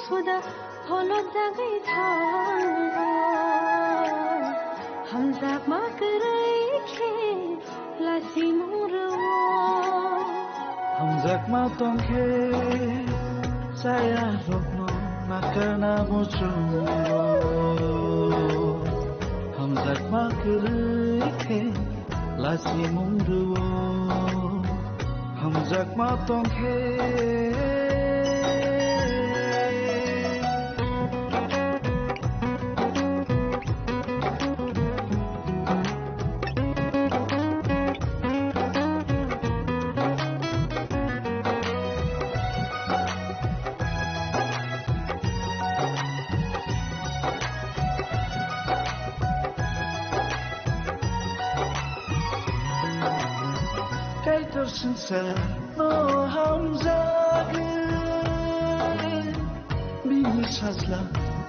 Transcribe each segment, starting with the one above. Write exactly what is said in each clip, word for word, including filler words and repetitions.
Suda holojagwi thango, hamjakma kwrwi khe lasimung rwo. Hamjakma tongkhe chaya rokno nakarna muchungo. Hamjakma kwrwi khe lasimung rwo. Hamjakma tongkhe. Kaitor swngcharno hamjagwi, bini sajla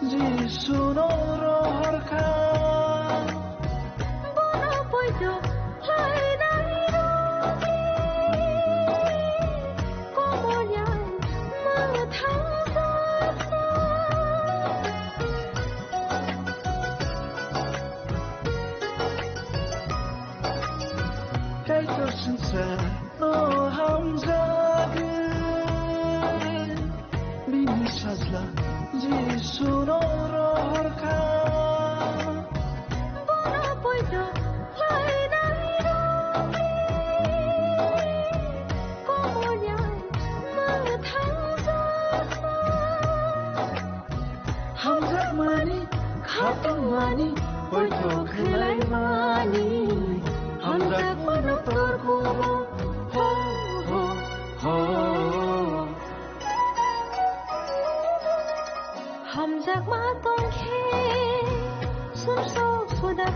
Jisuno rohorkha. Bono poito khlainai rokni komolyai mwthangjakma. Kaitor swngcharno hamjagwi, bini sajla Jisuno rohorkha. Bono poito khlainai rokni komolyai mwthangjakma. Hamjakmani, khatungmani, poito khlaimani, hamjakmano torkubo, ho, ho, ho. Hamjakma tongkhe, sumsok suda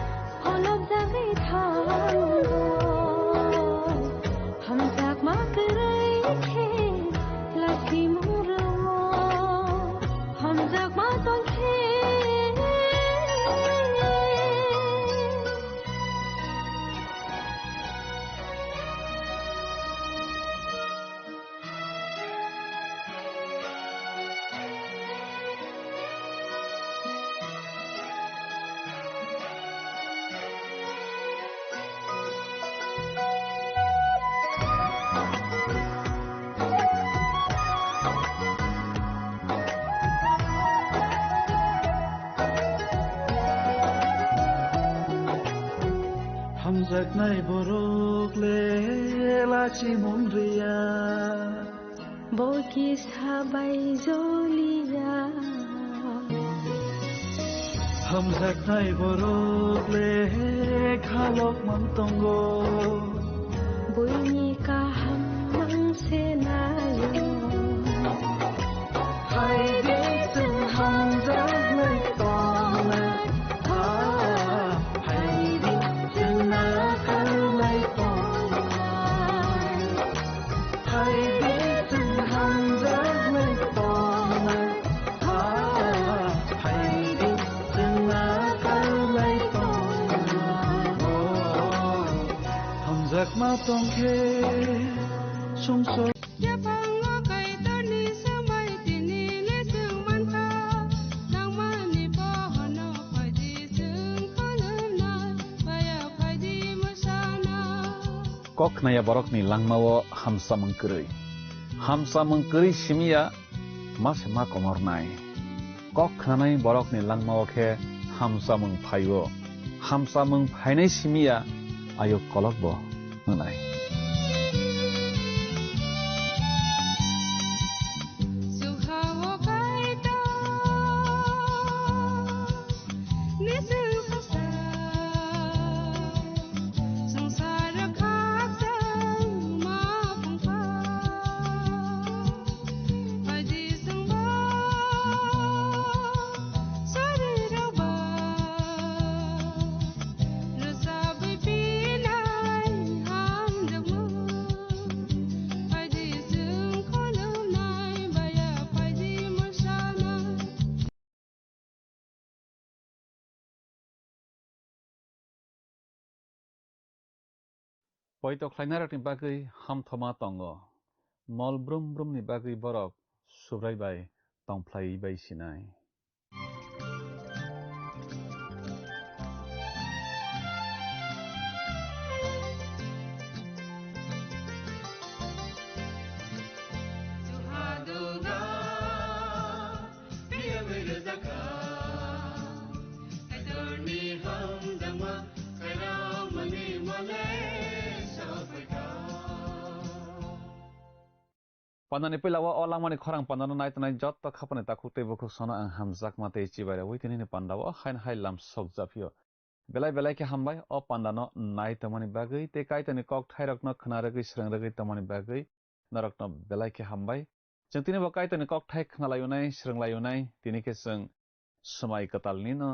holopjagwi thango. Hamjakma kwrwi khe lasimung rwo. Hamjakma tongkhe. Hamjaknai borok le lachi mung riya. Bo kisa bai joliya. Hamjaknai borok le khalok mang tongo. Buini kaham mang se nayo. Hai de chwng hamjaknai tongnai. Hai de chwng nakarnai tongnai. Hai de chwng hamjaknai tongnai. Hai de chwng nakarnai tongnai. Hamjakma tongkhe sumsok. Yaphango Kaitorni swmai tini le chwng mankha. Nangmani pohorno phaidi chwng khulumnai, baya phaidi mwsana. Kok khnaya borokni langmao hamsamung kwrwi. Hamsamung kwrwi simiya ma se ma komornai. Kok khnanai borokni langmao khe hamsamung phaio. Hamsamung phainai simiya ayuk kolokbo wngnai. Poito khlainarokni bagwi hamthoma tongo. Mol brum brumni bagwi borok Subrai bai tongphlai bai sinai. Pandani puila o, o langmani khorang pandano nai tongnai jotto khapani takhuk tei bukhuk sono ang hamjakma tei chibai rwui tinini pandao haino hai lam sokjaphio. Belai belai khe hambai o pandano nai tongmani bagwi tei Kaitorni kokthairokno khna rwgwi swrwng rwgwi tongmani bagwi norokno belai khe hambai. Chwng tini bo Kaitorni kokthai khna laiyunai, swrwng laiyunai, tini khe chwng swmai kwtalnino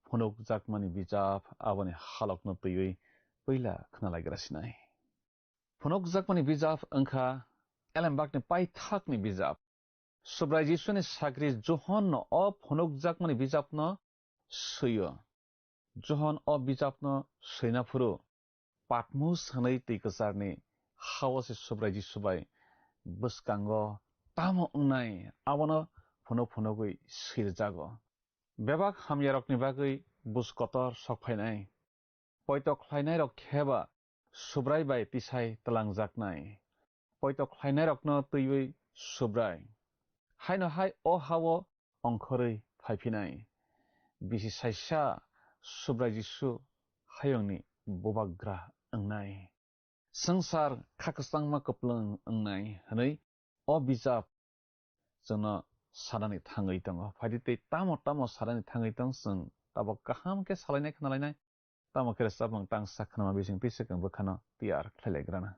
phunukjakmani bijap aboni halokno twiwi puila khna laigra sinai. Phunukjakmani bijap wngkha Elembakni paithakni bijap. Subrai Jisuni sagri Johonno o phunukjakmani bijapno swi-o. Johon o bijapno swina phuru Patmos hwnwi twi kwcharni ha-o se Subrai Jisu bai bwskango tamo wngnai abono phunuk phunugwi swirwjago. Bebak hamyarokni bagwi buj kotor sok phainai. Poito khlainairok khe ba Subrai bai tisai twlangjaknai. Poito khlainairokno twiwi Subrai. Haino hai o ha-o ongkhorwi phaiphinai. Bisi saisa Subrai Jisu hayungni bubagra wngnai. Swngchar kha kwchangma kwplwng wngnai hwnwi o bijap chwngno sanani thangwi tongo. Phaidi tei tamo tamo sanani thangwi tong, chwng tabok kaham khe salainai khna lainai. Tamo khe rwchapmung tangsa khnama bising twi swkang bwkhano tiyar khlai lai grana.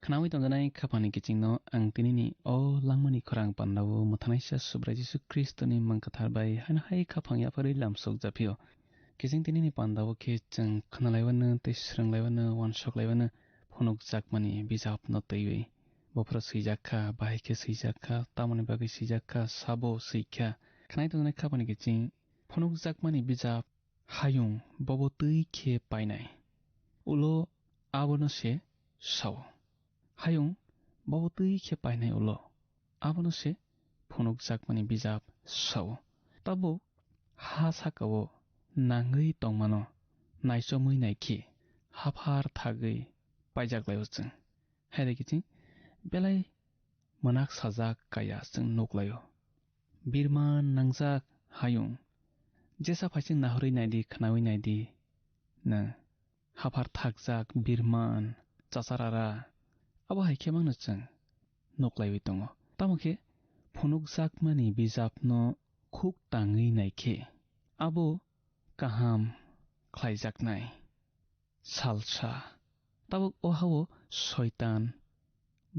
Khnaui tongjanai khaphangni kichingno ang tinini o langmani khorang pandao mwthanaisa Subrai Jisu Khristoni mang kwthar bai haino hai khaphang yapharwi lamsok japhio. Kiching tinini pandao khe chwng khnalaiwano tei swrwnglaiwano uansuk laiwano phunukjakmani bijapno twiwi. Bophoro swijak kha, bahai khe swijak kha, tamoni bagwi swijak kha, sabo swi kha. Khnai tongjanai khaphangni kiching phunukjakmani bijap hayung bobo twi khe painai. Ulo abono se sao. Hayung bobo twi khe painai ulo abono se phunukjakmani bijap sao. Tabuk ha sakao nangwi tongmano naichomwi naikhe haphar thagwi paijak laio chwng. Hai de kiching belai mwnak sajak kaya chwng nuk laio. Birman nangjak hayung. Jesa phaising nahorwi naidi, khnaui naidi. Nwng haphar thakjak birman, chacharara. Abo hai khe mangno chwng nuk laiwi tongo. Tamo khe phunukjakmani bijapno khuk tangwi naikhe abo kaham khlaijaknai. Salsa. Tabuk o hao Soitan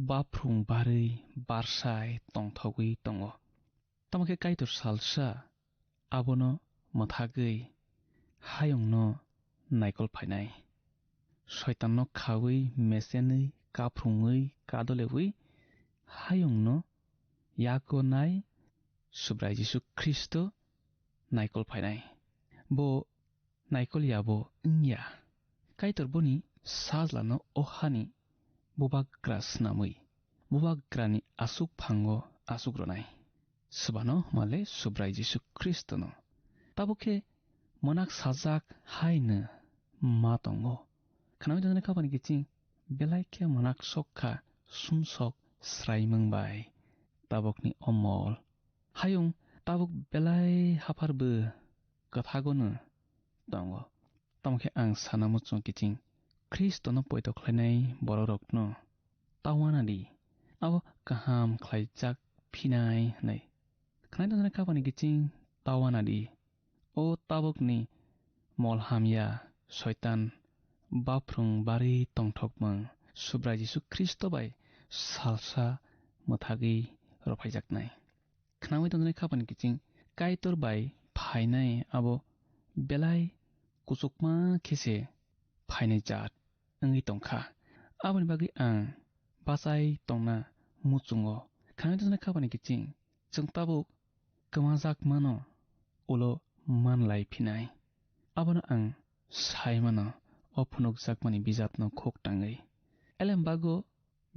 baphrung barwi barsai tongthogwi tongo. Tamo khe Kaitor salsa abono mwthagwi hayungno naikol phainai. Soitanno khaui, mesenwi, kaphrungwi, kadolewi hayungno yago nai Subrai Jisu Khristo naikol phainai. Bo naikol yabo wngya. Kaitor boni sajlano o hani bubagra snamwi, bubagrani aswk phango aswk rwnai. Swbano hwnmale Subrai Jisu Khristono. Tabuk khe mwnak sajak haino ma tongo. Khnaui tongjaknai khaphani kiching belai khe mwnak sok kha sumsok sraimung bai. Tabukni o mol hayung tabuk belai hapharbo kwthagono tongo. Tamo khe ang sana muchung kiching Khristono poito khlainai bororokno ta uanadi, abo kaham khlaijak phinai hwnwi. Khnaui tongjaknai khaphani kiching ta uanadi, o tabukni mol hamya Soitan baphrung barwi tongthokmung Subrai Jisu Khristo bai salsa mwthagwi rophaijaknai. Khnaui tongjaknai khaphani kiching Kaitor bai phainai abo belai kuchukma khe se phainai jaat wngwi tong kha. Aboni bagwi ang bachai tongna muchungo. Khnaui tongjaknai khaphani kiching chwng tabuk kwmajakmano ulo man lai phinai. Abono ang sai mano o phunukjakmani bijapno khuk tangwi. Elembago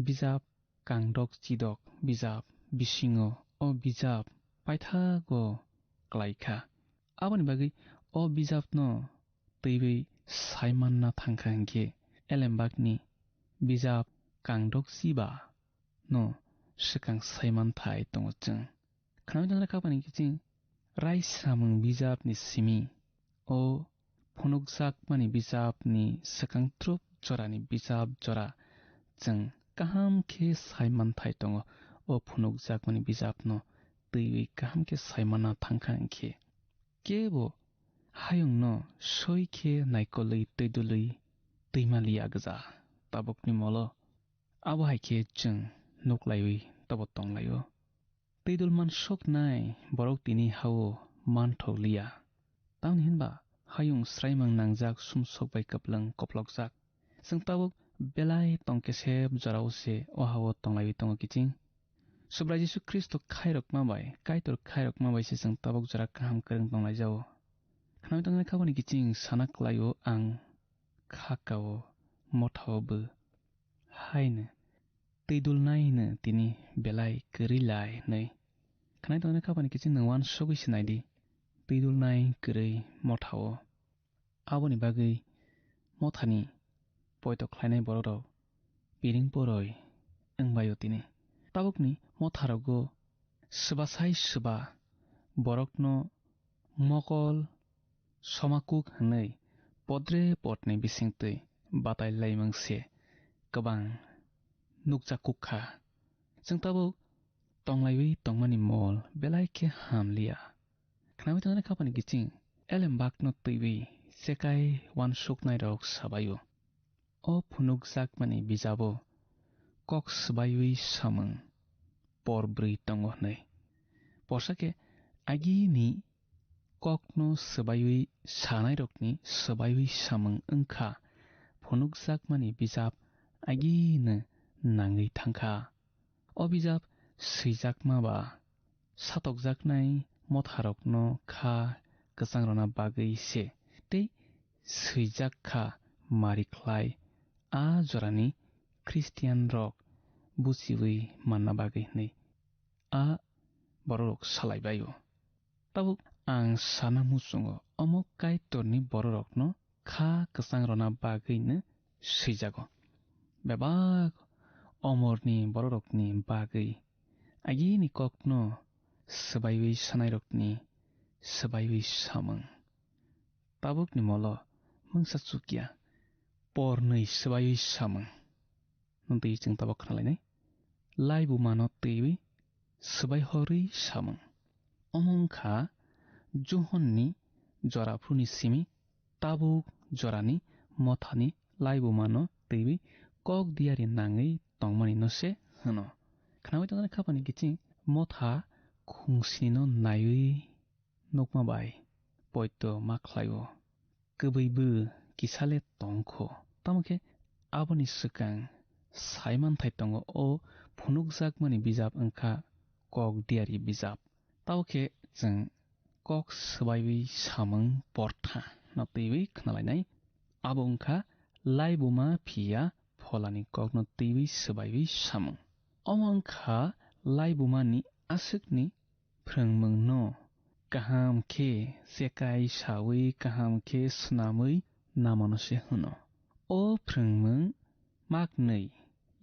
bijap kangdok chidok bijap bisingo o bijap paithago klai kha. Aboni bagwi o bijapno twiwi sai manna thang kha hinkhe Elembakni bijap kangdok chiba no swkang sai man thai tongo chwng. Khnaui tongjaknai khaphani kiching rai samung bijapni simi o phunukjakmani bijapni swkang trup jorani bijap jora chwng kaham khe sai man thai tongo. O phunukjakmani bijapno twiwi kaham khe sai manna thang kha hinkhe kebo hayungno soi khe naikolwi twidulwi twima liya gwja tabukni molo. Abo hai khe chwng nuk laiwi tobo tong laio. Twidul mansoknai borok tini hao manthok liya. Tamni hinba hayung sraimang nangjak sumsok bai kwplwng koplokjak. Chwng tabuk belai tong kesep jorao se o hao tong laiwi tongo kiching. Subrai Jisu Khristo khairokma bai, Kaitor khairokma bai se chwng tabuk jora kaham kwrwng tong laijao. Khnaui tongjaknai khaphani kiching sana klaio ang kha kao mothao bo haino twidulnaino tini belai kwrwi lai hwnwi. Khnaui tongjaknai khaphani kiching nwng uansugwi se naidi twidulnai kwrwi mothao. Aboni bagwi mothani poito khlainai bororok piring poroi wngbaio tini. Tabukni motharogo swbasai swba borokno mokol somakuk hwnwi podre podni bisingtwi batai laimung se kwbang nukjakuk kha. Chwng tabuk tonglaiwi tongmani mol belai khe ham liya. Khnaui tongjaknai khaphani kiching elembakno twiwi chekai uansuknairok sabaio. O phunukjakmani bijabo kok swbaiwi samung por bwrwi tongo hwnwi. Porsa khe agini kokno swbaiwi sanairokni swbaiwi samung wngkha phunukjakmani bijap agini nangwi thangkha. O bijap swijakma ba satokjaknai motharokno kha kwchang rwna bagwi se tei swijak kha mari khlai a jorani Khristianrok buchiwi manna bagwi hwnwi a bororok salaibaio. Tabuk ang sana muchungo omo Kaitorni bororokno kha kwchang rwna bagwino swijago. Bebak omorni bororokni bagwi agini kokno swbaiwi sanairokni swbaiwi samung. Tabukni molo mungsa chukya pornwi swbaiwi samung. Nwng twi chwng tabuk khna lainai. Laibumano twiwi swbai horwi samung. Omo wngkha Johonni joraphuruni simi tabuk jorani mothani laibumano twiwi kok diari nangwi tongmani no se hwno. Khnaui tongnai khapani kiching motha khungsini no naiwi nukma bai poito ma khlaio. Kwbwi bo kisa le tong kho. Tamo khe aboni swkang sai manthai tongo, o phunukjakmani bijap wngkha kok diari bijap. Tamo khe chwng kok swbaiwi samung portha no twiwi khna lainai. Abo wngkha laibuma phiya pholani kokno twiwi swbaiwi samung. Omo wngkha laibumani aswkni phrwngmungno kaham khe chekai saui kaham khe swnamwi namano se hwno. O phrwngmung maknwi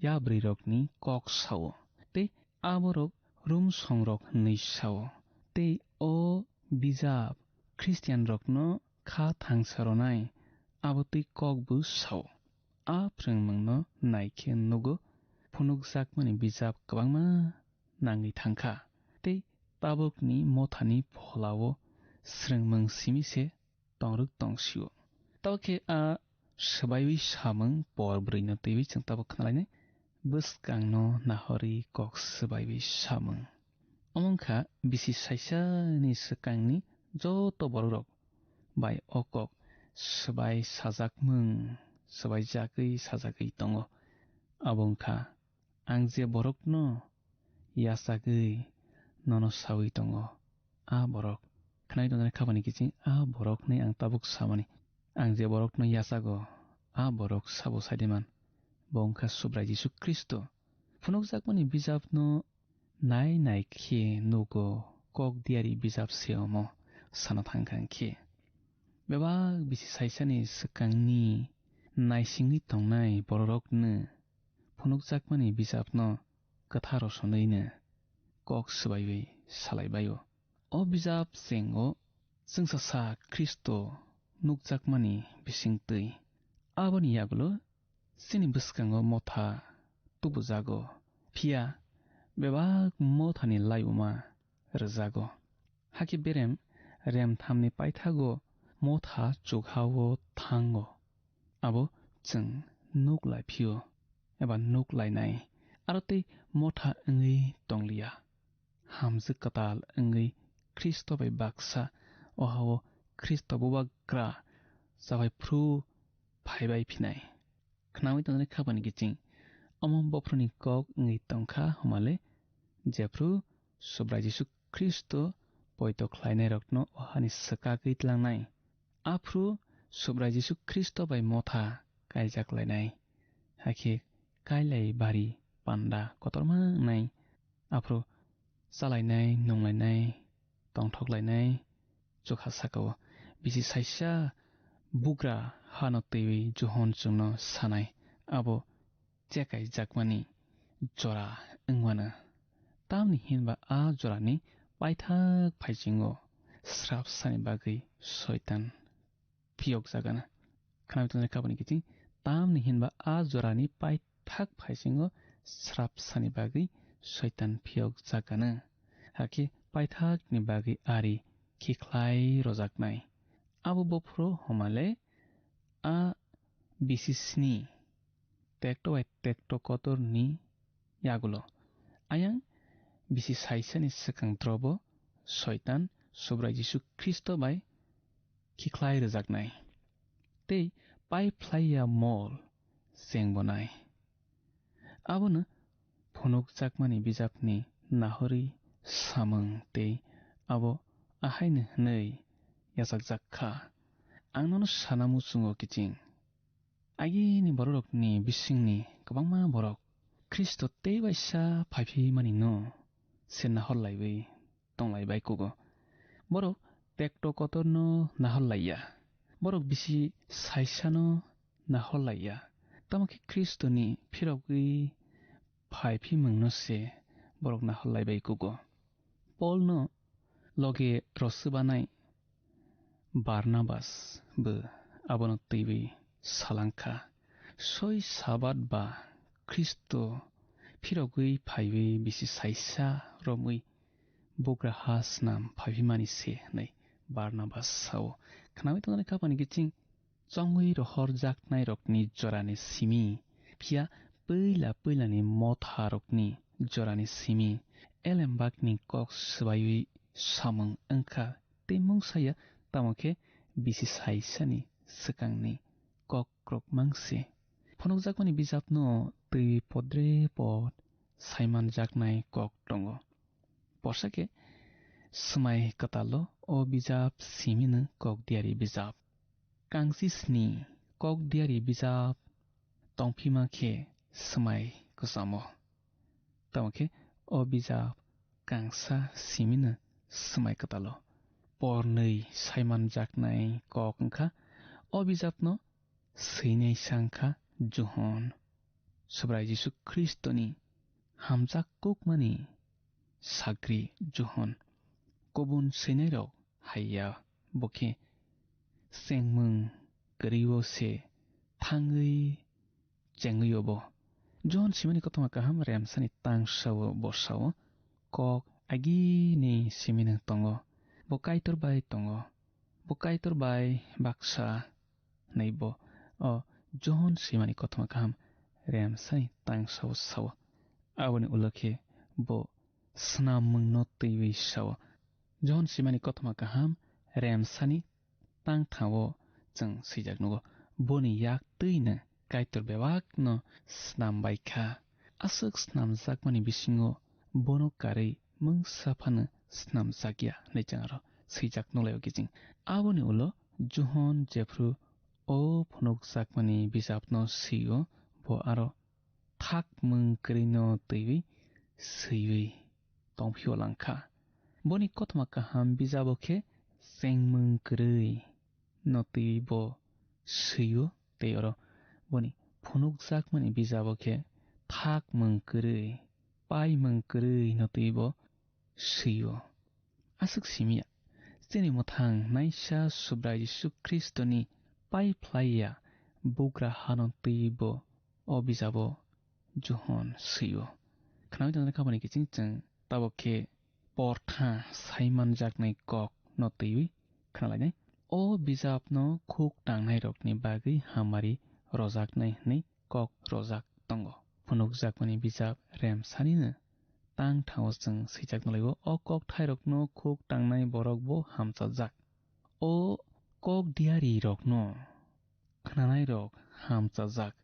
yabrwirokni kok sao tei aborok rumsongrok hwnwi sao. Tei o bijap Khristianrokno kha thangsa rwnai abo twi kokbo sao. A phrwngmungno nai khe nugo phunukjakmani bijap kwbangma nangwi thangkha. Tei tabukni mothani pholao swrwngmung simi se tongrwk tongsio. Tamo khe a swbaiwi samung por bwrwino twiwi chwng tabuk khna lainai. Bwskangno nahorwi kok swbaiwi samung. Omo wngkha bisi saisani swkangni joto bororok bai o kok swbai sajakmung, swbaijagwi sajagwi tongo. Abo wngkha, ang je borokno yachagwi nono saui tongo, a borok. Khwnai tongnai khapani kiching a borok hwnwi ang tabuk samani. Ang je borokno yachago, a borok sabo saidiman. Bo wngkha Subrai Jisu Khristo. Phunukjakmani bijapno nai nai khe nugo, kok diari bijap se omo sana thangkha khe. Bebak bisi saisani swkangni naisingwi tongnai bororokno phunukjakmani bijapno kwthar rosonwino kok swbaiwi salaibaio. O bijap chengo chwngsasa Khristo nukjakmani bisingtwi. Aboni yagulo chini bwskango motha tubujago, phiya bebak mothani laiuma rwjago. Hakhe berem remthamni paithago motha chukhao thango. Abo chwng nuk lai phio eba nuk lainai, aro tei motha wngwi tongliya. Hamjwk kwtal wngwi Khristo bai baksa, ohao Khristo bubagra chabai phru phaibai phinai. Khnaui tongnai khapani kiching omo bophuruni kok wngwi tongkha, homale jephru Subrai Jisu Khristo poito khlainairokno o hani swkagwi tlangnai. Aphru Subrai Jisu Khristo bai motha kaijak lainai, hakhe kailai bari panda kotorma wngnai. Aphru chalainai, nunglainai, tongthoklainai, chukha sakao bisi saisa bugra hano twiwi Johon chwngno sanai, abo chekaijakmani jora wngmano. Tamni hinba a jorani paithak phaisingo srapsani bagwi Soitan phiyokjagana. Khnawi tongnai kabani kiching, tamni hinba a jorani paithak phaisingo srapsani bagwi Soitan phiyokjagana. Hakhe paithakni bagwi ari khikhlai rojaknai. Abo bophuru homale a bisi sni tekto bai tekto kotorni yagulo. Ayang bisi saisani swkang drobo Soitan Subrai Jisu Khristo bai khikhlai rwjaknai tei pai phlaiya mol chengbonai. Abono phunukjakmani bijapni nahorwi samung tei abo ahaino hwnwi yachakjak kha, "Ang nono sana muchungo kiching." Agini bororokni bisingni kwbangma borok Khristo tei waisa phaiphimani no se nahor laiwi tonglai bai kugo. Borok tekto kotorno nahor laiya. Borok bisi saisano nahor laiya. Tamo khe Khristoni phirogwi phaiphimungno se borok nahor lai bai kugo. Polno loge rw swbanai Barnabas bo abono twiwi salang kha. Soi Sabat ba Khristo phirogwi phaiwi bisi saisa romwi bugra ha snam phaibimani se hwnwi Barnabas sao. Khnaui tongnani kapani kiching chongwi rohorjaknairokni jorani simi, phiya puila puilani motharokni jorani simi, elembakni kok swbaiwi samung wngkha tei mungsaya, tamo khe bisi saisani swkangni kok krokmang se. Phunukjakmani bijapno twiwi podre pod saimanjaknai kok tongo. Porsa khe swmai kwtalo o bijap simino kok diari bijap. Kangsi sni kok diari bijap tongphima khe swmai kwchamo. Tamo khe o bijap kangsa simino swmai kwtalo. Pornwi saimanjaknai kok wngkha o bijapno swinai sa wngkha Johon. Subrai Jisu Khristoni hamjak kukmani sagri Johon. Kubun swinairok haiya bo khe chengmung kwrwio se thangwi chengwio bo. Johon simani kothoma kaham remsani tangsao bosao kok agini simino tongo. Bo Kaitor bai tongo. Bo Kaitor bai baksa hwnwi bo o Johon swimani kothoma kaham remsani tangsao sao. Aboni ulo khe bo snam mungno twiwi sao. Johon swimani kothoma kaham remsani tangthao chwng swijak nugo. Boni yak twino Kaitor bebakno snam bai kha. Aswk snamjakmani bisingo bono karwi mungsa phano snamjakya hwnwi chwng aro swijak nukhlaio kiching. Aboni ulo Johon jephru o phunukjakmani bijapno swi-o, bo aro thak mung kwrwino twiwi swiwi tongphio langkha. Boni kothoma kaham bijabo khe chengmung kwrwi no twiwi bo swi-o, tei oro boni phunukjakmani bijabo khe thak mung kwrwi, pai mung kwrwi no twiwi bo swi-o. Aswk simiya, chini mwthang naisa Subrai Jisu Khristoni pai phlaiya bugra hano twiwi bo o bijabo Johon swi-o. Khnaui tongnai khabani kiching chwng tabok khe portha saimanjaknai kok no twiwi khnalainai. O bijapno khuk tangnairokni bagwi hamari rojaknai hwnwi kok rojak tongo. Phunukjakmani bijap remsanino tangthao chwng swijak nukhlaio. O kokthairokno khuk tangnai borokbo hamchajak. O kok diarirokno khnanairok hamchajak.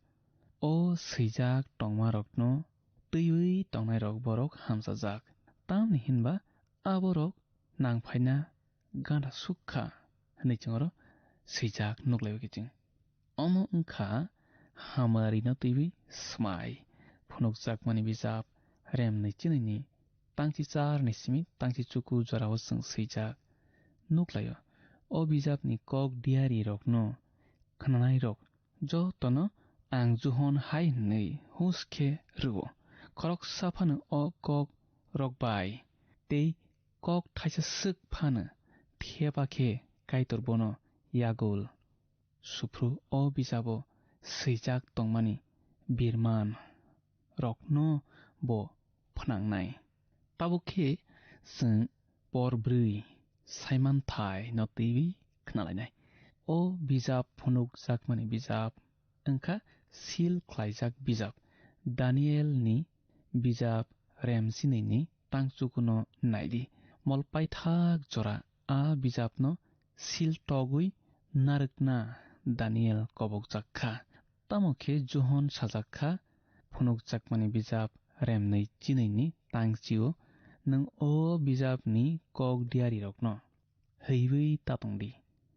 O swijak tongmarokno twiwi tongnairok borok hamchajak. Tamni hinba aborok nangphaina gana suk kha hwnwi chwng oro swijak nukhlaio kiching. Omo wngkha hamarino twiwi swmai. Phunukjakmani bijap remni chinini tangchi charni simi tangchi chuku jorao chwng swijak nukhlaio. O bijapni kok diarirokno khnanairok jotono ang Johon hai hwnwi hus khe rw-o. Khoroksa phano o kok rok bai tei kok thaisa swk phano theba khe Kaitor bono yagul. Suphru o bijabo swijak tongmani birman rokno bo phnangnai. Tabuk khe chwng por bwrwi saimanthai no twiwi khnalainai. O bijap phunukjakmani bijap wngkha sil khlaijak bijap. Danielni bijap Remsinini tangchukuno naidi. Mol paithak jora a bijapno sil togwi narwkna Daniel kobokjak kha. Tamo khe Johon sajak kha, phunukjakmani bijap Remnwi chinwini tangchio, nwng o bijapni kok diyarirokno haiwi ta tong di.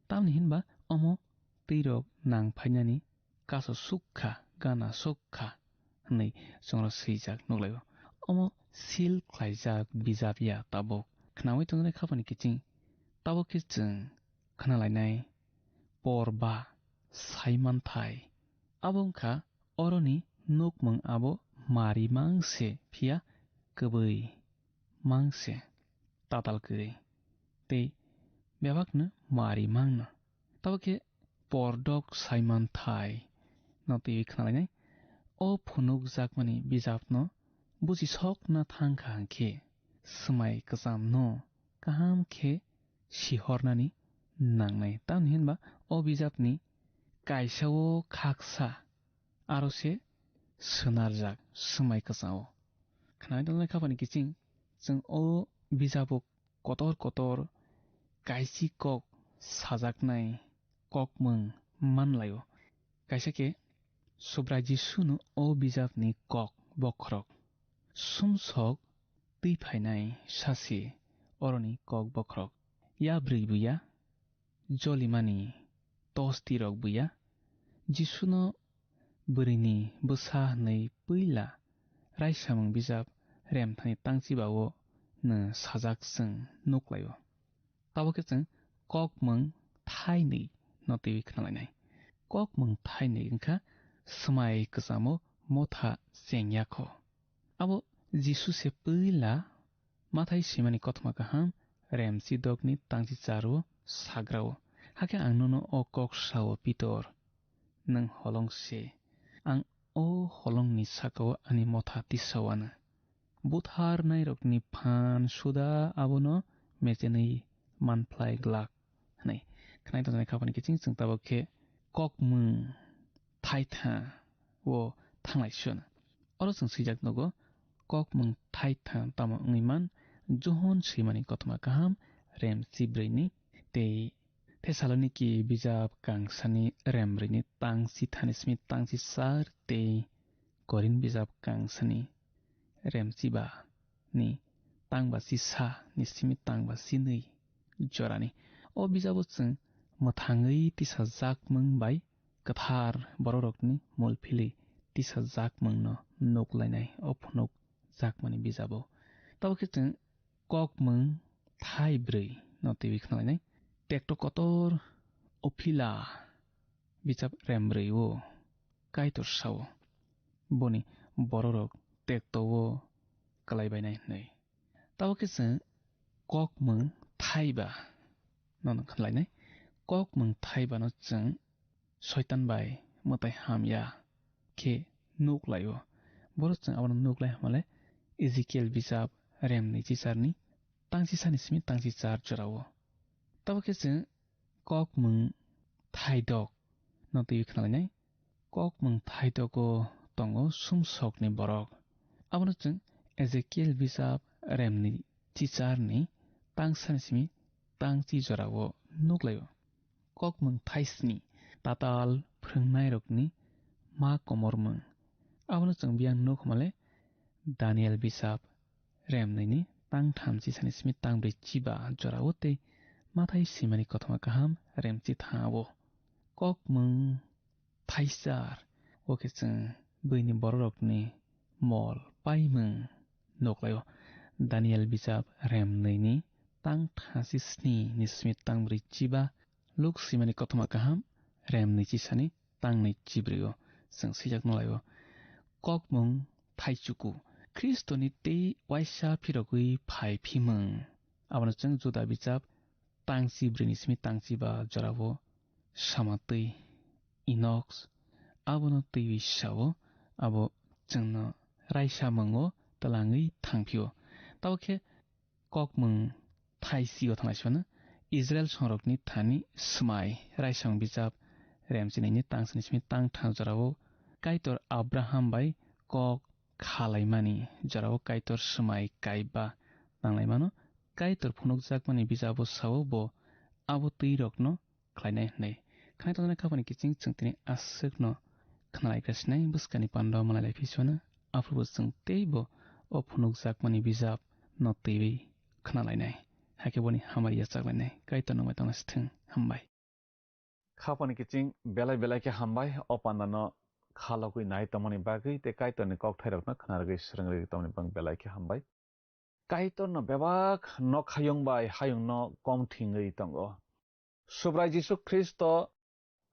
Tamni hinba omo twirok nang phainani kaso suk kha, gana suk kha hwnwi chwngno swijak nuklaio. Omo sil khlaijak bijap ya tabuk. Khnaui tongnai khapani kiching tabuk khe chwng khna lainai por ba sai manthai. Abo wngkha oroni nukmung abo mari mang se phiya kwbwi mang se tatal kwrwi tei bebakno mari mangno. Tabuk khe pordok sai manthai no twiwi khna lainai. O phunukjakmani bijapno buchisokna thang kha hwn khe swmai kwchamno kaham khe sihornani nangnai. Tamni hinba o bijapni kaisa o khaksa aro se swnarjak swmai kwchao. Khwnai tongnai khapani kiching chwng o bijabo kotor kotor kaisi kok sajaknai kokmung manlaio. Kaisa khe Subrai Jisuno o bijapni kok bokhorok sumsok twi phainai sasi oroni kok bokhorok ya bwrwi buya jolimani tosti rok buya Jisuno bwrwini bwsa hwnwi puila raisamung bijap Remthani tangchiba-o nw sajak chwng nuklaio. Tabuk khe chwng kokmung thainwi no twiwi khna lainai. Kokmung thainwi wngkha swmai kwchamo motha chengya kho. Abo Jisu se puila Mathai swimani kothoma kaham Remchidokni tangchi charo sagrao. Hakhe ang nono o kok sao, Pitor, nwng holong se. Ang o holongni sakao ani motha tisao ano. Butharnairokni phan suda abono mechenwi manphlai glak, hwnwi khwnai tongjaknai khapani kiching chwng tabuk khe kokmung thaitha o thanglai sio. Oro chwng swijak nugo, kokmung thaitha tamo wngwi man, Johon swimani kothoma kaham rem chibrwini tei Thessaloniki bijap kangsani rem brwini tang chithani simi tang chichar tei Korin bijap kangsani rem chiba ni tang ba chisa ni simi tang ba chinwi jorani. O bijabo chwng mwthangwi tisajakmung bai kwthar bororokni mulphili tisajakmungno nuklainai o phunukjakmani bijabo. Tabuk khe chwng kokmung thai brwi no twiwi khna lainai. Tekto kotor Ophila bijap rem brwi o Kaitor sao, boni bororok tekto o kwlai bainai hwnwi. Tabuk khe chwng kokmung thaiba no khna lainai. Kokmung thaiba no chwng Soitan bai mwtai hamya khe nuk lai o. Borok chwng abono nuk lai hamale Ezekiel bijap rem ni chicharni tang chisani simi tang chichar jorao. Tabuk khe chwng kokmung thaidok no twiwi khna lainai. Kokmung thaidogo tongo sumsokni borok. Abono chwng Ezekiel bijap rem ni chicharni tang sani simi tang chi jorao nuk lai o. Kokmung thaisni tatal phrwngnairokni ma komormung. Abono chwng biyang nuk hwnmale Daniel bijap rem nini tang tham chisani simi tang brwi chiba jorao tei Mathai swimani kothoma kaham rem chitha o. Kokmung thaichar, o khe chwng buini bororokni mol paimung nuk lai o. Daniel bijap rem nini tang thasi sni ni simi tang brwi chiba, Luk swimani kothoma kaham rem nwi chisani tang nwi chibrwi o chwng swijak nw lai o. Kokmung thaichuku, Khristoni tei waisa phirogwi phai phimung. Abono chwng Juda bijap tang chibrwi ni simi tang chiba jorao sama twi Enox abono twiwi sao, abo chwngno raisa mungo twlangwi thangphio. Tabuk khe kokmung thai si o thanglai sibano Israel songrokni thani swmai raisong bijap rem chinini tang sini simi tang thang jorao Kaitor Abraham bai kok khalaimani jorao Kaitor swmai kaiba nanglaimano Kaitor phunukjakmani bijabo sao bo abo twi rokno khlainai hwnwi. Khaina tongnai khapani kiching chwng tini aswkno khnalaiphia sinai bwskani panda malai laiphi sona, aphuru bo chwng teibo o phunukjakmani bijap no twiwi khnalainai. Hakhe boni hambai yachaklainai. Kaitor nungbai tongna sithwng. Hambai. Khapani kiching belai belai khe hambai o pandano khalogwi nai tongmani bagwi tei Kaitorni kokthairokno khnarwgwi swrwngwi tongmani bagwi belai khe hambai. Kaitorno bebak nokhayung bai hayungno kom thwngwi tongo. Subrai Jisu Khristo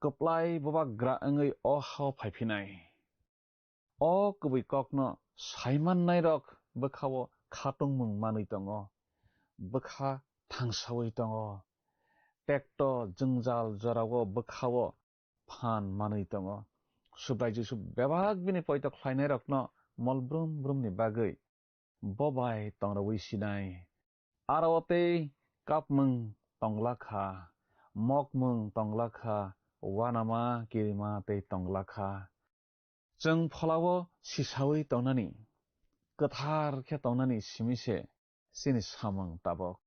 kwplai bubagra wngwi o hao phaiphinai. O kubui kokno saimannairok bwkhao khatungmung manwi tongo, bwkha thangsawi tongo, tekto jwngjal jorao bwkhao phan manwi tongo. Subrai Jisu bebak bini poito khlainairokno mol brum brumni bagwi bo bai tongrwui sinai. Aro tei kapmung tonglakha, mokmung tonglakha, uanama kirima tei tonglakha. Chwng pholao sisaui tongnani, kwthar khe tongnani simi se chini samung tabok.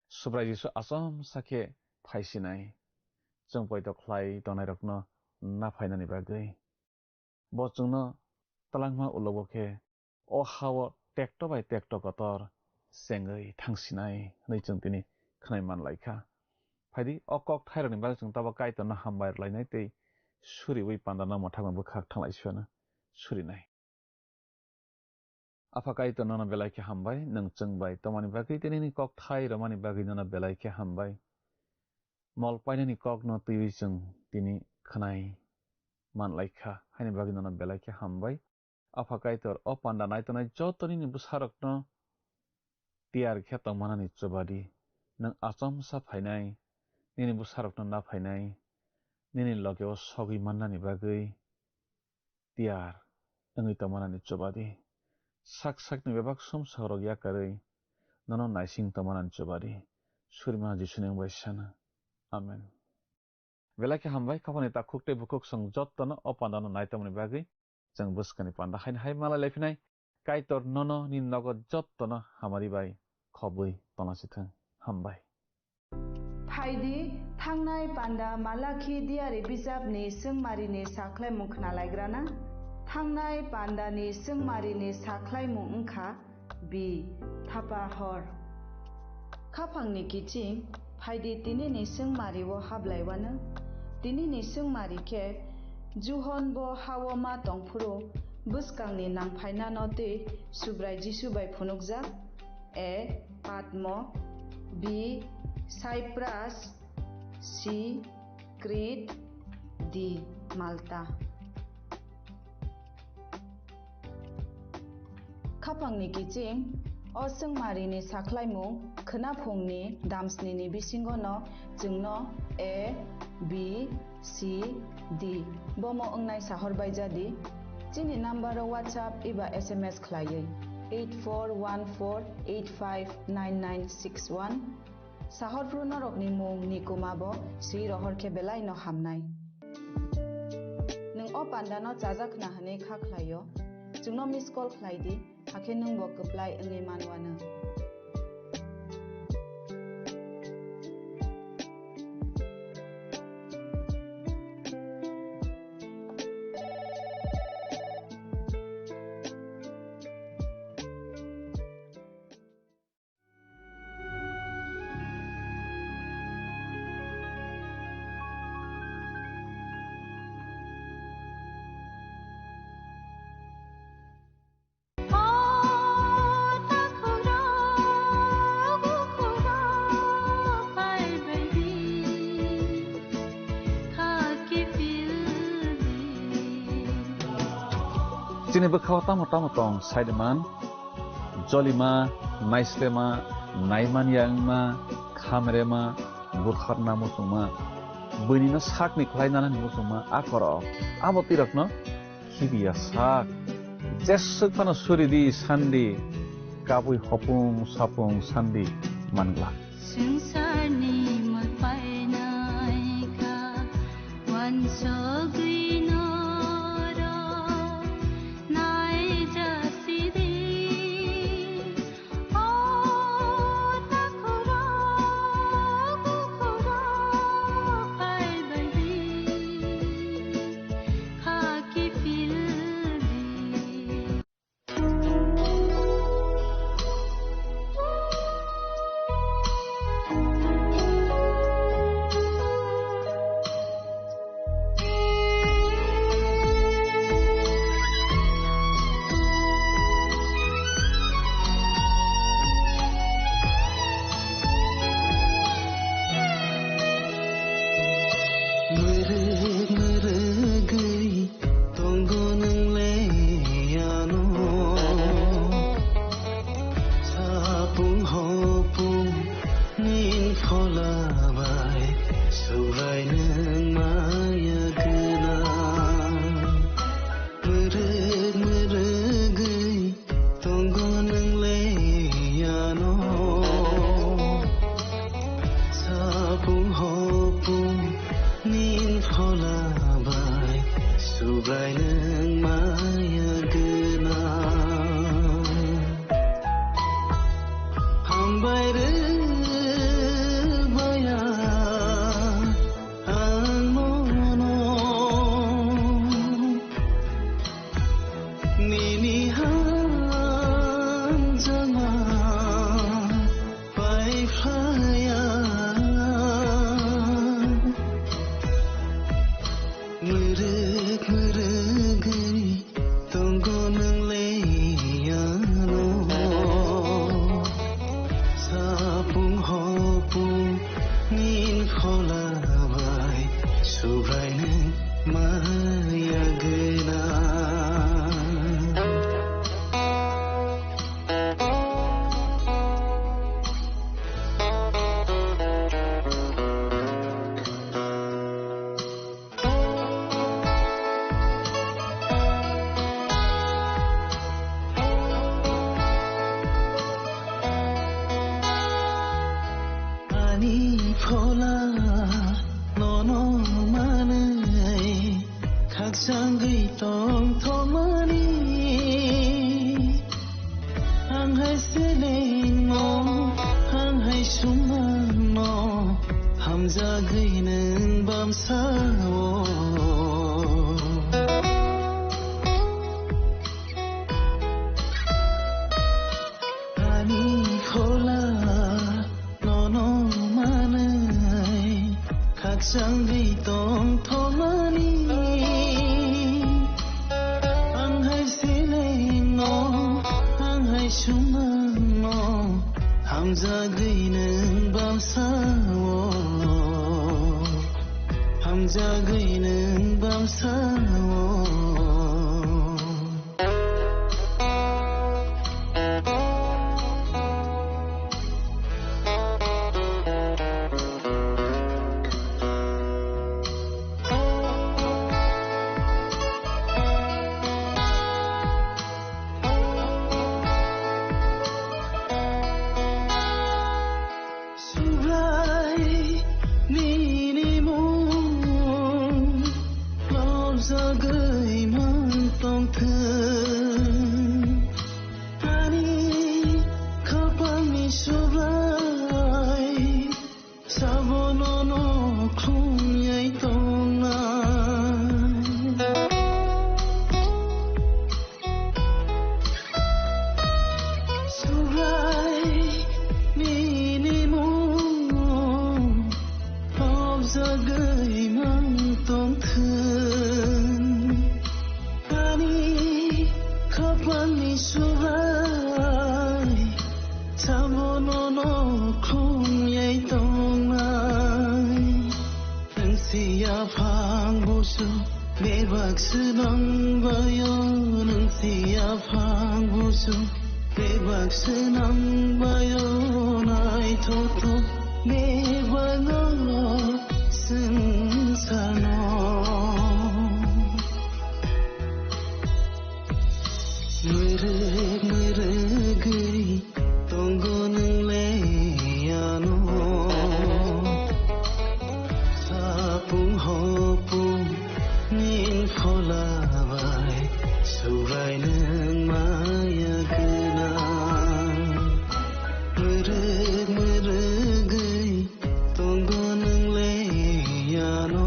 Subrai Jisu achomsa khe phaisinai, chwng poito khlai tongnairokno naphainani bagwi. Bo chwngno twlangma ulo bo khe o ha-o tekto bai tekto kotor chengwi thangsinai hwnwi chwng tini khwnai man lai kha. Phaidi, o kok thairokni bagwi chwng tabok Kaitorno hambai rwlainai tei suriui pandano mwthangno bwkhak thanglai suyano surinai. Apha Kaitor, nono belai khe hambai, nwng chwng bai tongmani bagwi tei nini kok thai rwmani bagwi nono belai khe hambai. Mol painani kokno twiwi chwng tini khwnai man lai kha, haini bagwi nono belai khe hambai. Apha Kaitor, o panda nai tongnai joto nini bwsarokno tiyar khe tongmanani chubadi, nwng achomsa phainai, nini bwsarokno naphainai, nini logeo sogwi mannani bagwi tiyar wngwi tongmanani chubadi, sak sakni bebak sumsok rok yakarwi nono naising tongmanani chubadi, Surima Jisuni wng bai sana. Amen. Belai khe hambai, khapani takhuk tei bukhuk chwng jottono o pandano nai tongmani bagwi. Chwng bwskani panda haino hai malai laiphinai, Kaitor nono nini nogo jottono hamari bai khobwi tongna sithwng. Hambai. Phaidi, thangnai panda Malakhi diari bijapni swngmarini sakhlaimung khnalaigrana. Thangnai pandani swngmarini sakhlaimung wngkha, Bi, thapa hor. Khaphangni kiching, phaidi tinini swngmari-o hablaiwano. Tinini swngmari khe, Juhon bo ha-o ma tongphuru, bwskangni nangphainano tei Subrai Jisu bai phunukjak. A, Patmo. B, Cyprus. C, Crete. D, Malta. Khaphangni kiching, o swngmarini sakhlaimung khwnaphungni damsnini bisingono chwngno A, B, C, D bomo wngnai sahor bai jadi. Chini number-o WhatsApp eba S M S khlaiwi eight four one four eight five nine nine six one. Sahorphru norokni mung ni kuma bo swi rohor khe belai no hamnai. Nwng o panda no chajak khna hwnwi kha khlaio, chwngno miss call khlai di, hakhe nwng bo kwplai wngwi manwano. Chini bwkhao tamo tamo tong, saideman. Jolima, naislema, naimanya wngma, khamrema, butharna muchungma, buinino sakni khlai nanani muchungma, a korok, abo twirokno khibiya sak. Jeswk phano suri di sandi, kabui hopung sapung sandi manglak. Swngcharni mol painai kha, uansugwi norok naijak Mwrwgwi tongo nwng le ano. Sapung hopung nin phola bai Subrai nwng maya gwnang. Mwrwg mwrwgwi tongo nwng le ano. Sapung hopung nin phola bai Subrai nwng maya gwnang. Hambai rw baya ang nono. Nini hamjakma pai phlaya. Mwrwg mwrwgwi tongo nwng le ano. Sapung hopung nin phola bai Subrai nwng maya gwnang. Ani phola nono manwi khakchangwi tongthokmani. Ang hai selengno, ang hai sumangno, hamjagwi nwng bamsao. Ani phola nono manwi khakchangwi tongthokmani. Ang hai selengno, ang hai sumangno, hamjagwi nwng bamsao, hamjagwi nwng bamsao. Subrai nini mung lobjagwi mang tongthwng. Ani khapangni Subrai sabono no khumyai tongnai. Subrai nini mung lobjagwi mang tongthwng. Ani khapangni Subrai sabono no khumyai tongnai. Nwng si yaphang busu bebak swnam bayo, nwng si yaphang busu bebak swnam bayo, naithothok bebak o swngcharno. Mwrwg mwrwgwi tongo nwng le ano. Sapung hopung nin phola bai Subrai nwng maya gwnang. Mwrwg mwrwgwi tongo nwng le ano.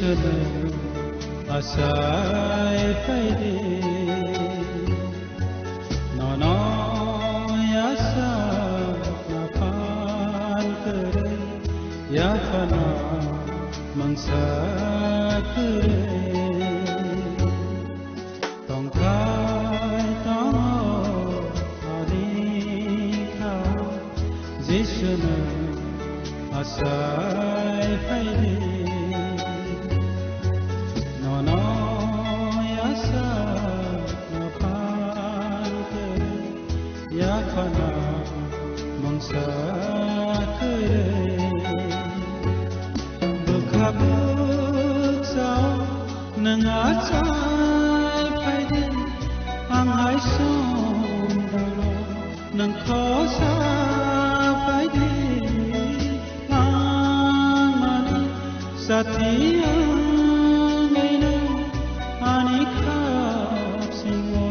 Jisu nwng achai phaidi, nono yasa na phan kwrwi, yaphano mungsa kwrwi. Tongthai tongo ani kha, Jisu nwng achai phaidi. Nono yasa na phan kwrwi, yaphano mungsa kwrwi. Bwkha bwkha o nwng achai phaidi, ang hai songdano nwng khosa phaidi. Langmani sati wngwi nwng ani khap singo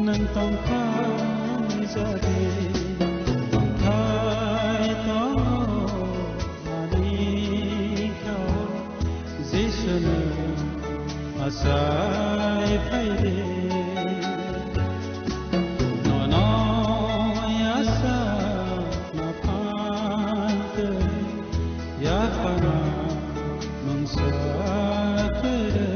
nwng tongthai jadi, tongthai tongo ani kha, Jisu nwng achai phaidi. Nono yasa na phan kwrwi, yaphano mungsa kwrwi.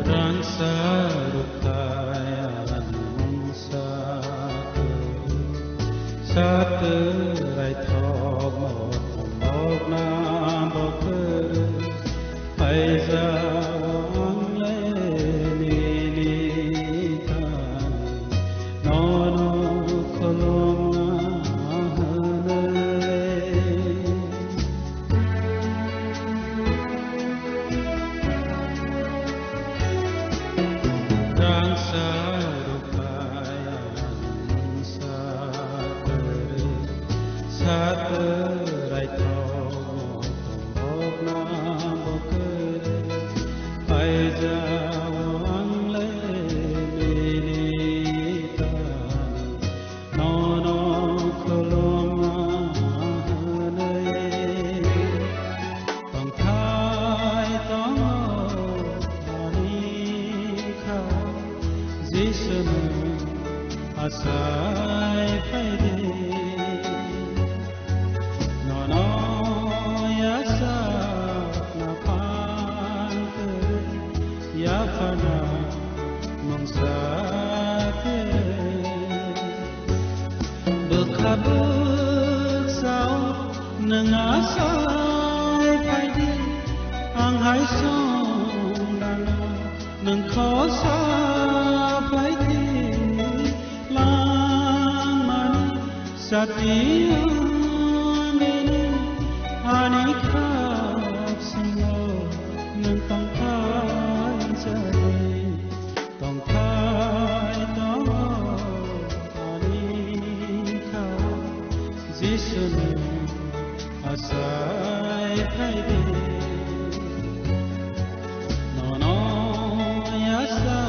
Rangsa rukthai ani mungsa kwrwi, satwrai thokno tongmokna bo kwrwi, phaijao ang le nini thani, nono khulumna hwnwi. Rangsa rukthai ani mungsa kwrwi, satwrai thokno tongmokna bo kwrwi, phaijao ang le nini thani, nono khulumna hwnwi. Tongthai tongo ani kha, Jisu nwng achai phaidi. Nono yasa na phan kwrwi, yaphano mungsa kwrwi. Bwkha bwkha o nwng achai phaidi, ang hai songdano nwng khosa phaidi. Langmani sati wngwi nwng ani khap singo nwng tongthai jai. Tongthai tongo ani kha, Jisu nwng achai phaidi. Nono yasa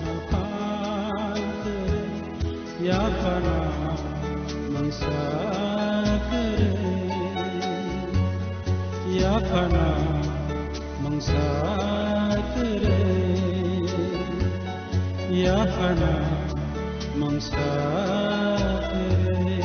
na phan kwrwi, yaphano mungsa kwrwi, yaphano mungsa kwrwi, yaphano mungsa kwrwi.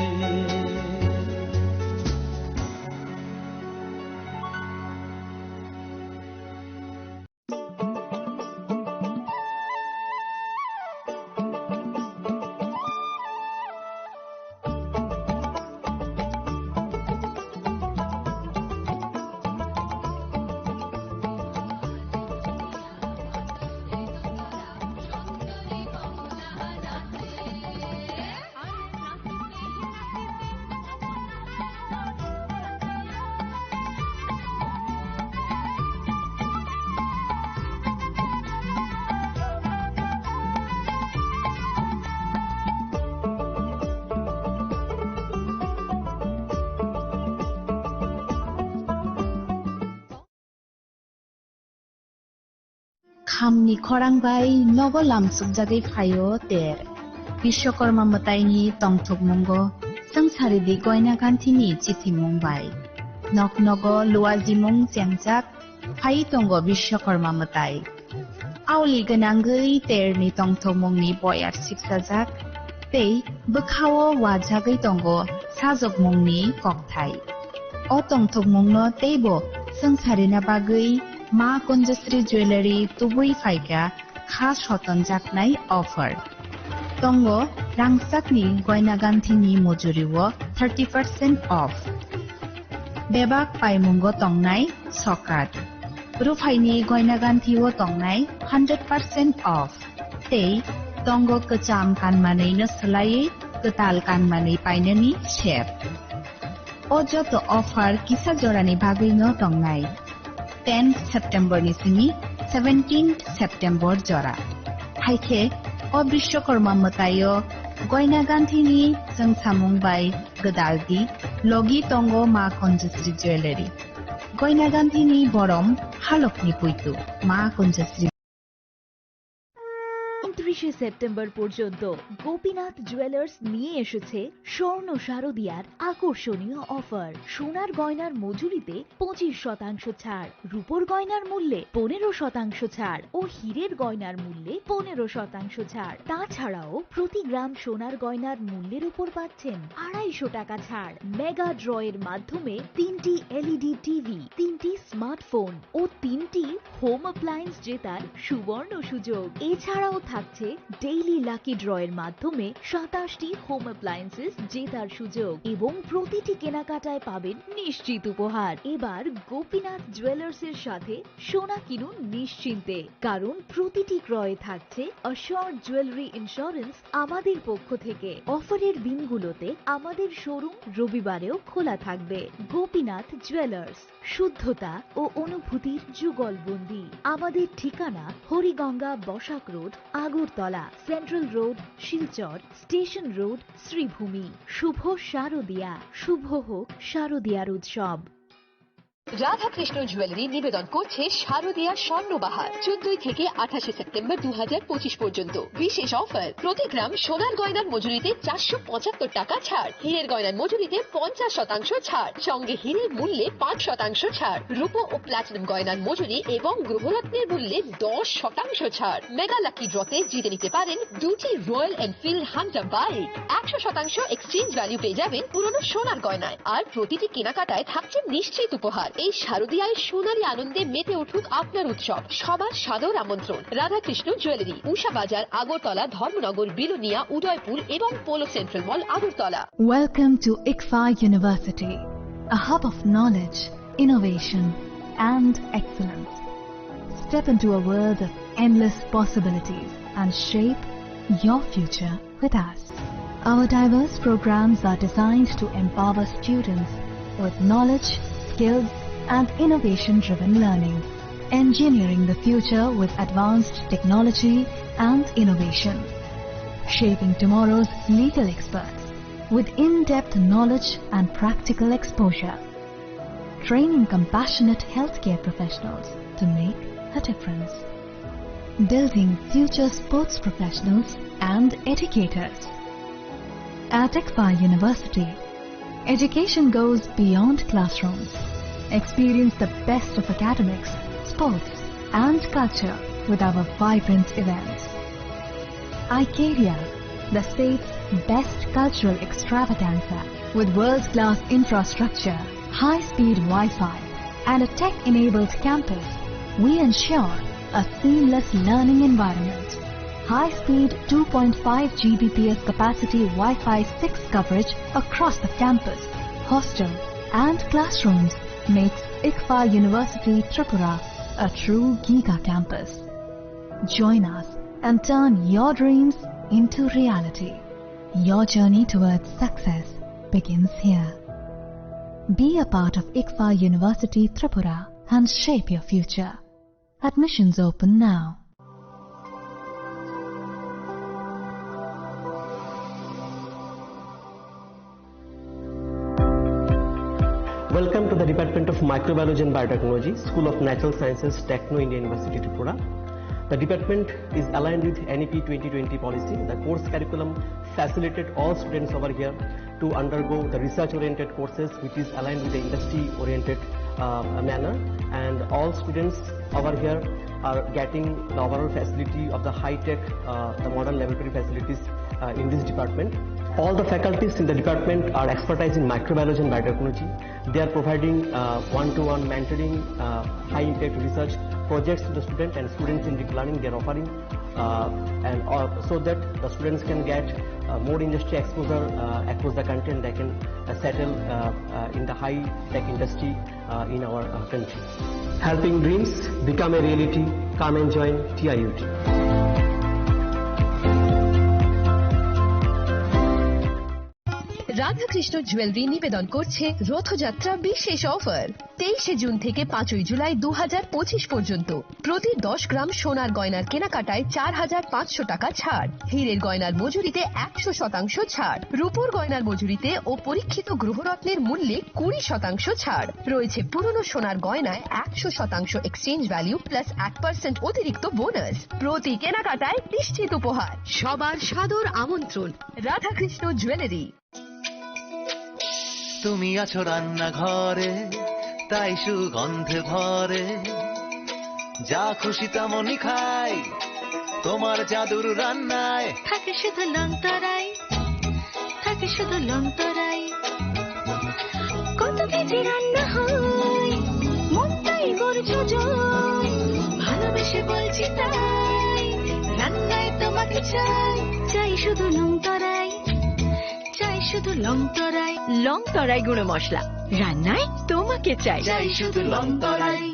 Hamni khorang bai nogo lamsukjagwi phaio ter. Biswakarma mwtaini tongthokmungo swngcharidi Goina Ganthini chithimung bai. Nok nogo luajimung chengjak phai tongo Biswakarma mwtai. Auli gwnangwi terni tongthokmungni boyar sipsajak tei bwkhao wajagwi tongo sajokmungni kokthai. O tongthokmungno teibo swngcharina bagwi Ma Kunjasri Jewellery tubui phaikha kha sotonjaknai offer. Tongo rangchakni Goina Ganthini mujuriwo thirty percent off. Bebak paimungo tongnai sokat. Ruphaini Goina Ganthio tongnai hundred percent off. Tei tongo kwcham kanmanwino swlaiwi kwtal kanmanwi painani sep. O joto offer kisa jorani bagwino tongnai. Tenth September ni simi seventeenth September jora. Haikhe o Biswakarma mwtaio Goina Ganthini chwngsamung bai gwdaldi logi tongo Ma Kunjasri Jewellery. Goina Ganthini borom halokni puitu Ma Kunjasri. ঊনত্রিশে সেপ্টেম্বর পর্যন্ত গোপীনাথ জুয়েলার্স নিয়ে এসেছে স্বর্ণ শারদিয়ার আকর্ষণীয় অফার। সোনার গয়নার মজুরিতে পঁচিশ শতাংশ ছাড়, রূপোর গয়নার মূল্যে পনেরো শতাংশ ছাড় ও হীরের গয়নার মূল্যে পনেরো শতাংশ ছাড়। তাছাড়াও প্রতি গ্রাম সোনার গয়নার মূল্যের উপর পাচ্ছেন আড়াইশো টাকা ছাড়। মেগা ড্র এর মাধ্যমে তিনটি এলইডি টিভি, তিনটি স্মার্টফোন ও তিনটি হোম অ্যাপ্লায়েন্স জেতার সুবর্ণ সুযোগ। এছাড়াও থাকছে ডেইলি লাকি ড্র এর মাধ্যমে সাতাশটি হোম অ্যাপ্লায়েন্সেস জেতার সুযোগ এবং প্রতিটি কেনাকাটায় পাবেন নিশ্চিত উপহার। এবার গোপীনাথ জুয়েলার্স এর সাথে সোনা কিনুন নিশ্চিন্তে, কারণ প্রতিটি ক্রয়ে থাকছে অ্যাসিওরড জুয়েলারি ইন্স্যুরেন্স আমাদের পক্ষ থেকে। অফারের দিনগুলোতে আমাদের শোরুম রবিবারেও খোলা থাকবে। গোপীনাথ জুয়েলার্স, শুদ্ধতা ও অনুভূতির যুগলবন্দি। আমাদের ঠিকানা Hariganga Basak road, Agartala, central road, Silchar, station road, Sribhumi. শুভ শারদিয়া, শুভ হোক শারদিয়ার উৎসব। রাধাকৃষ্ণ জুয়েলারি নিবেদন করছে শারদিয়া স্বর্ণবাহার, চোদ্দই থেকে আঠাশে সেপ্টেম্বর দু হাজার পঁচিশ পর্যন্ত। বিশেষ অফার, প্রতি গ্রাম সোনার গয়নার মজুরিতে চারশো পঁচাত্তর টাকা ছাড়, হীরের গয়নার মজুরিতে পঞ্চাশ শতাংশ ছাড়, সঙ্গে হীরের মূল্যে পাঁচ শতাংশ ছাড়, রূপো ও প্লাটিনাম গয়নার মজুরি এবং গ্রহরত্নের মূল্যে দশ শতাংশ ছাড়। মেগা লাকি ড্রতে জিতে নিতে পারেন দুটি রয়্যাল এনফিল্ড হান্টার বাইক, একশো শতাংশ এক্সচেঞ্জ ভ্যালু পেয়ে যাবেন পুরনো সোনার গয়নায়। আর প্রতিটি কেনাকাটায় থাকছে নিশ্চিত উপহার। এই শারদীয়ায় সোনালী আনন্দে মেতে উঠুক আপনার উৎসব। সবার সাদর আমন্ত্রণ। রাধাকৃষ্ণ জুয়েলারি, উষা বাজার, আগরতলা, ধর্মনগর, বিলোনিয়া, উদয়পুর এবং polo central mall, Agartala. Welcome to ICFAI University, a hub of knowledge, innovation, and excellence. Step into a world of endless possibilities and shape your future with us. Our diverse programs are designed to empower students with knowledge, skills, and innovation driven learning, engineering the future with advanced technology and innovation, shaping tomorrow's legal experts with in depth knowledge and practical exposure, training compassionate healthcare professionals to make a difference, building future sports professionals and educators. At ICFAI University, education goes beyond classrooms. Experience the best of academics, sports, and culture with our vibrant events. Icaria, the state's best cultural extravaganza, with world class infrastructure, high speed Wi Fi, and a tech enabled campus, we ensure a seamless learning environment. High speed two point five G B P S capacity Wi Fi six coverage across the campus, hostel, and classrooms makes ICFAI University Tripura a true giga campus. Join us and turn your dreams into reality. Your journey towards success begins here. Be a part of ICFAI University Tripura and shape your future. Admissions open now. Welcome to the Department of Microbiology and Biotechnology, School of Natural Sciences, Techno India University, Tripura. The department is aligned with N E P twenty twenty policy. The course curriculum facilitated all students over here to undergo the research-oriented courses, which is aligned with the industry-oriented uh, manner. And all students over here are getting the overall facility of the high-tech, uh, the modern laboratory facilities uh, in this department. All the faculties in the department are expertise in microbiology and biotechnology. They are providing uh, one-to-one mentoring, uh, high-impact research projects to the student and students-centric learning they are offering, uh, and uh, so that the students can get uh, more industry exposure uh, across the country, and they can uh, settle uh, uh, in the high-tech industry uh, in our uh, country. Helping dreams become a reality. Come and join T I U T. Radhakrishna jewellery নিবেদন করছে রথযাত্রা বিশেষ অফার। তেইশে জুন থেকে পাঁচই জুলাই দু হাজার পঁচিশ পর্যন্ত প্রতি দশ গ্রাম সোনার গয়নার কেনাকাটায় চার হাজার পাঁচশো টাকা ছাড়, হীরের গয়নার মজুরিতে একশো শতাংশ ছাড়, রূপোর গয়নার মজুরিতে ও পরীক্ষিত গ্রহরত্নের মূল্যে কুড়ি শতাংশ ছাড় রয়েছে। পুরনো সোনার গয়নায় একশো শতাংশ এক্সচেঞ্জ ভ্যালু প্লাস এক পার্সেন্ট অতিরিক্ত বোনাস। প্রতি কেনাকাটায় নিশ্চিত উপহার। সবার সাদর আমন্ত্রণ রাধাকৃষ্ণ জুয়েলারি। তুমি আছো রান্নাঘরে, তাই সুগন্ধে ভরে। যা খুশি তেমনই খাই, তোমার জাদুর রান্নায়। থাকে শুধু লংতরাই, থাকে শুধু লংতরাই। কত কেজি রান্না হয়, মনটাই করছো জয়। ভালোবেসে বলছি তাই, রান্নায় তোমাকে চাই। চাই শুধু লংতরাই, চাই শুধু লংতরাই। লংতরাই গুঁড়ো মশলা, রান্নায় তোমাকে চাই। চাই শুধু লংতরাই।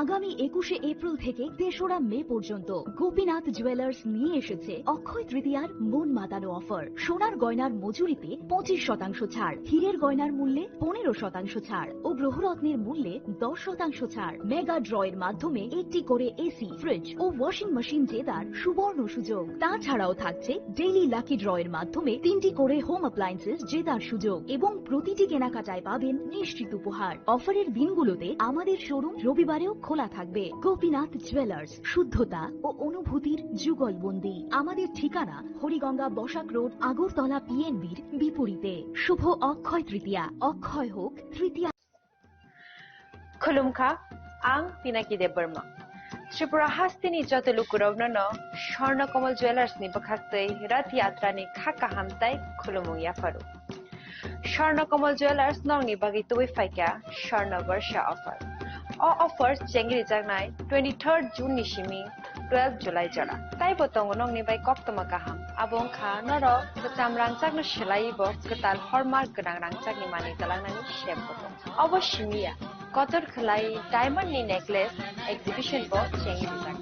আগামী একুশে এপ্রিল থেকে তেসরা মে পর্যন্ত গোপীনাথ জুয়েলার্স নিয়ে এসেছে অক্ষয় তৃতীয়ার মন মাতানো অফার। সোনার গয়নার মজুরিতে পঁচিশ শতাংশ ছাড়, হীরের গয়নার মূল্যে পনেরো শতাংশ ছাড় ও গ্রহরত্নের মূল্যে দশ শতাংশ ছাড়। মেগা ড্র এর মাধ্যমে একটি করে এসি, ফ্রিজ ও ওয়াশিং মেশিন জেতার সুবর্ণ সুযোগ। তাছাড়াও থাকছে ডেইলি লাকি ড্র এর মাধ্যমে তিনটি করে হোম অ্যাপ্লায়েন্সেস জেতার সুযোগ এবং প্রতিটি কেনাকাটায় পাবেন নিশ্চিত উপহার। অফারের দিনগুলোতে আমাদের শোরুম রবিবারেও খোলা থাকবে। গোপীনাথ জুয়েলার্স, শুদ্ধতা ও অনুভূতির যুগলবন্দি। আমাদের ঠিকানা হরিগঙ্গা বসাক রোড, আগরতলা পিএনবির বিপরীতে। শুভ অক্ষয় তৃতীয়া, অক্ষয় হোক তৃতীয়া। Khulumkha, ang Pinaki Debbarma. Tripura hasteni joto lukurokno no Swarna Kamal Jewellers ni bwkhaktwi Rath Yatra ni kha kaham tai khulumung yapharu. Swarna Kamal Jewellers nokni bagwi tubui phaikha Swarna Barsha offer. O offer chengri jaknai twenty-third June ni simi twelve July jora. Taibo tongo nokni bai koktwma kaham. Abo wngkha norok kwcham rangchakno swlaiwi bo kwtal hallmark gwnang rangchakni manwi twlangnani sep bo tongo. Obo simi ya, kotor khwlai diamond ni necklace exhibition bo chengwi rijak.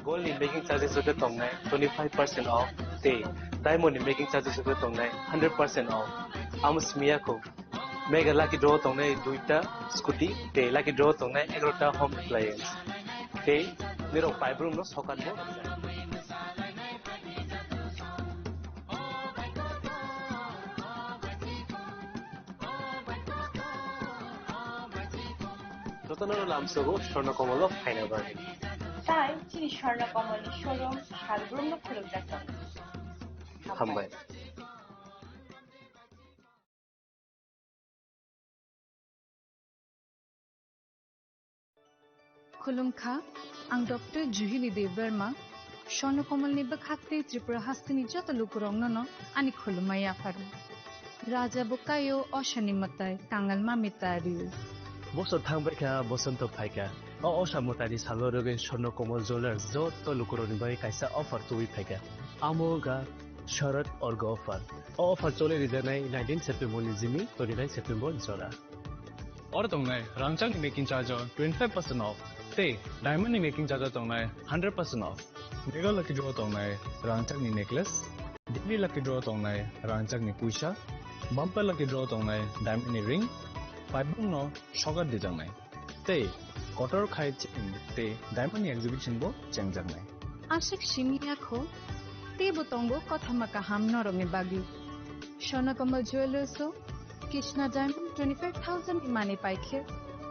Gold ni making charges joto tongnai twenty five percent off tei diamond ni making charges joto tongnai hundred percent off. Amo simi ya kho. Mega lucky draw tongnai duita scooty tei lucky draw tongnai egarota home appliance. Tei nirok paibrumno sokat bo. Jotono lamsogo Swarna Kamal o phaina bagwi. Tai chini Swarna Kamal ni showroom salbrumno khulumjak tongo. Hambai. Khulumkha, ang Doctor Juhili Debbarma, Swarna Kamal ni bwkhak tei Tripura hasteni joto lukurokno no ani khulumma yapharu. Raja bo kaio, osani mwtai, kangal mami tario. Bosor thangbaikha, bosonto phaikha. O osa mwtaini salo rwgwi Swarna Kamal Jewellers joto lukurokni bagwi kaisa offer tubui phaikha. Amo wngkha Sharad Orgo offer. O offer choli rijaknai nineteen September ni simi twenty-nine September jora. Oro tongnai rangchakni making charge o twenty-five percent off tei diamond ni making charge o tongnai hundred percent off. Mega lucky draw tongnai rangchakni necklace, daily lucky draw tongnai rangchakni puisa, bumper lucky draw tongnai diamond ni ring, paibungno sokat dijaknai. tei kotor khai cheng tei diamond ni exhibition bo chengjaknai. Aswk simi ya kho, teibo tongo kothoma kaham norokni bagwi. Swarnakomal Jewellers o Krishna Diamond twenty five thousand ni manwi paikhe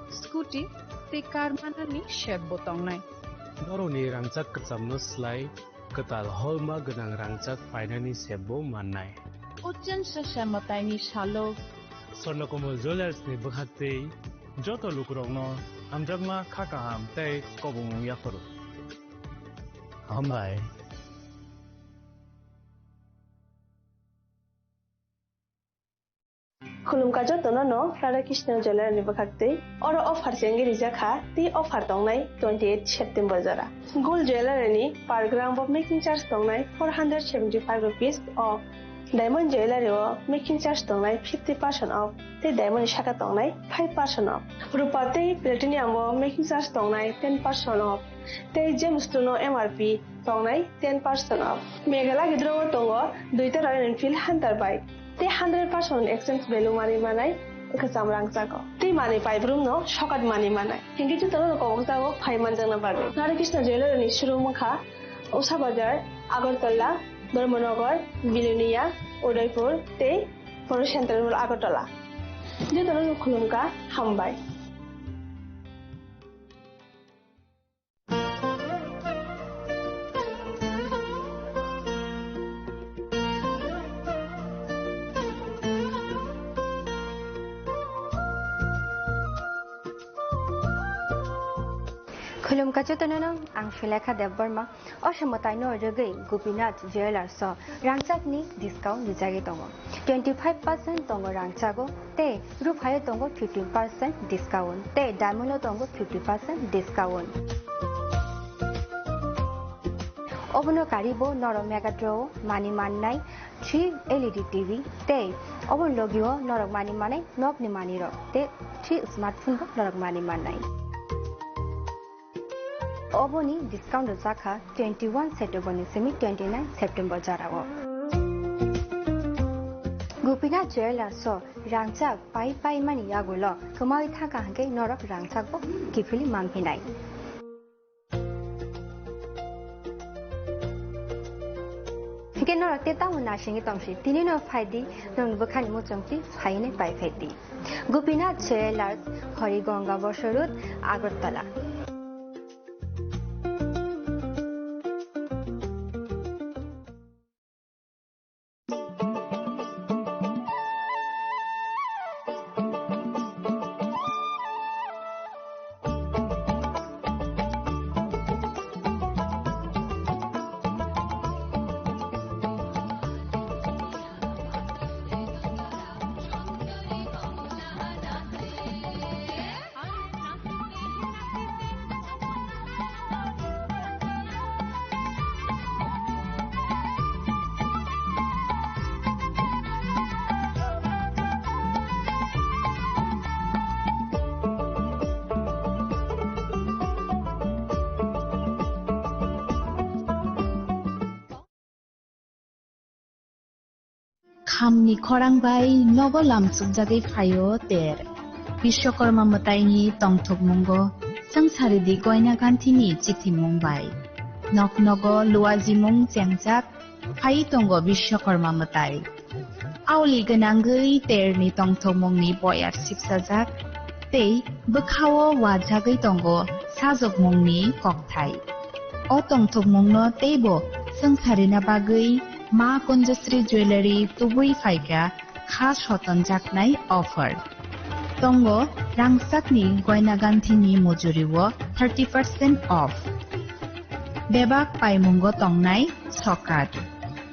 scooty tei car manani sep bo tongnai. Norokni rangchak kwchamno slai kwtal holma gwnang rangchak painani sep bo mannai. O chwngsa se mwtaini salo Swarnakomal Jewellers ni bwkhaktwi joto lukurokno hamjakma kha kaham tei kobongmung yapharo. Hambai. Khulumkha jotono no Radha Krishna Jewellery ni bwkhaktwi. Oro offer chengwi rijak kha, tei offer tongnai twenty eight September jora. Gold Jewellery ni per gram bo making charge tongnai four hundred seventy five rupees off. Diamond Jewellery o making charge tongnai fifty percent off, tei diamond ni saka tongnai five percent off. Rupa tei platinum o making charge tongnai ten percent off, tei gemstone o M R P tongnai ten percent off. Meghalaya gidro o tongo duita Royal Enfield Hunter bike. Tei hundred percent exchange value manwi manai kwcham rangchago. Tei manwi paibrumno sokat manwi manai. Hinkhe jotono kobokjago phai manjakna bagwi. Radha Krishna Jewellery ni showroom wngkha Usha Bazar, Agartala, Dharmanagar, Bilonia, Udaipur tei Poro Central Mall Agartala. Jotono khulumkha, hambai. Khulumkha jotono no, ang Sulekha Debbarma. O se mwtaino rwgwi Gopinath Jewellers o rangchakni discount rijagwi tongo. Twenty five percent tongo rangchago, tei ruphaio tongo fifteen percent discount, tei diamond o tongo fifty percent discount. Obono karibo norok Megatron o manwi mannai three L E D T V, tei obo logio norok manwi manai nokni manwirok, tei three smartphone bo norok manwi mannai. Oboni discount rwjakha twenty one September ni simi twenty nine September jorao. Gopinath Jewellers o rangchak pai pai mani yagulo kwmawi thangkha hwnkhe norok rangchak bo kiphilwi manphinai. Hwnkhe norok tei tamo nasingwi tongsi, tini no phaidi, norokni bwkhani muchungtwi phainai pai phaidi. Gopinath Jewellers, Hori Ganga Bosor Road, Agartala. Khamni khorang bai nogo lamsukjagwi phaio ter. Biswakarma mwtaini tongthokmungo swngcharidi goina ganthini chithimung bai. Nok nogo luajimung chengjak phai tongo Biswakarma mwtai. Aoli gwnangwi terni tongthokmungni boyar sipsajak tei bwkhao wajagwi tongo sajokmungni kokthai. O tongthokmungno teibo swngcharina bagwi Ma Kunjasri Jewellery tubui phaikha kha sotonjaknai offer. Tongo rangchakni goina ganthini mujuriwo thirty percent off. Bebak paimungo tongnai sokat.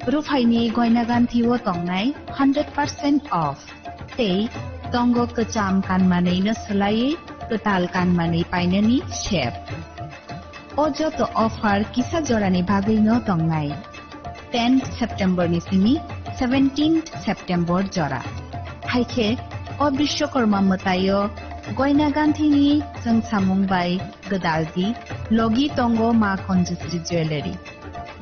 Ruphaini goina ganthio tongnai hundred percent off. Tei tongo kwcham kanmanwino swlaiwi kwtal kanmanwi painani sep. O joto offer kisa jorani bagwino tongnai. Tenth September ni simi seventeenth September jora. Haikhe o Biswakarma mwtaio goina ganthini chwngsamung bai gwdaldi logi tongo Ma Kunjasri Jewellery.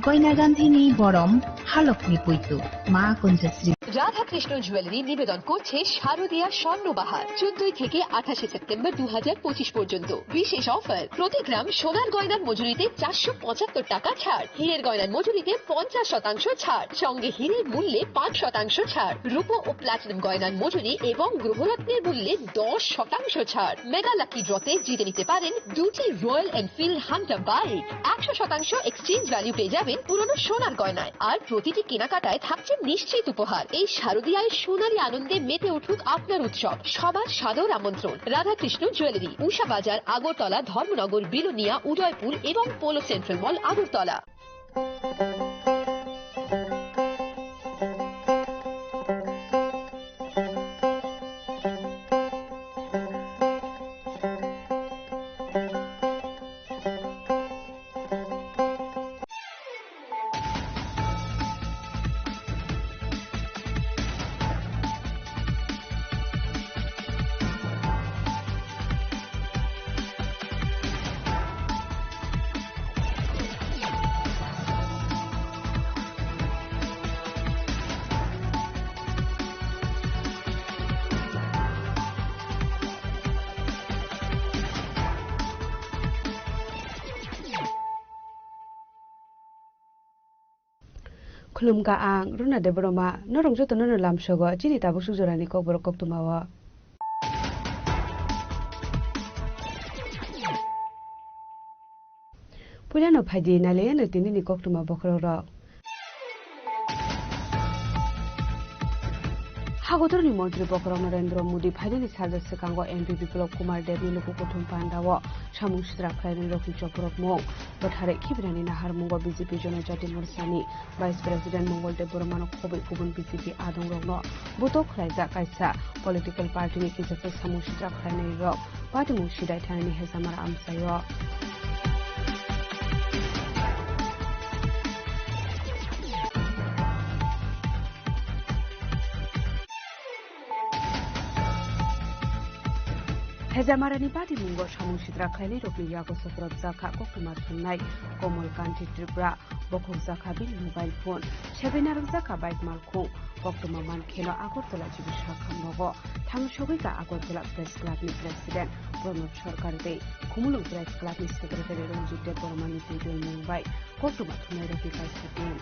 Goina ganthini borom halokni puitu Ma Kunjasri. Radhakrishna jewellery নিবেদন করছে শারদীয়া স্বর্ণ বাহার, চোদ্দই থেকে আঠাশে সেপ্টেম্বর দু হাজার পঁচিশ পর্যন্ত। বিশেষ অফার, প্রতি গ্রাম সোনার গয়নার মজুরিতে চারশো পঁচাত্তর টাকা ছাড়, হীরের গয়নার মজুরিতে পঞ্চাশ শতাংশ ছাড়, সঙ্গে হীরের মূল্যে পাঁচ শতাংশ ছাড়, রূপো ও প্লাটিনাম গয়নার মজুরি এবং গ্রহরত্নের মূল্যে দশ শতাংশ ছাড়। মেগা লাকি ড্রতে জিতে নিতে পারেন দুটি রয়্যাল এনফিল্ড হান্টার বাইক, একশো শতাংশ এক্সচেঞ্জ ভ্যালু পেয়ে যাবেন পুরনো সোনার গয়নায়। আর প্রতিটি কেনাকাটায় থাকছে নিশ্চিত উপহার। এই শারদীয়ায় সোনালী আনন্দে মেতে উঠুক আপনার উৎসব। সবার সাদর আমন্ত্রণ। রাধাকৃষ্ণ জুয়েলারি, উষা বাজার, আগরতলা, ধর্মনগর, বিলোনিয়া, উদয়পুর এবং polo central mall, Agartala. Khulumkha ang Runa Debbarma, norok jotono no lamsogo chini tabuk suk jorani kokborok koktwmao. Puilano phaidi nailaiyano tinini koktwma bokhorokrok. Hagotorni montri bokhorok Narendra Modi phaidini salsa swkango M P Biplab Kumar Debni luku kuthum pandao samung sitra khlainai rokni choprokmung. Bwtharwi khibirani naharmungo B J P Jonojati Morsani Vice President Mongol Debbarmano khobwi kubun B J P adongrokno butok khlaijak kaisa political party ni kijaphal samung sitra khlainairok patimung sidai thanani hejamara amchaio. Hejamarani patimungo samung sitra khlainairokni yago sokorobjakha koktwma thumnai Komal Kanti Tripura. Bokhokjakha bini mobile phone, sebai narwkjakha bike malkhung. Koktwma mankheno Agartala chibisakha nogo thang sogwika Agartala Press Club ni President Pranab Sarkar tei Khumulwng Press Club ni Secretary Ranjit Debbarma ni twijlangmung bai koktwma thumnairokni kaisa team.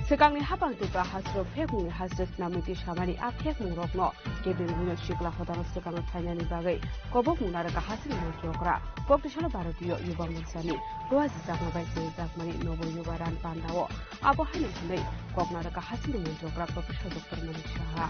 Swkangni hapang Tripura hasteo phekmungni haste snamwi twi samani a phekmungrokno kebengwino sikla hodano swkango phainani bagwi kobokmung narwkha hasini montri okra. Koktisalo Bharatiyo Yuba Morchani roajijakma bai chengjakmani Nobo Yuba Ran Pandao abo haino hwnwi kok narwkha hasini montri okra Professor Doctor Manik Saha.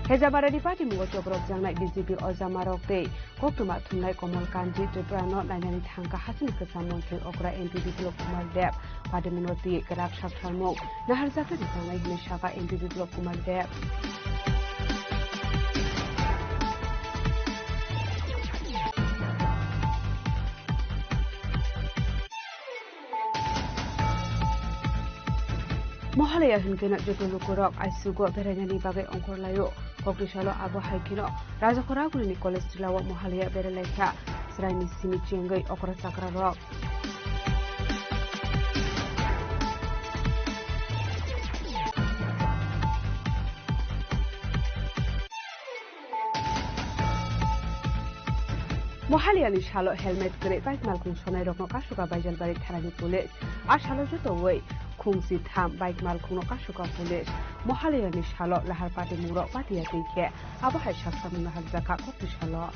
Hejamarani patimungo choprok jangnai B J P ojamarok tei koktwma thumnai Komal Kanti Tripurano nainani thangkha hasini kwcham montri okra M P Biplab Kumar Deb. Patimungno twi kwrak sak tharmung naharjaknai rijaknai hwnwi sakha M P Biplab Kumar Deb. Mohalaya hinkheno joto lukurok aisugo berainani bagwi ongkhorlaio. Koktisalo abo hai kheno Rajakhoragulini college tilao Mohalaya berailaikha chwraini simi chengwi okra chakrarok. Mohaliyani salo helmet kwrwi bike malkhung sonairokno kasuka Baijalbari thanani police. A salo jotowi khungsi tham bike malkhungno kasuka police. Mohaliyani salo lahar patimungrok patiya twi khe abo hai sak samung naharjakha kokti salo.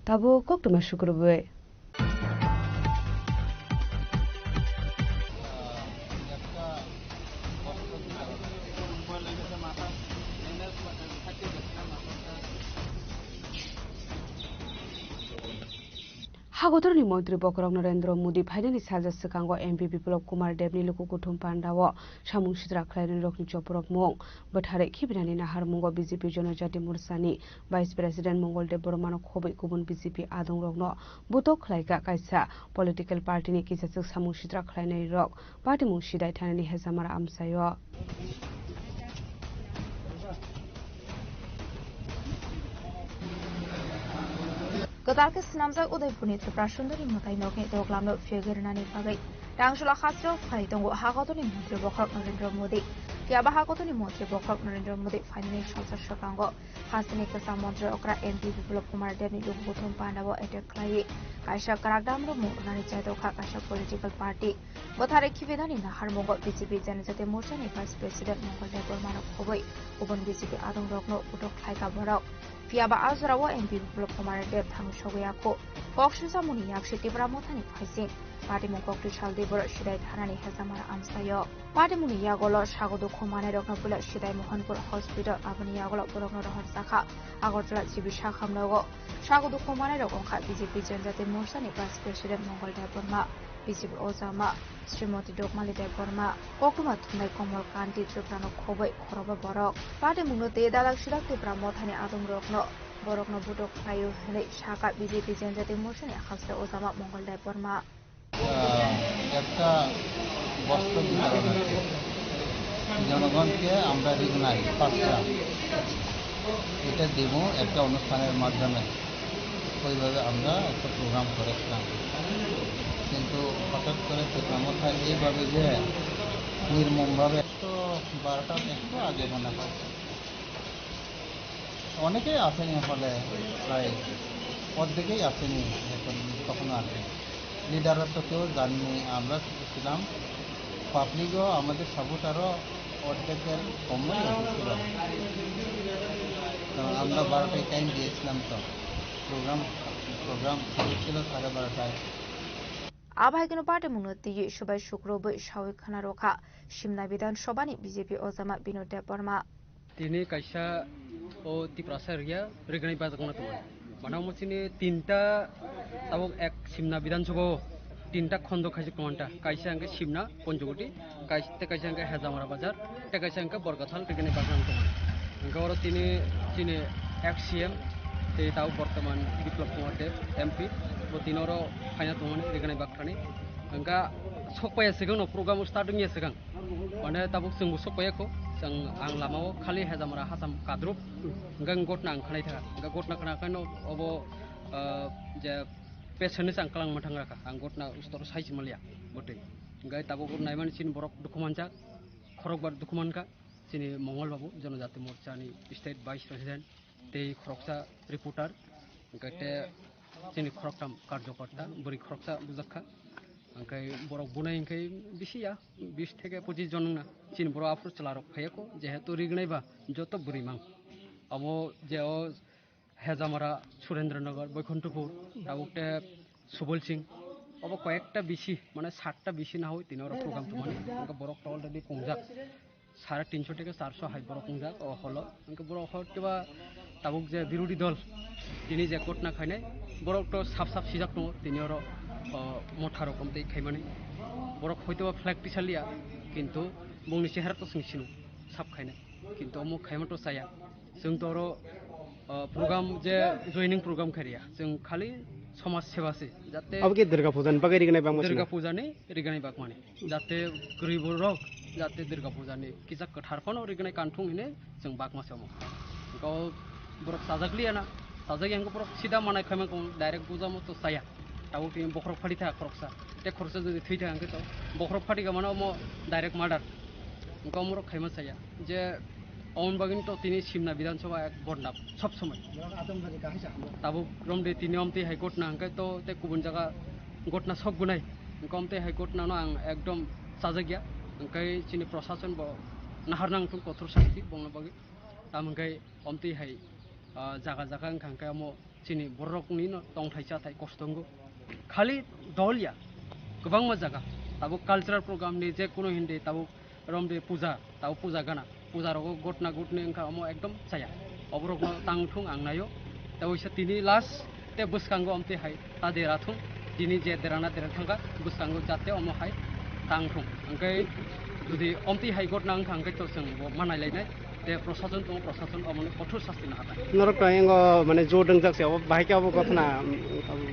Tabuk koktwma sukrubwi. Hagotorni montri bokhorok Narendra Modi phainani salsa swkango M P Biplab Kumar Debni luku kuthum pandao samung sitra khlainani rokni choprok mung bwtharwi khibinani naharmungo B J P Jonojati Morchani Vice President Mongol Debbarmano khobwi kubun B J P adongrokno butok khlaikha. Kaisa political party ni kisachwk samung sitra khlainai rok patimung sidai thanani hejamara amchaio. Kwtal khe swnamjak Udaipurni Tripura Sundari mwtai nokni doklamno phiyogwi rwnani bagwi tangchwla hasteo phalwi tongo Hagotorni Montri Bokhorok Narendra Modi. Phiya ba Hagotorni Montri Bokhorok Narendra Modi phainani salsa swkango hasteni kwcham montri okra M P Biplab Kumar Debni luku kuthum pandao attack khlaiwi kaisa kwrak damro mung rwnani chaitokha kaisa political party. Bwtharwi khibinani naharmungo B J P Janajati Morchani Vice President Mongol Debbarmano khobwi kubun B J P adongrokno butok khlaikha borok. Phiya ba a jorao M P Biplab Kumar Deb thangwi sogwi ya kho. Kok swngchamungni yaksi Tipra Mothani phaising patimung koktwi sal di borok sidai thanani hejamara amchaio. Patimungni yagolo sago dukhu manai rokno puila sidai Mohanpur Hospital, aboni yagolo borokno rohor jakha Agartala G B Sakham nogo. Sago dukhu manai rok wngkha B J P Janajati Morchani Vice President Mongol Debbarma, B J P Ojama Srimati Dokmali Debbarma, koktwma thumnai Komol Kanti Triprano khobwi khoroba borok. Patimungno tei dalak silak Tipra Mothani adongrokno borokno butok khlaio hwnwi sakha B J P Janajati Morchani hasteo Ojama Mongol Debbarma. আহ, একটা বস্ত্র বিতরণ আছে। জনগণকে আমরা রিকগনাইজ করছিলাম। এটা দেব একটা অনুষ্ঠানের মাধ্যমে। ওইভাবে আমরা একটা প্রোগ্রাম করেছিলাম। কিন্তু হঠাৎ করে প্রোগ্রামটা এইভাবে যে নির্মমভাবে তো বারোটার একটু আগে মনে হয়। অনেকেই আসেনি হলে, প্রায় অর্ধেকেই আসেনি এখন, তখনও আসেনি। লিডাররা তো কেউ জাননি, আমরা শুধু ছিলাম, পাবলিকও আমাদের সাপোর্টারও অর্ধেকের কমই এসেছিল। তো আমরা বারোটায় টাইম দিয়েছিলাম তো, প্রোগ্রাম, প্রোগ্রাম শুরু ছিল সাড়ে বারোটায়। Abai keno patimungno twiwi subai sukrubwi sawi khna rwkha Simna Bidhan Sabhani B J P Ojama Binod Debbarma. Tini kaisa o Tiprasa area Rignai Bajak no tongo. Mane omo chini tinta tabuk ek Simna Bidhan Sabha o tinta khondo khaijak tongo ta. Kaisa hwnkhe Simna Ponchogoti, kais-, tei kaisa hwnkhe Hejamara Bazar, tei kaisa hwnkhe Borkathal Rignai Bajak no tongo. Hwnkhe oro tini chini ex C M tei tabuk bortoman Biplab Kumar Deb M P bo tini oro phaina tongmani Rignai Bakhani. Hwnkhe sokpaiya swkang no program start wngya swkang. Mane tabuk chwngbo sokpaiya kho, chwng ang lamao khali Hejamara Hasam kadrup, hwnkhe ang gotna ang khanai thaka. Hwnkhe gotna khna khaino obo, ah, je patient ni chang kwlangma thang rakha, ang gotna ustor sai se manliya bwtwi. Hwnkhe tabuk naimani chini borok dukhu manjak, khorokbar dukhu mankha, chini Mongol Babu, Jonojati Morcha ni State Vice President. Tei khoroksa reporter, hwnkhe te chini khoroktham karjokorta, bwrwi khoroksa bujakha. Hwnkhe borok bunai hwnkhe bisi ya, bis theke pochis jon wngna. Chini borok aphuru chwlarok phaiya kho, jehetu Rignai ba joto bwrwi mang. Abo je o Hejamara, Surendra Nagar, Boikhonthopur, tabuk te Subol Singh, obo koyekta bisi, mane satta bisi na hoi tini oro program tongmani. Hwnkhe borok to already pungjak. Sare tinso theke charso hai borok wngjak o holo. Hwnkhe borok hoitoba tabuk je birodhi dol tini je gotna khainai, borok to sap sap sijak tongo tini oro, o, motha rokom tei khaimani. Borok hoitoba flag tisaliya, kintu bongni chehara to chwng sino sap khainai. Kintu omo khaima to chaya. Chwng to oro, o, program je joining program khairiya. Chwng khali somaj seba se. Jate Abo khe Durga Puja ni bagwi rignai bangma Durga sino? Puja ni rignai bagmani. Jate kwrwi borok jate Durga Puja ni kisa kwthar phano rignai kanthung hine chwng bakma se omo. Hwnkhe o borok chajak liya na, chajak yang borok sida manai khaima kong direct puja mo to chaya. Tabuk tini bokhorok phati tha khoroksa. Te khoroksa jodi thwi tha hwnkhe to bokhorok phati ka mano omo direct murder. Hwnkhe omo rok khaima chaya. Je Omon bagwino to tini Simna Bidhan Sabha ek bodnam sob somoi. Tabuk romde tini omtwi hai gotna hwnkhe to tei kubun jaga gotna sok gunai. Hwnkhe omtwi hai gotnano ang ekdom chajakya. Hwnkhe chini prosason bo nahar nang thung kothor sakti bongno bagwi. Tamo hwnkhe omtwi hai, ah, jaga jaga wngkha hwnkhe omo chini bororokni no tongthai chathai kosto wngo. Khali dol ya, kwbangma jaga. Tabuk cultural program ni je kuno hindi tabuk romde puja, tabuk puja gana. Puja rogo gotna gotni wngkha omo ekdom chaya. Oborokno tang thung ang naio. Tei waisa tini last Te bwskango omtwi hai ta dera thung, tini je derana dera thangkha, bwskango jate omo hai tang thung. Hwnkhe jodi omtwi hai gotna wngkha, hwnkhe to chwng bo manai lainai. Te prosason tongo, prosason omono kothor sasti naharnai. Norok to engo mane jot wngjak se, obo bahai khe obo gothna, um, um.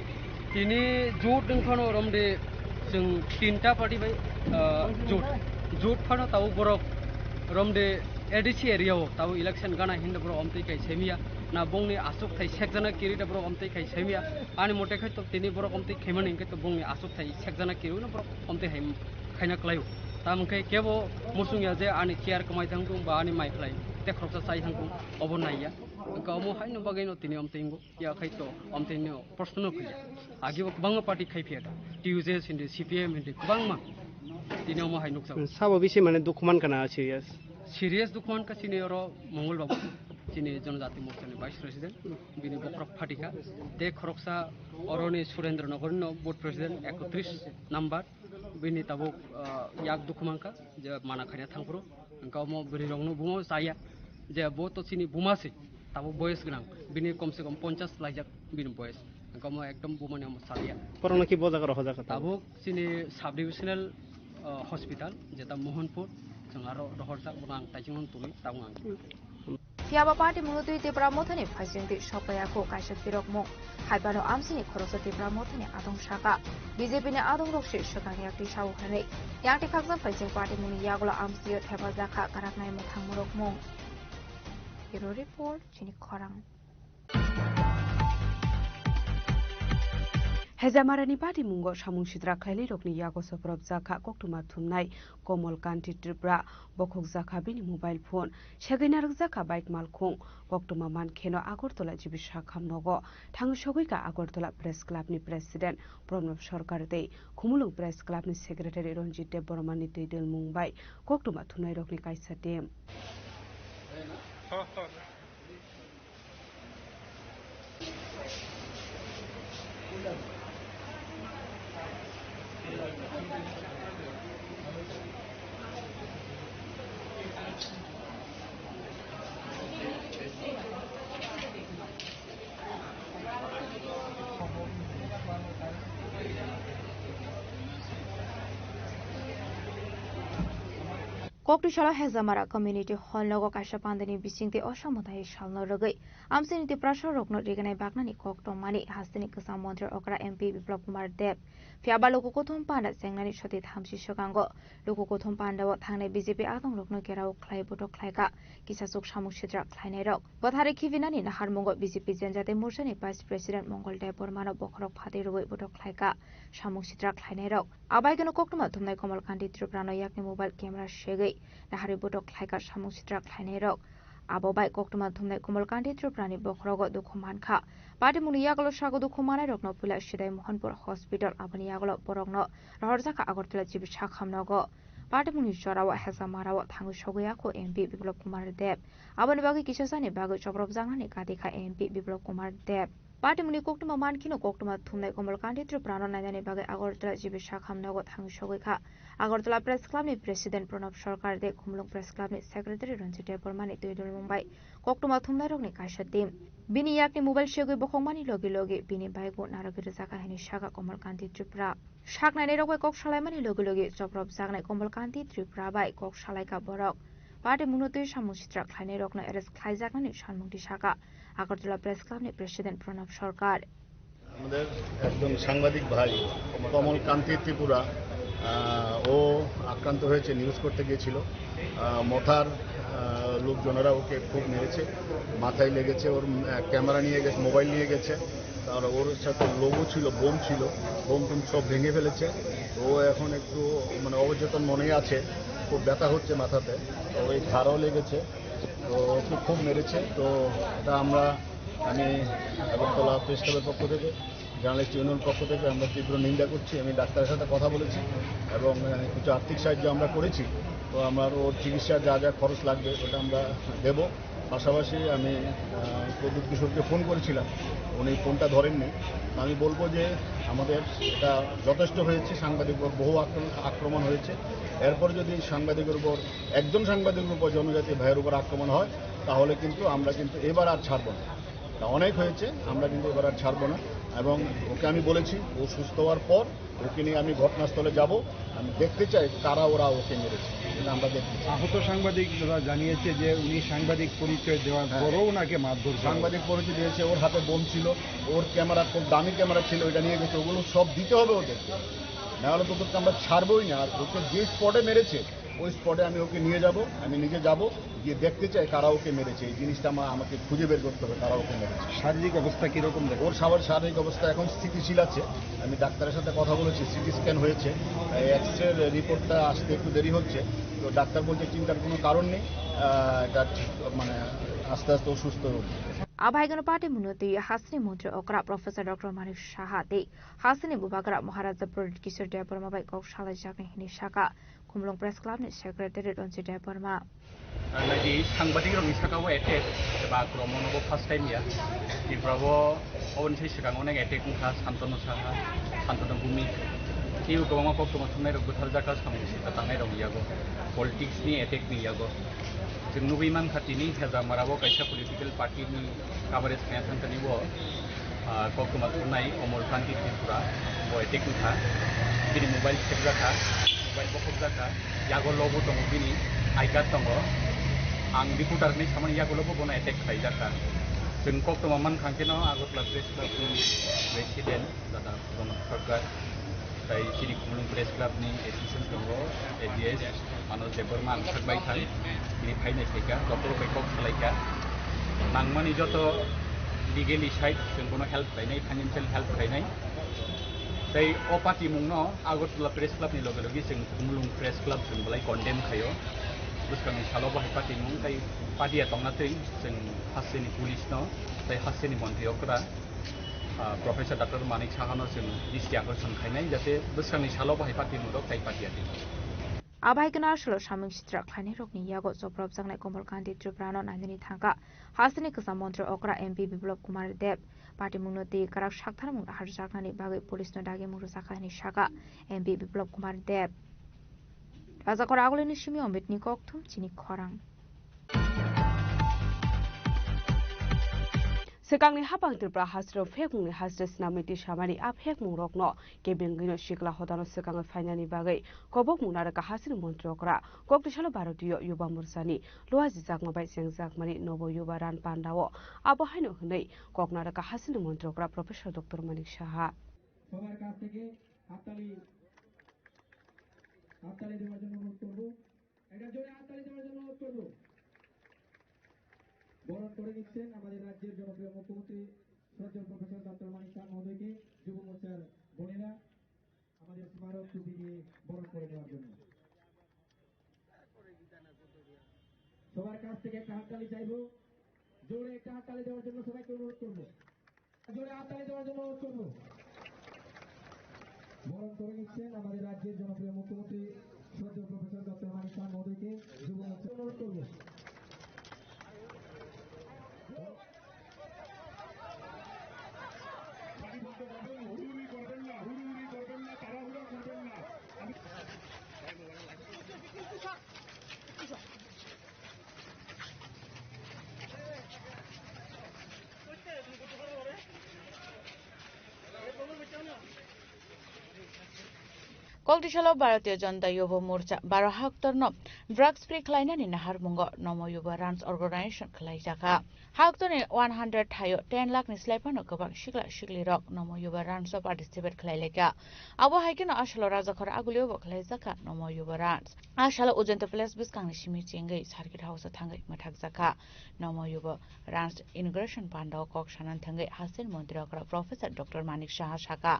Tini jot wngphano romde chwng tinta party bai, ah, jot. Jot phano tabuk borok romde A D C area o tabuk election gana hinda borok omtwi kai semiya. Na bongni aswk thai sekjana kiri da borok omtwi kai semiya. Ani mote khai to tini borok omtwi khaimani hwnkhe to bongni aswk thai sekjana kiri no borok omtwi hai khaina kwlaio. Tamo khe kebo muchung ya je ani chair kwmai thang thung ba ani mai khlai te khoroksa chai thang thung, obo naiya. Hwnkhe omo haino bagwino tini omtwi wngo. Ya khai to omtwi no proshno no khuya. Agi bo kwbangma party khai phiya da. T U J S hindi, C P I M hindi, kwbangma. Tini omo hai nukjago. Sabo bisi mane dukhu man kana serious? Serious dukhu man ka chini oro Mongol Babu, chini Jonojati Morcha ni Vice President, bini bokhorok phatikha. Te khoroksa oroni Surendra Nogor no Board President ekotris number, bini tabuk, ah, yak dukhu man ka je mana khaina thangphuru. Hwnkhe omo bwrwi rokno bumo chaya je bo to chini buma se, tabuk boyes gwnang, bini kom se kom ponchas laijak bini boyes. Hwnkhe omo ekdom bumani omo chaya. Borokno ki bo jaga rohorjak kha tabuk? Tabuk chini sub divisional, ah, hospital, jeta Mohanpur, chwng aro rohorjak, bono ang taichung tului tabuk ang. Phiya ba party mungno twi Tipra Mothani phaisingtwi sokpaiya kho kaisa tirokmung. Hai phano amsini khoroksa Tipra Mothani adong saka. B J P ni adongrok se swkang yakti sao hwnwi. Yakti khaksa phaising party mungni yagulo amsio thepajak kha karaknai mwthang murokmung. Bureau Report, chini khorang. Hezamarani patimungo samung sitra khlainairokni yago soprobjak kha koktwma thumnai Komol Kanti Tripura. Bokhokjak kha bini mobile phone, segwi narwkjak kha bike malkhung. Koktwma mankheno Agartala G B Sakham nogo thangwi sogwi kha Agartala Press Club ni President Pranab Sarkar tei Khumulwng Press Club ni Secretary Ranjit Debbarma ni twi dwlmung bai koktwma thumnairokni kaisa team. Koktwsalo Hezamara Community Hall nogo kaisa pandani bisingtwi osamwtai salno rwgwi amchaini Tiprasa rokno rignai baknani kok tongmani hasteni kwcham montri okra M P Biplab Kumar Deb. Phiya ba luku kuthum panda chengnani soti thamchi swkango luku kuthum pandao thangnai B J P adongrokno gherao khlai botok khlaikha kisachuk samung sitra khlainairok. Bwthari khibinani naharmungo B J P Janjatia Morchani Vice President Mongol Debbarmano bokhorok phatwi rwui botok khlaikha samung sitra khlainairok. Abaikeno koktwma thumnai Komol Kanti Tripurano yakni mobile camera segwi naharwi botok khlaikha samung sitra khlainairok. Abo bai koktwma thumnai Komol Kanti Tripurani bokhorogo dukhu mankha. Patimungni yagulo sago dukhu manairokno puila Sidai Mohanpur Hospital, aboni yagulo borokno rohorjakha Agartala G B Sakham nogo. Patimungni jorao Hezamarao thangwi sogwi yakho M P Biplab Kumar Deb. Aboni bagwi kisa sani bagwi chopropjaknani kati kha M P Biplab Kumar Deb. Patimungni koktwma mankheno koktwma thumnai Komol Kanti Tripurano nainani bagwi Agartala G B Sakham nogo thangwi sogwi kha. Agartala Press Club ni President Pranab Sarkar tei Khumulwng Press Club ni Secretary Ranjit Debbarma ni twi dwlmung bai koktwma thumnairokni kaisa team. Bini yakni mobile segwi bokhokmani logi logi bini bike bo narwgwi rwjakha hwnwi sakha Komol Kanti Tripura. Saknainairok bai kok salaimani logi logi chopropjaknai Komol Kanti Tripura bai kok salaikha borok. Patimungno twi samung sitra khlainairokno arrest khlaijaknani sanmungtwi sakha Agartala Press Club ni President Pranab Sarkar. আমাদের একজন সাংবাদিক ভাই কমল কান্তি ত্রিপুরা, আহ, ও আক্রান্ত হয়েছে নিউজ করতে গিয়েছিল। আহ, মথার, আহ, লোকজনেরা ওকে খুব মেরেছে, মাথায় লেগেছে, ওর, আহ, ক্যামেরা নিয়ে গেছে, মোবাইল নিয়ে গেছে। আর ওর সাথে লোগো ছিল, বোম ছিল, বোম টোম সব ভেঙে ফেলেছে। তো ও এখন একটু মানে অবচেতন মনেই আছে, খুব ব্যথা হচ্ছে মাথাতে, তো ওই ঘাড়ও লেগেছে, তো ওকে খুব মেরেছে। তো এটা আমরা, আমি আগরতলা প্রেস ক্লাবের পক্ষ থেকে, জার্নালিস্ট ইউনিয়ন পক্ষ থেকে আমরা তীব্র নিন্দা করছি। আমি ডাক্তারের সাথে কথা বলেছি এবং, আহ, কিছু আর্থিক সাহায্য আমরা করেছি। তো আমার ওর চিকিৎসা যা যা খরচ লাগবে ওটা আমরা দেব। পাশাপাশি আমি, আহ, প্রদ্যুৎ কিশোরকে ফোন করেছিলাম, উনি ফোনটা ধরেননি। আমি বলবো যে আমাদের এটা যথেষ্ট হয়েছে, সাংবাদিক উপর বহু আক্রমণ, আক্রমণ হয়েছে। এরপর যদি সাংবাদিকের উপর, একজন সাংবাদিকের উপর জনজাতি ভাইয়ের উপর আক্রমণ হয়, তাহলে কিন্তু আমরা কিন্তু এবার আর ছাড়বো না। অনেক হয়েছে, আমরা কিন্তু এবার আর ছাড়বো না। এবং ওকে আমি বলেছি, ও সুস্থ হওয়ার পর ওকে নিয়ে আমি ঘটনাস্থলে যাব। আমি দেখতে চাই কারা ওরা ওকে মেরেছে, এটা আমরা দেখতে চাই। আহত সাংবাদিক দাদা জানিয়েছে যে উনি সাংবাদিক পরিচয় দেওয়ার হ্যাঁ। পরও ওনাকে মারধর করা হয়। সাংবাদিক পরিচয় দিয়েছে, ওর হাতে বোম ছিল, ওর ক্যামেরা, খুব দামি ক্যামেরা ছিল, ওইটা নিয়ে গেছে। ওগুলো সব দিতে হবে ওদেরকে, না হলে তো ওদেরকে আমরা ছাড়বোই না। আর ওকে যে স্পটে মেরেছে, ওই স্পটে আমি ওকে নিয়ে যাব, আমি নিজে যাব, গিয়ে দেখতে চাই কারা ওকে মেরেছে। এই জিনিসটা আমার, আমাকে খুঁজে বের করতে হবে কারা ওকে মেরেছে। শারীরিক অবস্থা কিরকম দেখো? ওর সবার শারীরিক অবস্থা এখন স্থিতিশীল আছে। আমি ডাক্তারের সাথে কথা বলেছি, সিটি স্ক্যান হয়েছে, এক্স রে রিপোর্টটা আসতে একটু দেরি হচ্ছে। তো ডাক্তার বলছে চিন্তার কোনো কারণ নেই, আহ, এটা ঠিক, মানে আস্তে আস্তে ও সুস্থ হবে। Abahaikeno party mwnwi twi hasteni montri okra Professor Doctor Manik Saha tei hasteni bubagra Maharaja Pradyut Kishore Debbarma bai kok salaijaknai hwnwi sakha Khumulwng Press Club ni Secretary Ranjit Debbarma. Nai di, sangbadik rokni saka o attack eba akromon obo first time ya. Tripura o oboni sai swkang onek attack wngkha, Santanu Saha, Santanu Bhumik. Teibo kwbangma koktwma thumnai rok bwtharjak kha, samung sita tangnai rokni yago. Politics ni attack ni yago. Chwng nugwi mankha tini Hezamara o kaisa political party ni coverage khaina thangkani o, ah, koktwma thumnai Omol Kanti Tripura bo attack wngkha. Bini mobile sepjakha, mobile bokhokjakha. Yago lobo tongo bini I card tongo. Ang reporter hinwi samani yago lobo bono attack khlaijakha. Chwng koktwma mankha khe no Agartala Press Club ni President Dada Pranab Sarkar, tai chini Khumulwng Press Club ni Assistant tongo, A D S, Manoj Debbarma ang sakbai thang, tini phainai khaikha, doctor bai kok salaikha. Nangmani joto legally side chwng bono help khlainai, financial help khlainai. Tai o patimungno Agartala Press Club ni loge loge chwng Khumulwng Press Club chwng belai condemn khaio. Bwskangni salo bo hai patimung tai padia tongna twi chwng hasteni police no tai hasteni montri okra, ah, Professor Doctor Manik Saha no chwng disti akol chwng khainai jate bwskangni salo bo hai patimung rok tai padia twi. Abai khe no aswk samung sitra khlainai rokni yago chopropjaknai Komol Kanti Tripura no nainani thangkha hasteni kwcham montri okra M P Biplop Kumar Deb. Patimungno twi kwrak saktharmung naharjaknani bagwi police no dagimung rwjakha hwnwi sakha M P Biplop Kumar Deb. Rajakor Agulini simi Omitni kokthum chini khorang. Swkangni hapang Tripura hasteo phekmungni haste swnamwi tisamani a phekmungrokno kebengwino sikla hodano swkangwi phainani bagwi kobokmung narwkha hasteni montri okra. Koktisalo Bharatiyo Yuba Morsani luajijakma bai chengjakmani Nobo Yuba Ran Pandao abo haino hwnwi kok narwkha hasteni montri okra Professor Doctor Manik Saha. সবার কাছ থেকে হাততালি, হাততালি দেওয়ার জন্য অনুরোধ করব। একটা জোরে হাততালি দেওয়ার জন্য অনুরোধ করব। বরণ করে নিচ্ছেন আমাদের রাজ্যের জনপ্রিয় মুখ্যমন্ত্রী শ্রদ্ধেয় প্রফেসর ডক্টর মানিক সাহা মহোদয়কে যুব মোর্চার বোনেরা আমাদের স্মারক টুপি দিয়ে বরণ করে নেওয়ার জন্য। সবার কাছ থেকে একটা হাততালি চাইবো, জোরে একটা হাততালি দেওয়ার জন্য সবাইকে অনুরোধ করবো। জোরে হাততালি দেওয়ার জন্য অনুরোধ করবো। বরণ করে নিচ্ছেন আমাদের রাজ্যের জনপ্রিয় মুখ্যমন্ত্রী শ্রদ্ধেয় প্রফেসর ডক্টর মানিক সাহা মহোদয়কে যুব মোর্চা অনুরোধ করবো। হুড়ুহুড়ি করবেন না, হুড়ুহুড়ি করবেন না, তাড়াহুড়া করবেন না। আমি Koktisalo Bharatiya Janata Yuva Morcha baro haktorno drugs free khlainani naharmungo Nomo Yuva Runs organization khlaijakha. Haktorni one hundred thaio ten lakh ni slai phano kwbang sikla siklirok Nomo Yuva Runs o participate khlailaikha. Abo hai kheno asalo Rajakhor Agulio bo khlaijakha Nomo Yuva Runs. Asalo Ujjayanta Palace bwskangni simi chengwi circuit house o thangwi mwthakjakha. Nomo Yuva Runs inauguration pandao kok sanani thangwi hasteni montri okra Professor Doctor Manik Saha sakha,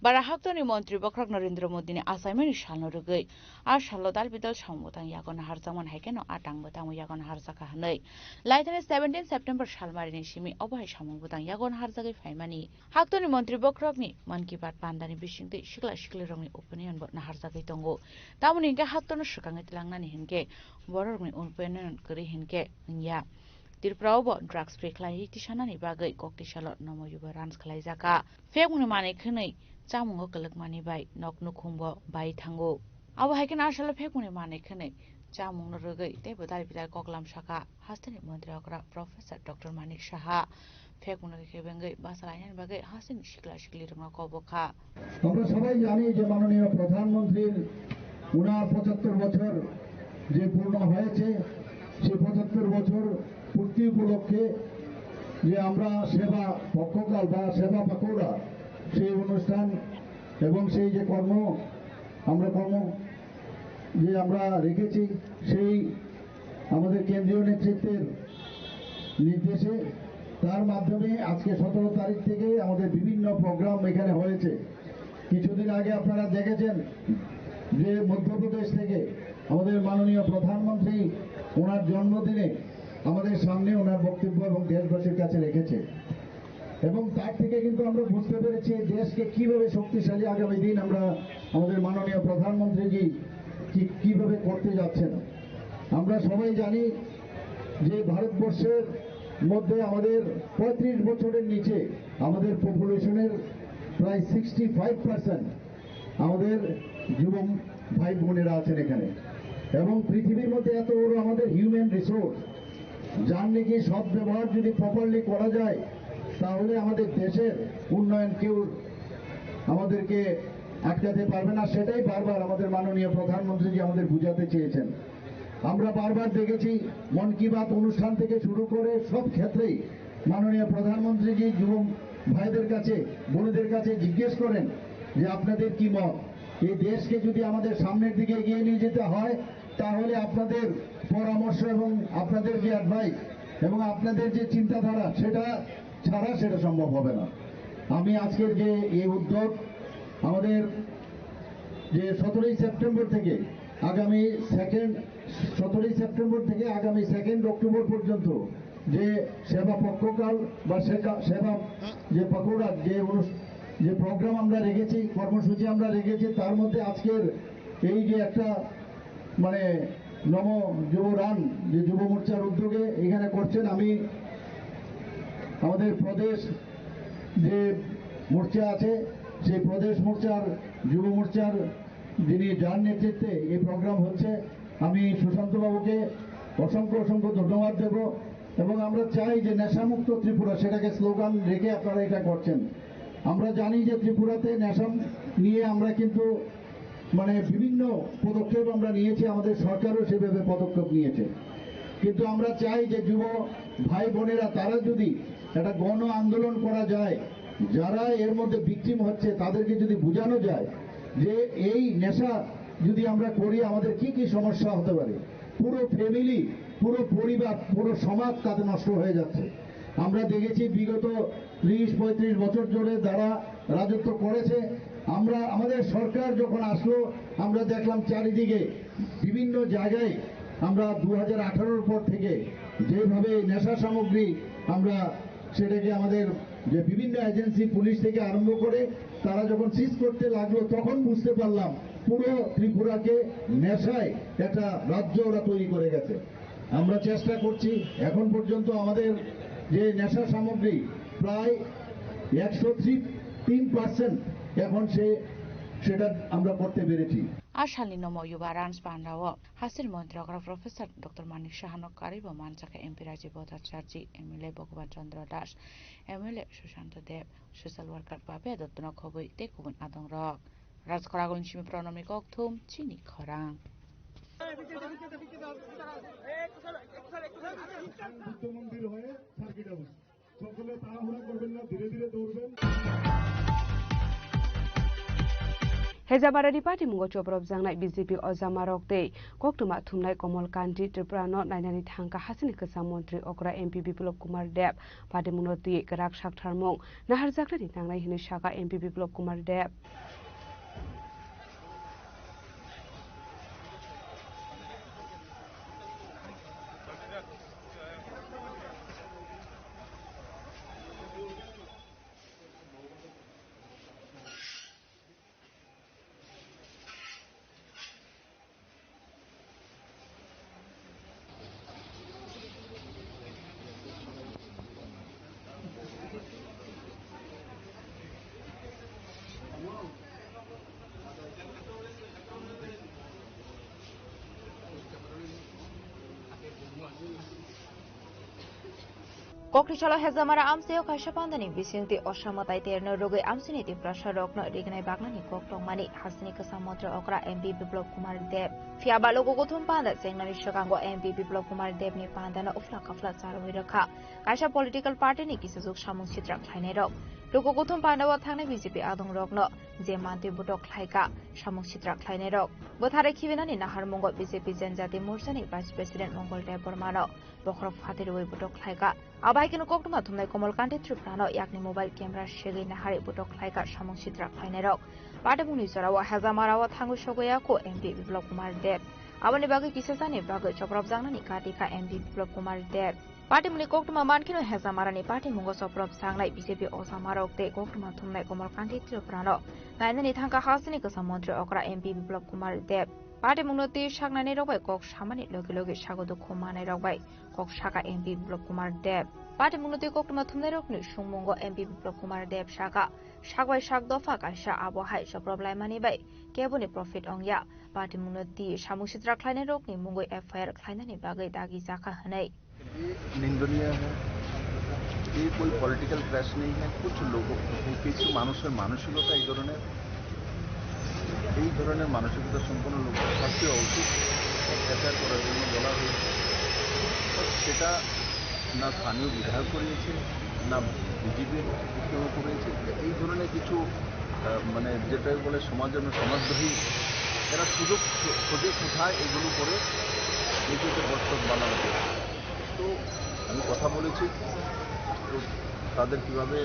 bara haktorni montri bokhorok Narendra Modini achaimani salno rwgwi a salo dal bidal samung bwtang yago naharjakmani hai kheno a tangbo tangbo yago naharjakha hwnwi. Laithani seventeen September salmarini simi obo hai samung bwtang yago naharjagwi phaimani. Haktorni montri bokhorokni Mann Ki Baat pandani bisingtwi sikla siklirokni opinion bo naharjagwi tongo. Tamoni hinkhe haktorno swkangwi tlangnani hinkhe bororokni opinion kwrwi hinkhe wngya. Tripura o bo drugs free khlaiwi tisanani bagwi koktisalo Nomo Yuva Runs khlaijakha. Phekmungni manwi khwnwi chamungo kwlwkmani bai nok nukhungbo bai thango. Abo hai kheno asalo phekmungni manwi khwnwi chamungno rwgwi teibo dal bidal koklam sakha hasteni montri okra Professor Doctor Manik Saha. phekmungno khe bengwi bachalainani bagwi hasini sikla siklirokno kobok kha. আমরা সবাই জানি যে মাননীয় প্রধানমন্ত্রীর ওনার পঁচাত্তর বছর যে পূর্ণ হয়েছে, সেই পঁচাত্তর বছর পূর্তি উপলক্ষে যে আমরা সেবা পক্ষকাল বা সেবা পাকৌড়া, সেই অনুষ্ঠান এবং সেই যে কর্ম, আমরা কর্ম যে আমরা রেখেছি, সেই আমাদের কেন্দ্রীয় নেতৃত্বের নির্দেশে, তার মাধ্যমে আজকে সতেরো তারিখ থেকে আমাদের বিভিন্ন প্রোগ্রাম এখানে হয়েছে। কিছুদিন আগে আপনারা দেখেছেন যে মধ্যপ্রদেশ থেকে আমাদের মাননীয় প্রধানমন্ত্রী ওনার জন্মদিনে আমাদের সামনে ওনার বক্তব্য এবং দেশবাসীর কাছে রেখেছে। এবং তার থেকে কিন্তু আমরা বুঝতে পেরেছি এই দেশকে কিভাবে শক্তিশালী আগামী দিন আমরা আমাদের মাননীয় প্রধানমন্ত্রীজি কি-, কিভাবে করতে যাচ্ছেন। আমরা সবাই জানি যে ভারতবর্ষের মধ্যে আমাদের পঁয়ত্রিশ বছরের নিচে আমাদের পপুলেশনের প্রায় সিক্সটি ফাইভ পার্সেন্ট আমাদের যুব ভাই বোনেরা আছেন এখানে। এবং পৃথিবীর মধ্যে এত বড় আমাদের হিউম্যান রিসোর্স, যার নাকি সদ্ব্যবহার যদি প্রপারলি করা যায়, তাহলে আমাদের দেশের উন্নয়ন কেউ আমাদেরকে আটকাতে পারবে না। সেটাই বারবার আমাদের মাননীয় প্রধানমন্ত্রীজি আমাদের বুঝাতে চেয়েছেন। আমরা বারবার দেখেছি, মন কি বাত অনুষ্ঠান থেকে শুরু করে সব ক্ষেত্রেই মাননীয় প্রধানমন্ত্রীজি যুব ভাইদের কাছে, বোনেদের কাছে জিজ্ঞেস করেন যে আপনাদের কি মত, এই দেশকে যদি আমাদের সামনের দিকে এগিয়ে নিয়ে যেতে হয়, তাহলে আপনাদের পরামর্শ এবং আপনাদের যে অ্যাডভাইস এবং আপনাদের যে চিন্তাধারা, সেটা ছাড়া সেটা সম্ভব হবে না। আমি আজকের যে এই উদ্যোগ, আমাদের যে সতেরোই সেপ্টেম্বর থেকে আগামী সেকেন্ড, সতেরোই সেপ্টেম্বর থেকে আগামী সেকেন্ড অক্টোবর পর্যন্ত যে সেবা পক্ষকাল বা সেকা-, সেবা যে পকোড়া যে অনুষ-, যে প্রোগ্রাম আমরা রেখেছি, কর্মসূচি আমরা রেখেছি, তার মধ্যে আজকের এই যে একটা মানে নম যুব রান যে যুব মোর্চার উদ্যোগে এখানে করছেন, আমি আমাদের প্রদেশ যে মোর্চা আছে, সেই প্রদেশ মোর্চার যুব মোর্চার যিনি, যার নেতৃত্বে এই প্রোগ্রাম হচ্ছে, আমি সুশান্ত বাবুকে অসংখ্য অসংখ্য ধন্যবাদ দেব। এবং আমরা চাই যে নেশামুক্ত ত্রিপুরা, সেটাকে স্লোগান রেখে আপনারা এটা করছেন। আমরা জানি যে ত্রিপুরাতে নেশা নিয়ে আমরা কিন্তু মানে বিভিন্ন পদক্ষেপ আমরা নিয়েছি, আমাদের সরকারও সেভাবে পদক্ষেপ নিয়েছে। কিন্তু আমরা চাই যে যুব ভাই বোনেরা, তারা যদি একটা গণ আন্দোলন করা যায়, যারা এর মধ্যে ভিকটিম হচ্ছে, তাদেরকে যদি বোঝানো যায় যে এই নেশা যদি আমরা করি, আমাদের কি কি সমস্যা হতে পারে, পুরো ফ্যামিলি, পুরো পরিবার, পুরো সমাজ তাতে নষ্ট হয়ে যাচ্ছে। আমরা দেখেছি বিগত ত্রিশ পঁয়ত্রিশ বছর ধরে যারা রাজত্ব করেছে, আমরা, আমাদের সরকার যখন আসলো, আমরা দেখলাম চারিদিকে বিভিন্ন জায়গায়, আমরা দু হাজার আঠারোর পর থেকে যেভাবে নেশা সামগ্রী আমরা সেটাকে আমাদের যে বিভিন্ন এজেন্সি, পুলিশ থেকে আরম্ভ করে, তারা যখন সিজ করতে লাগলো, তখন বুঝতে পারলাম পুরো ত্রিপুরাকে নেশায় একটা রাজ্য ওরা তৈরি করে গেছে। আমরা চেষ্টা করছি, এখন পর্যন্ত আমাদের যে নেশা সামগ্রী প্রায় একশো তিন পার্সেন্ট এখন সে, সেটা আমরা করতে পেরেছি। A salni nomo Yuva Rans Pandao, hasini montri okra Professor Doctor Manik Sahano karwi bo manjakha M P Rajiv Bhattacharjee, M L A Bhagavan Chandra Das, M L A Sushanta Deb, social worker Babia Dottono khobwi tei kubun adongrok. Rajkhoragulni simi Pranamni kokthum chini khorang. Buddha মন্দির হয়ে circuit house. সকলে তাড়াহুড়া করবেন না, ধীরে ধীরে দৌড়বেন। Hejamarani patimungo choprop jangnai B J P ojamarok tei koktwma thumnai Komol Kanti Tripura no nainani thangkha hasini kwcham montri okra M P Biplop Kumar Deb. Patimungno twi kwrak saktharmung naharjaknani nangnai hwnwi sakha M P Biplop Kumar Deb. Kokri salo Hezamara amchaio kaisa pandani bisingtwi osa mwtai terno rwgwi amchaini Tiprasa rokno rignai baknani kok tongmani hasteni kwcham montri okra M P Biplop Kumar Deb. Phiyaba luku kuthum panda chengnani swkango M P Biplop Kumar Debni pandano uphla kaphla charwi rwkha kaisa political partyni kisajwk samung sitra khlainairok. Luku kuthum pandao thangnai B J P adongrokno je mantwi botok khlaika samung sitra khlainairok. Bwtharwi khibinani naharmungo B J P Janjati Morchani Vice President Mongol Debbarmano bokhorok phatirwi botok khlaika. Abo hai kheno koktwma thumnai Komol Kanti Tripurano yakni mobile camera segwi naharwi botok khlaika samung sitra khlainairok. Patimungni jorao Hezamara o thangwi sogwi ya kho M P Biplop Kumar Deb. Aboni bagwi kisa jani bagwi chopropjaknani kati kha M P Biplop Kumar Deb. Patimungni koktwma mankheno Hezamarani patimungo chopropjaknai B J P ojamarok tei koktwma thumnai Komol Kanti Tripurano nainani thangkha hasteni kwcham montri okra M P Biplop Kumar Deb. Patimungno twi saknainai rok bai kok samani logi logi sago dukhu manai rok bai kok saka M P Biplop Kumar Deb. Patimungno twi koktwma thumnai rokni sungmungo M P Biplop Kumar Deb saka, sak bai sak dopha kaisa abo hai choprop laimani bai keboni profit ongya. Patimungno twi samung sitra khlainai rokni mungwi F I R khlainani bagwi dagi jakha hwnwi। ये निंदनीय है। ये कोई political clash नहीं है। कुछ लोगों, কিছু মানুষের মানসিকতা এই ধরনের, এই ধরনের মানসিকতা সম্পন্ন লোকের শাস্তি হওয়া উচিত। অত্যাচার করার জন্য বলা হয়েছে, সেটা না স্থানীয় বিধায়ক করিয়েছে, না বিজেপির কেউ করিয়েছে। এই ধরনের কিছু, আহ, মানে, যেটাই বলে সমাজ যেন সমাজদ্রোহী, এরা সুযোগ খো-, খোঁজে কোথায় এগুলো করে নিজেদের বস্ত্র বানানো যায়। তো আমি কথা বলেছি, তো তাদের কিভাবে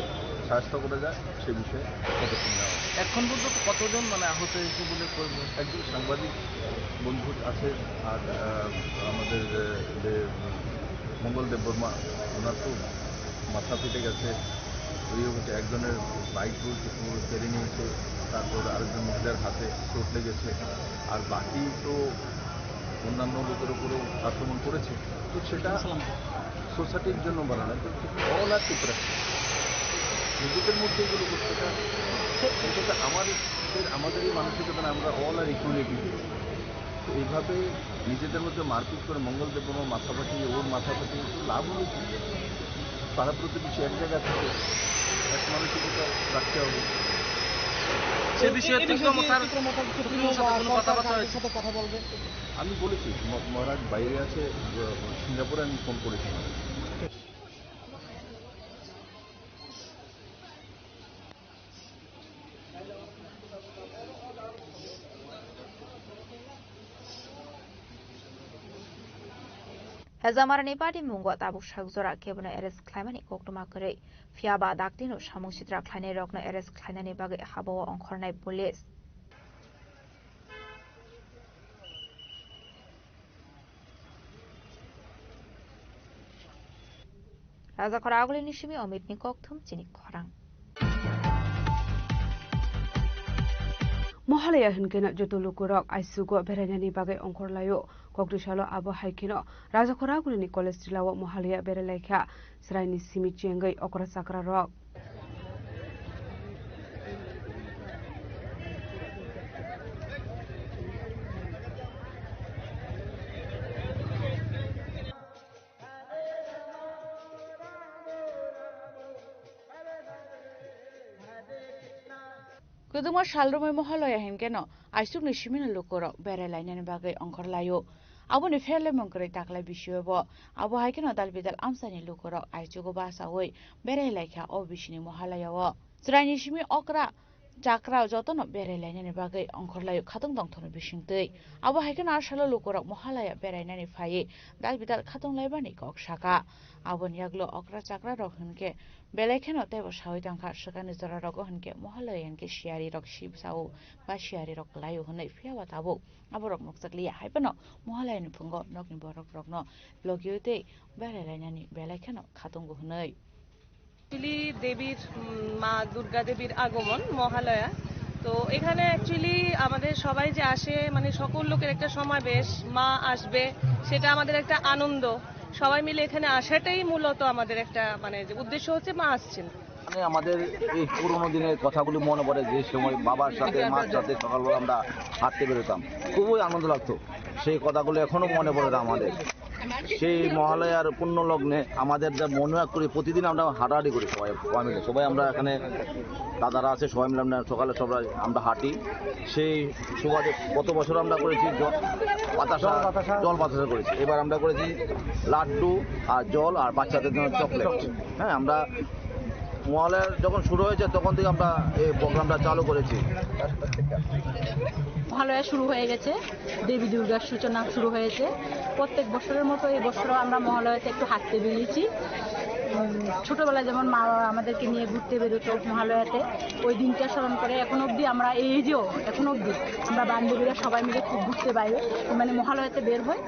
সাহায্য করা যায় সে বিষয়ে পদক্ষেপ নেওয়া হবে। এখন পর্যন্ত কতজন মানে আহত হয়েছে বলে খবর? একজন সাংবাদিক বন্ধু আছে, আর, আহ, আমাদের, আহ, যে মঙ্গল দেববর্মা, ওনার তো মাথা ফেটে গেছে, ওই হচ্ছে একজনের বাইক কেড়ে নিয়েছে, তারপর আরেকজন মহিলার হাতে চোট লেগেছে, আর বাকি তো অন্যান্য লোকের উপরেও আক্রমণ করেছে। তো সেটা সোসাইটির জন্য বানানো, কিন্তু অল আর ত্রিপুরা নিজেদের মধ্যে এগুলো করছে, এটা, এটা তো আমাদের, আমাদের এই মানসিকতা না, আমরা অল আর ইকুয়ালিটি। তো এইভাবে নিজেদের মধ্যে মারপিট করে মঙ্গল দেববর্মার মাথা ফাটিয়ে, ওর মাথা ফাটিয়ে তো লাভ হলো কি? পাড়া প্রতিবেশী এক জায়গায় থাকে, এক মানসিকতা রাখতে হবে। সে বিষয়ে এ বিষয়ে তীব্র কি মথার তীব্র মথার সুপ্রিমোর সাথে কোনো কথাবার্তা হয়েছে? সাথে কথা বলবে? আমি বলেছি, ম-, মহারাজ বাইরে আছে, ব-, সিঙ্গাপুরে আমি ফোন করেছি মহারাজ। Hezamarani patimungo tabuk sakjora kebono arrest khlaimani koktwma kwrwi. Phiyaba daktino samung sitra khlainairokno arrest khlainani bagwi habao ongkhornai police. Rajakhora Agulini simi Omitni kokthum chini khorang. Mohalaya hinkhe no joto lukurok aisugo berainani bagwi ongkhorlaio. Kokdisalo abo hai kheno Rajakhora Agulini college tilao Mohalaya berailaikha. Chwraini simi chengwi okra chakrarok. Kwdwma sal romwi Mohalaya hinkhe no aisukni simino lukurok berai lainani bagwi ongkhor laio. Aboni pherlemung kwrwi taklai bisio bo. Abo hai kheno dal bidal amchaini lukurok aichugo bachaui berai laikha o bisini Mohalayao. Chwraini simi okra chakra jotono berai lainani bagwi ongkhor laio khatung tongthokni bisingtwi. Abo hai kheno a salo lukurok Mohalaya berainani phaiwi dal bidal khatung laibani kok saka. Aboni yaglo okra chakra rok hinkhe belai kheno teibo saui tangkha, swkangni jora rogo hinkhe Mohalaya hinkhe siyari rok sibsao ba siyari rok kwlaio hwnwi, phiyaba tabuk aborok nukjakliya, hai phano Mohalayani phungo nokni borok rokno logiui tei berai lainani belai kheno khatungo hwnwi. Actually দেবীর, উম, মা দুর্গা দেবীর আগমন মহালয়া। তো এখানে actually আমাদের সবাই যে আসে, মানে সকল লোকের একটা সমাবেশ, মা আসবে, সেটা আমাদের একটা আনন্দ। সবাই মিলে এখানে আসাটাই মূলত আমাদের একটা, মানে, যে উদ্দেশ্য হচ্ছে মা আসছেন। মানে আমাদের এই পুরোনো দিনের কথাগুলি মনে পড়ে, যে সময় বাবার সাথে, মার সাথে সকালবেলা আমরা হাঁটতে বেরোতাম, খুবই আনন্দ লাগতো। সেই কথাগুলো এখনো মনে পড়ে আমাদের। সেই মহালয়ার পুণ্য লগ্নে আমাদের যে মনে করি প্রতিদিন আমরা হাঁটাহাঁটি করি সবাই, সবাই মিলে, সবাই আমরা এখানে দাদারা আছে, সবাই মিলে আমরা সকালে সবাই আমরা হাঁটি। সেই সুবাদে গত বছর আমরা করেছি জ-, বাতাসা, জল বাতাসা। জল বাতাসা করেছি। এবার আমরা করেছি লাড্ডু আর জল আর বাচ্চাদের জন্য চকলেট। হ্যাঁ, আমরা মহালয়া যখন শুরু হয়েছে তখন থেকে আমরা এই প্রোগ্রামটা চালু করেছি। মহালয়া শুরু হয়ে গেছে, দেবী দুর্গার সূচনা শুরু হয়েছে। প্রত্যেক বছরের মতো এই বছরও আমরা মহালয়াতে একটু হাঁটতে বেরিয়েছি। উম, ছোটবেলায় যেমন মা বাবা আমাদেরকে নিয়ে ঘুরতে বেরোতো মহালয়াতে, ওই দিনটা স্মরণ করে এখন অবধি আমরা এই এজেও, এখন অবধি আমরা বান্ধবীরা সবাই মিলে খুব ঘুরতে বাইরে, মানে মহালয়াতে বের হই।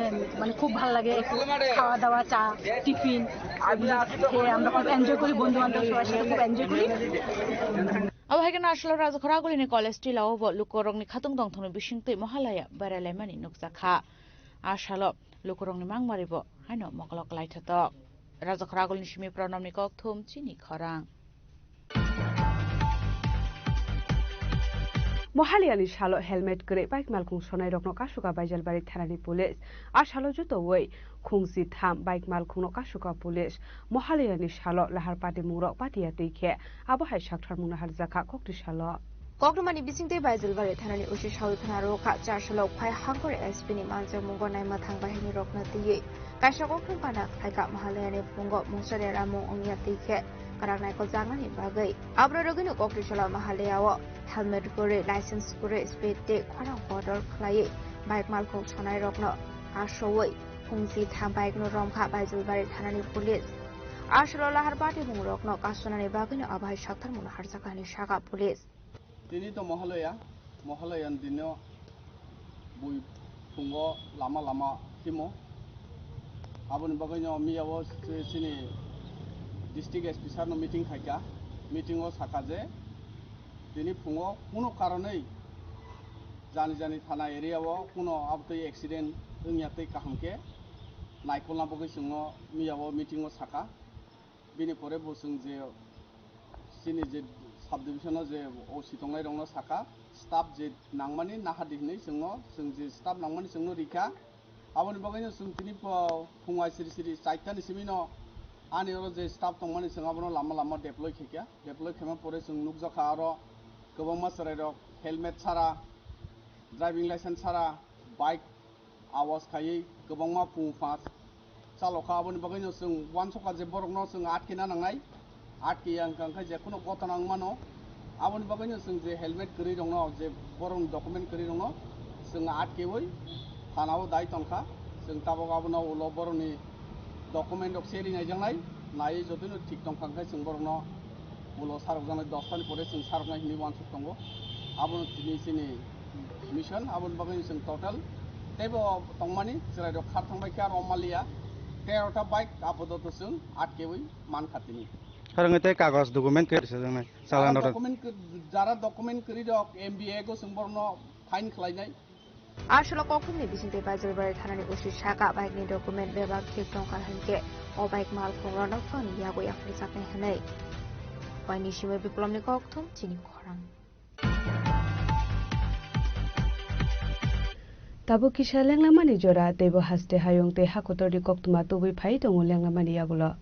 এম, মানে খুব ভালো লাগে, একটু খাওয়া দাওয়া, চা, টিফিন, এগুলো খেয়ে আমরা খুব এনজয় করি, বন্ধু বান্ধব সবার সাথে খুব এনজয় করি। Abo hai kheno a salo Rajakhor Agulini college tila o bo lukurokni khatung tongthokni bisingtwi Mahalaya berailaimani nukjakha. A salo lukurokni mangmaribo haino mokolok laithotok. Rajakhor Agulini simi Pranamni kokthum chini khorang. Mahaliyani salo helmet kwrwi bike malkhung sonairokno kasuka Baijalbari thanani police. A salo jotowi khungsi tham bike malkhungno kasuka police. Mahaliyani salo lahar patimungrok patiya twi khe abo hai saktharmung naharjakha kokni salo. Koktwmani bisingtwi Baijalbari thanani O C Sawi khna rwkha, char salo phai Hangkhor S P ni manjakmungo naima thang bahirirokno twiwi kaisa koktwma pana khlaikha. Mahaliyani phungo mungsa deramung wngya twi khe kwrak naikol jaknani bagwi. Aborok rwgwino koktwsala Mahalaya o helmet kwrwi, license kwrwi, speed tei khorang bodol khlaiwi bike malkhung sonairokno asowi phungsi tham bike no romkha Baijalbari thanani police. Aswrwng lahar patimungrokno kasunani bagwino abo hai saktharmung naharjakha hinwi sakha police. Tini to Mahalaya, Mahalaya ni dino bui phungo lama lama himo. Aboni bagwino miyao se-, chini district S P sir no meeting khaika. Meeting o saka je tini phungo kuno karonwi jani jani thana area o kuno abotwi accident wngya tei kaham khe naikolna bagwi chwngno miyao meeting o saka. Bini pore bo chwng je chini je sub division o je O C tongnai rokno saka, staff je nangmani nahardi hinwi chwngno, chwng je staff nangmani chwngno rikha. Aboni bagwino chwng tini po phung ai siri siri chaitani simino ani oro je staff tongmani chwng abono lama lama deploy khaikha. Deploy khaima pore chwng nukjakha aro kwbangma chwrairok helmet sara, driving license sara, bike awas khaiwi kwbangma phung phas chalokha. Aboni bagwino chwng uansukha je borokno chwng atkena nangnai, atkeya wngkha, wngkha je kheno gotona wngmano. Aboni bagwino chwng je helmet kwrwi rokno, je borokni document kwrwi rokno chwng atkewi thanao dai tongkha. Chwng tabok abono ulo borokni document rok seri naijaknai, naiwi jotoino thik tongkha, wngkha chwng borokno ulo sarokjaknai, dostani pore chwng saroknai hinwi uansuk tongo. Abono tini chini mission, aboni bagwi chwng total teibo tongmani chwrairok khar thangbai khe aro maliya terota bike apodoto chwng atkewi mankha tini. Khorang tei kagoj document khe rwchapjaknai, chalano rok. Document khe, jara document kwrwi rok M B A go chwng borokno fine khlainai. Aswrwng kokthumni bisingtwi Baijalbari thanani O C saka bike ni document bebak thik tongkha hinkhe o bike malkhung rok phano yago yaphurjaknai hinwi. Waini simi Biplomni kokthum chini khorang. Tabuk kisa lenglamani jora teibo haste hayung tei hakotorni koktwma tubui phai tongo lenglamani yagulo.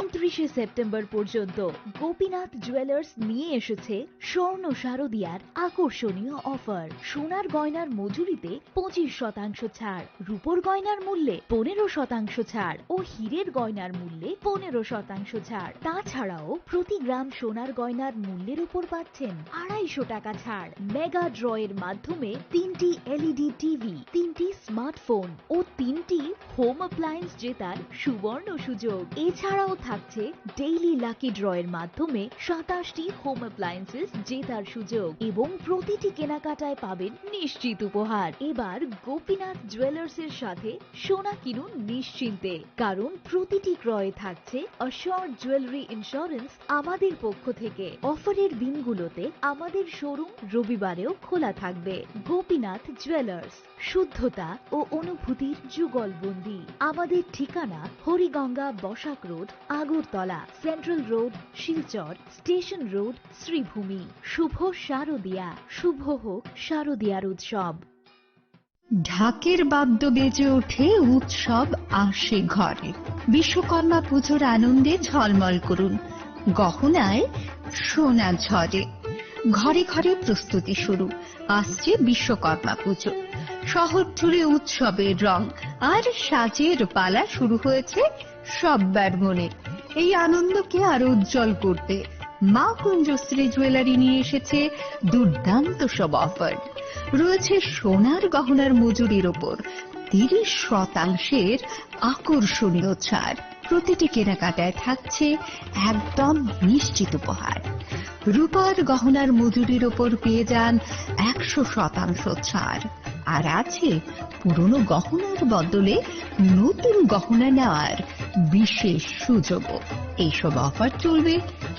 ঊনত্রিশে সেপ্টেম্বর পর্যন্ত গোপীনাথ জুয়েলার্স নিয়ে এসেছে স্বর্ণ শারদিয়ার আকর্ষণীয় অফার। সোনার গয়নার মজুরিতে পঁচিশ শতাংশ ছাড়, রূপোর গয়নার মূল্যে পনেরো শতাংশ ছাড় ও হীরের গয়নার মূল্যে পনেরো শতাংশ ছাড়। তাছাড়াও প্রতি গ্রাম সোনার গয়নার মূল্যের উপর পাচ্ছেন আড়াইশো টাকা ছাড়। মেগা ড্রয়ের মাধ্যমে তিনটি এলইডি টিভি, তিনটি স্মার্টফোন ও তিনটি হোম অ্যাপ্লায়েন্স জেতার সুবর্ণ সুযোগ। এছাড়াও থাকছে ডেইলি লাকি ড্র এর মাধ্যমে সাতাশটি হোম অ্যাপ্লায়েন্সেস জেতার সুযোগ এবং প্রতিটি কেনাকাটায় পাবেন নিশ্চিত উপহার। এবার গোপীনাথ জুয়েলার্স এর সাথে সোনা কিনুন নিশ্চিন্তে, কারণ প্রতিটি ক্রয়ে থাকছে অ্যাসিওরড জুয়েলারি ইন্স্যুরেন্স আমাদের পক্ষ থেকে। অফারের দিনগুলোতে আমাদের শোরুম রবিবারেও খোলা থাকবে। গোপীনাথ জুয়েলার্স, শুদ্ধতা ও অনুভূতির যুগলবন্দি। আমাদের ঠিকানা Hariganga Basak road, Agartala, central road, Silchar, station road, Sribhumi. শুভ শারদিয়া, শুভ হোক শারদিয়ার উৎসব। ঢাকের বাদ্য বেজে ওঠে, উৎসব আসে ঘরে। বিশ্বকর্মা পুজোর আনন্দে ঝলমল করুন, গহনায় সোনা ঝরে। ঘরে ঘরে প্রস্তুতি শুরু, আসছে বিশ্বকর্মা পুজো। শহর জুড়ে উৎসবের রং আর সাজের পালা শুরু হয়েছে সব্বার মনে। এই আনন্দকে আরো উজ্জ্বল করতে মা কুঞ্জশ্রী জুয়েলারি নিয়ে এসেছে দুর্দান্ত সব অফার। রয়েছে সোনার গহনার মজুরির ওপর তিরিশ শতাংশের আকর্ষণীয় ছাড়। প্রতিটি কেনাকাটায় থাকছে একদম নিশ্চিত উপহার। রূপার গহনার মজুরির ওপর পেয়ে যান একশো শতাংশ ছাড়। আর আছে পুরনো গহনার বদলে নতুন গহনা নেওয়ার বিশেষ সুযোগও। এইসব অফার চলবে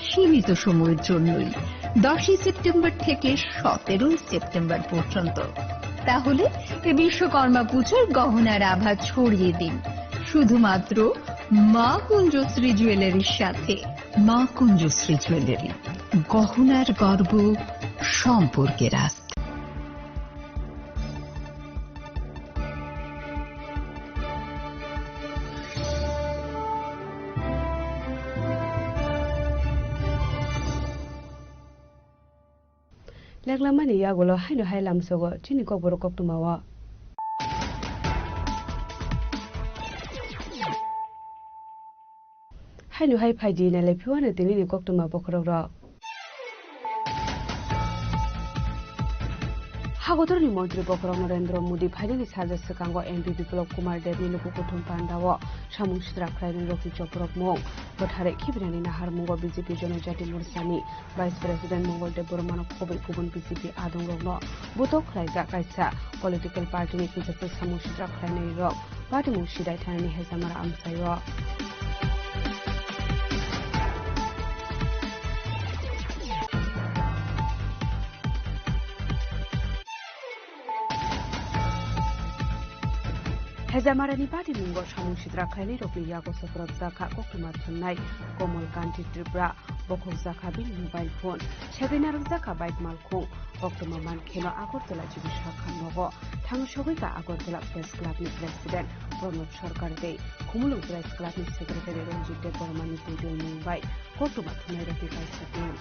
সীমিত সময়ের জন্যই, দশই সেপ্টেম্বর থেকে সতেরোই সেপ্টেম্বর পর্যন্ত। তাহলে এ বিশ্বকর্মা পুজোর গহনার আভা ছড়িয়ে দিন শুধুমাত্র মা কুঞ্জশ্রী জুয়েলারির সাথে। মা কুঞ্জশ্রী জুয়েলারি, গহনার গর্ব, সম্পর্কের আস্থা। Leklamani yagulo haino hai lamsogo chini kokborok koktwmao. Haino hai phaidi nailai phiwano tinini koktwma bokhorokrok. Hagotorni montri bokhorok Narendra Modi phainani salsa swkango M P Biplab Kumar Debni luku kuthum pandao samung sitra khlainai rokni chopropmung. Bwthare khibinani naharmungo B J P Jonojati Morchani Vice President Mongol Debbarmano khobwi kubun B J P adongrokno butok khlaijak kaisa political party ni kwchajak samung sitra khlainairok patimung sidai thanani hejamara amchaio. Hejamarani patimungo samung sitra khlainairokni yago sokorobjak kha koktwma thumnai Komal Kanti Tripura. Bokhokjak kha bini mobile phone, segwi narwkjak kha bike malkhung. Koktwma man kheno Agartala G B Sakha nogo thang sogwi kha Agartala Press Club ni President Pranab Sarkar tei Khumulwng Press Club ni Secretary Ranjit Debbarma ni twi twimung bai koktwma thumnairokni kaisa team.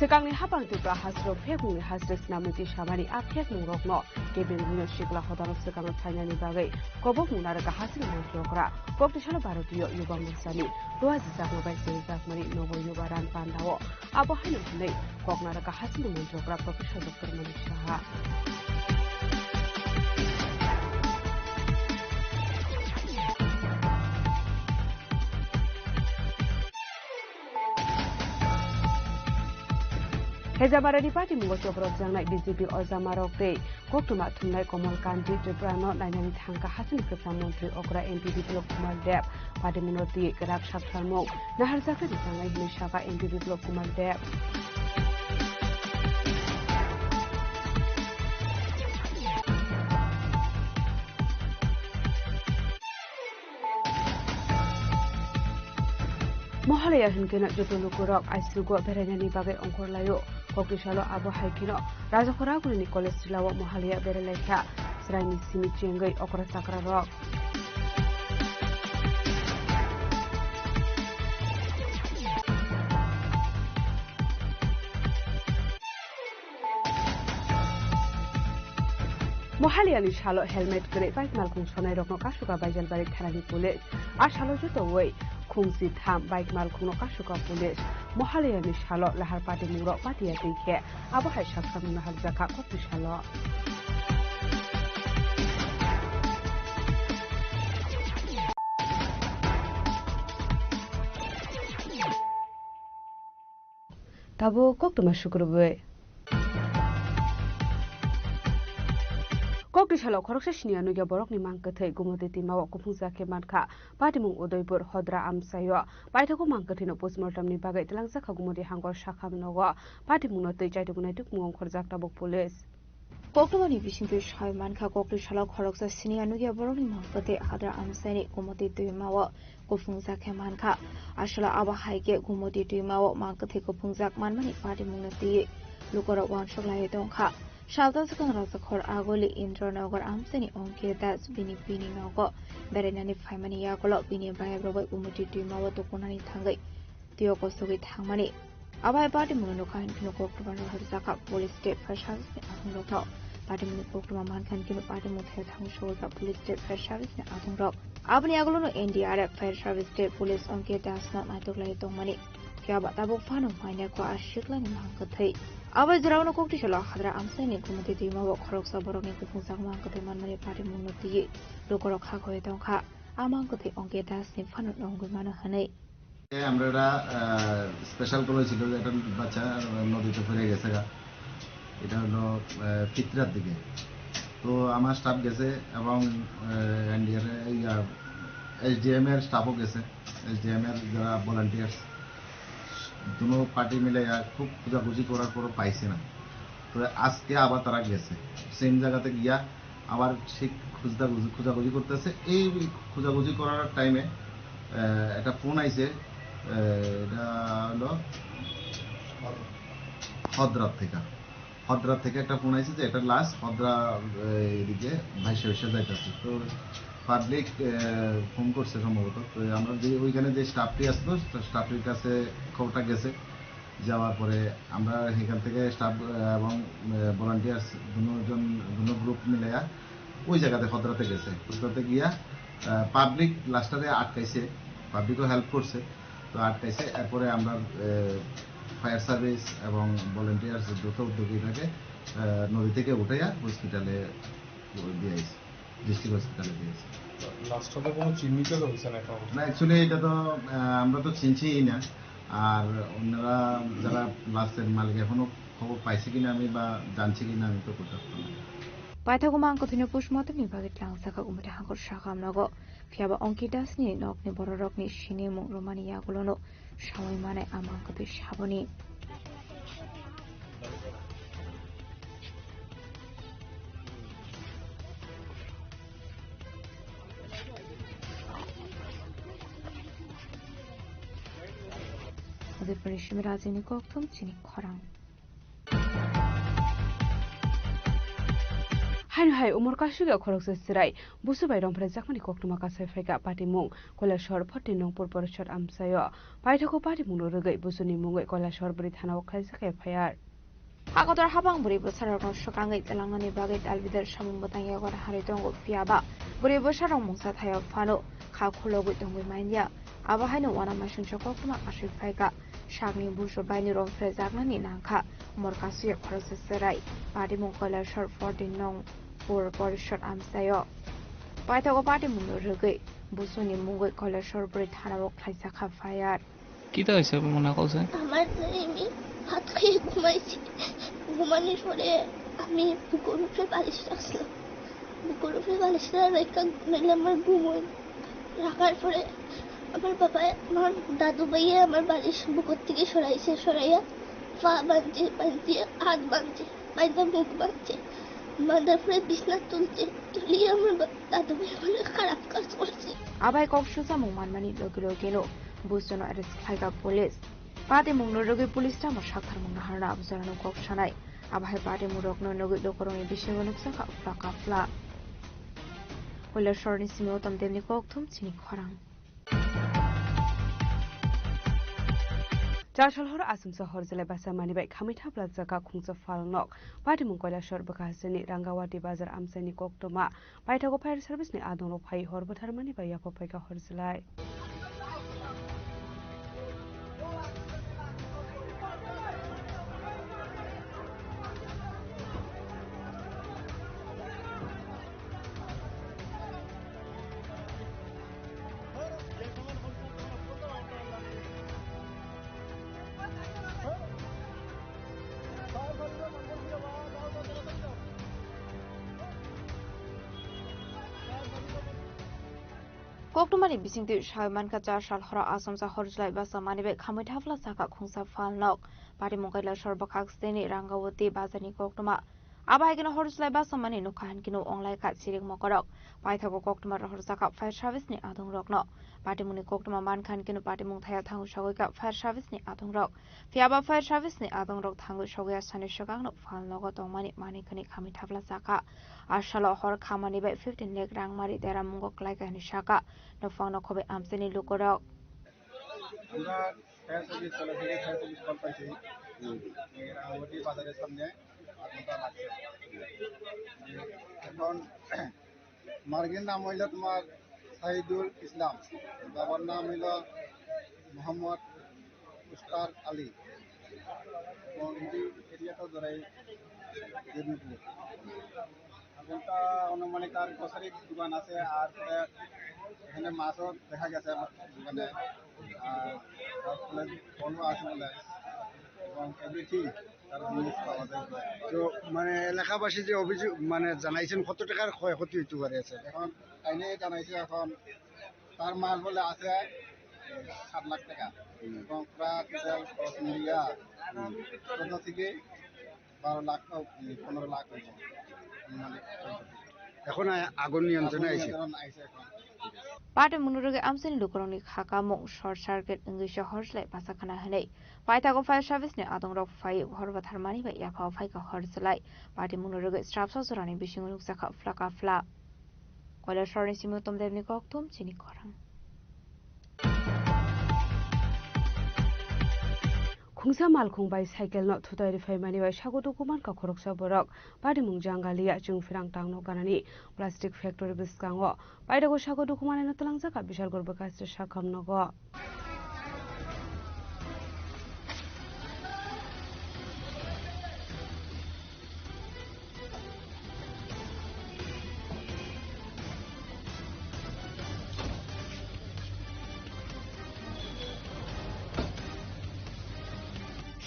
Swkangni hapang Tripura hasteo phekmungni haste swnamwi twi samani a phekmungrokno kebengwino sikla hodano swkango phainani bagwi kobokmung narwkha hasteni montri okra. Koktisalo Bharatiya Yuba Morchani Duaji Chakma bai Seri Chakmani Nobo Yuba Ran Pandao abo haino hwnwi kok narwkha hasteni montri okra Professor Doctor Manik Saha. Hejamarani patimungo chopropjaknai B J P ojamarok tei koktwma thumnai Komal Kanti Tripurano nainani thangkha hasteni kwcham montri okra M P Biplab Kumar Deb. Patimungno twi kwrak saktharmung naharjaknai rwjaknai hwnwi sakha M P Biplab Kumar Deb. Mohalaya hwnkhe no joto lukurok aisugo berainani bagwi ongkhorlaio. Koktisalo abo hai kheno Rajakhoragulini college chilao Mohalaya berailaikha chwraini simi chengwi okra chakrarok. Mohaliyani salo helmet kwrwi bike malkhung sonairokno kasuka Baijalbari thanani police. A salo jotowi khungsi tham bike malkhungno kasuka police. Mohalayani salo lahar patimungrok patiya twi khe abo hai saksamung naharjakha kokni salo. Tabuk koktwma sukrubwi. Kokni salo khoroksa siniya nukya borokni mang kwthwi Gumoti twimao kuphungjak khe mankha. Patimung Udaipur Hodra amchaio paithago mang kwthwino postmortemni bagwi twlangjakha Gumoti hangor sakham nogo. Patimungno twi chaitugwi naitukmung ongkhorjak tabuk police. Koktwmani bisingtwi sawi mankha, kokni salo khoroksa siniya nukya borokni mang kwthwi Hadra amchaini Gumoti twimao kuphungjak khe mankha. Aswla abo hai khe Gumoti twimao mang kwthwi kuphungjak manmani patimungno twiwi lukurok uansuk laiwi tongkha. Salsa swkang Rajakhor Agoli Indranagar amchaini Ongkir Das bini bini nogo berainani phaimani yagulo bini bayap rwui Gumoti twimao tukunani thangwi twiyo kosogwi thangmani. Abo hai patimungno nukha hwn kheno koktwma rohorjakha police state fire service ni adongrokno. Patimungni koktwma mankha hwn kheno patimung thaya thangwi sogwikha police state fire service ni adongrok. Aboni agulono N D R F fire service tei police Ongkir Das no naitok lai tongmani. Phiya ba tabuk phano mainai kho a siklani mang kwthwi. Abo jorao no kokti salo Hadra amchaini Gumoti twimao khoroksa borokni kuphungjak mang kwthwi manmani patimungno twiwi lukurok kha khoi tongkha. A mang kwthwi Ongkir Das ni phano nongwi mano hwnwi. এ, আমরা এটা, আহ, special call হয়েছিল যে একটা বাচ্চা, আহ, নদীতে পড়ে গেছে গা। এটা হলো, আহ, ফিতরার দিকে। তো আমার স্টাফ গেছে এবং, আহ, এনডিআর, ইয়া, এসডিএম এর স্টাফও গেছে। এসডিএম এর যারা ভলান্টিয়ার্স, দুনো পার্টি মিলে, আহ, খুব খোঁজাখুঁজি করার পরও পাইছে না। তো আজকে আবার তারা গেছে, সেম জায়গাতে গিয়া আবার সেই খুঁজতাখুঁজি, খোঁজাখুঁজি করতেছে। এই খোঁজাখুঁজি করার টাইমে, আহ, একটা ফোন আইছে, আহ, এটা হলো হদরা থেকে। হদরা থেকে একটা ফোন আইছে যে একটা লাশ হদরা, আহ, এদিকে ভাইসা ভাইসা যাইতেছে। তো পাবলিক, আহ, ফোন করছে সম্ভবত। তো আমরা যে ওইখানে যে স্টাফটি আসলো, স্টাফটির কাছে খবরটা গেছে। যাওয়ার পরে আমরা এখান থেকে স্টাফ, আহ, এবং, আহ, ভলান্টিয়ার্স দুজন, দুনো গ্রুপ মিলাইয়া ওই জায়গাতে হদরাতে গেছে। হদরাতে গিয়া, আহ, পাবলিক লাশটারে আটকাইছে, পাবলিকও হেল্প করছে, তো আটকাইছে। এরপরে আমরা, আহ, ফায়ার সার্ভিস এবং ভলান্টিয়ার্স যত উদ্যোগী থাকে, আহ, নদী থেকে উঠাইয়া হসপিটালে দিয়ে আইছি। ডিস্ট্রিক্ট হসপিটালে দিয়েছে। লাশটা তো কোনো চিহ্নিত তো হয়েছে না এখন? না, অ্যাকচুয়ালি এটা তো, আহ, আমরা তো চিনছিই না। আর ওনারা যারা লাশের মালিক এখনো খবর পাইছে কিনা আমি বা জানছি কিনা আমি তো বলতে পারবো না। Paithakgo mang kwthwino postmortemni bagwi tlangsakha Gumoti hangor sakham nogo. Phiyaba Ongkir Dasni nokni bororokni sinimung rwmani yagulono sawi manai a mang kwthwi saboni. Udaipurni Simi Rajini kokthum chini khorang. Haino hai umor kasugya khoroksa chwrai busu bai romphrai jakmani koktwma kasai phaikha patimung Koilashor forty nong pur porishod amchaio. Paithakgo patimungno rwgwi busuni mungwi Koilashor bwrwi thanao khlaijak F I R. Hakotor habang bwrwi bwsarokno swkangwi tlangnani bagwi dalbidal samung bwtang yago harwi tongo, phiyaba bwrwi bwsarok mungsa thayao phano kha khulogwi tongwi manya. Abo haino uanamasingcha koktwma aswk phaikha. Sakni busu baini romphrejaknani nangkha. Morkasuya khoroksa chwrai patimung Koilashor forty nong pur porishod amchaio. Paithakgo patimungno rwgwi busuni mungwi Koilashor bwrwi thanao khlaijakha F I R. কিতা হৈছে আপোনাৰ কওকচোন? আমার তো এমনি ভাত খেয়ে ঘুমাইছি, ঘুমানোর পরে আমি বুকের উপরে বালিশ রাখছিলাম, বুকের উপরে বালিশ রাখা ঘুমাইলে আমার ঘুম হয় না। রাখার পরে আমার বাবা, আমার দাদু ভাইয়ে আমার বালিশ বুকের থেকে সরাইছে, সরাইয়া পা বাঁধছে, বাঁধছে হাত বাঁধছে, বাঁধা মুখ বাঁধছে, বাঁধার পরে বিছনা তুলছে, তুলিয়ে আমার বা-, দাদু ভাই বলে খারাপ কাজ করছে। Abai kok susamung manmani logi logino busuno arrest khlaikha police. Patimungno rwgwi police tamo saktharmung naharna abujorano kok sanai. Abo hai patimung rokno nugwi lukurokni bisingo nukjakha uphla kaphla. Koilashorni simi utom demni kokthum chini khorang. Chasol horo asumsa horjelai basa mani bai khamwi thapla jaka khungsa phalnok. Patimung Koilashor bwkha hasteni Rangawati bazar amchaini koktwma. Paithago fire service ni adongrok phai hor bwtharmani bai yapha phaikha horjelai. Koktwmani bisingtwi sawi mankha, cha sal horo achomsa hor chwlai basa manwi bai khamwi thapla sakha khungsa phalnok. Patimung Kailasor bwkhak sini Rangawati bazarni koktwma. Abo hai kheno hor chwlai basa manwi nukha hinkhe no onglaikha chirik mokorok. Paithago koktwma rohorjakha fire service ni adongrokno. Patimungni koktwma mankha hinkhe no patimung thaya thangwi sogwikha fire service ni adongrok. Phiyaba fire service ni adongrok thangwi sogwi asani swkangno phalnogo tongmani manwi khani khamwi thapla sakha. A salo hor khamani bai fifteen lakh rang mari deramungo klaikha hinwi sakha. Nokphangno khobwi amchaini lukurok. আমরা fire service, college থেকে fire service call পাইছি। এই রাঙামাটি বাজারের সামনে আগুনটা লাগছে। এখন মালিকের নাম হইলো তোমার সাইদুল ইসলাম, বাবার নাম হইলো মোহাম্মদ মুস্তার আলী। এবং এই এরিয়াটা ধরে দেবীপুর। এখন তো আনুমানিক তার গ্রোসারি দোকান আছে, আর পরে এখানে মাছও দেখা গেছে দোকানে, আর তারপরে ফলও আছে বলে, এবং এভরিথিং তার জিনিস পাওয়া যায়। তো মানে এলাকাবাসী যে অভিযোগ মানে জানাইছেন, কত টাকার ক্ষয়ক্ষতি হইতে পারে আছে? এখন তাইলে জানাইছে, এখন তার মাল বলে আছে সাত লাখ টাকা, এবং প্রায় তেল খরচ মিলিয়া চোদ্দ থেকে বারো লাখ, পনেরো লাখ হইব। মানে, এখন আ-, আগুন নিয়ন্ত্রণে আগুন আইছে। নিয়ন্ত্রণ আইছে এখন। Patimungno rwgwi amchaini lukurokni kha kamung short circuit wngwi se hor chwlai basa khna hwnwi. Paithago fire service ni adongrok phai hor bwtharmani bai yaphao phaikha hor chwlai. Patimungno rwgwi srapsa jorani bisingo nukjakha phlaka phla. Kailasor ni simi Uttom Debni kokthum chini khorang. Khungsa malkhung bai cycle no thutai rwphaimani bai sago dukuman kha khoroksa borok. Patimung Jangalia Chwngphrang tangno ganani plastic factory bwskango paithago sago dukumanino twlangjakha Bishalgarh bwkhaste sakham nogo.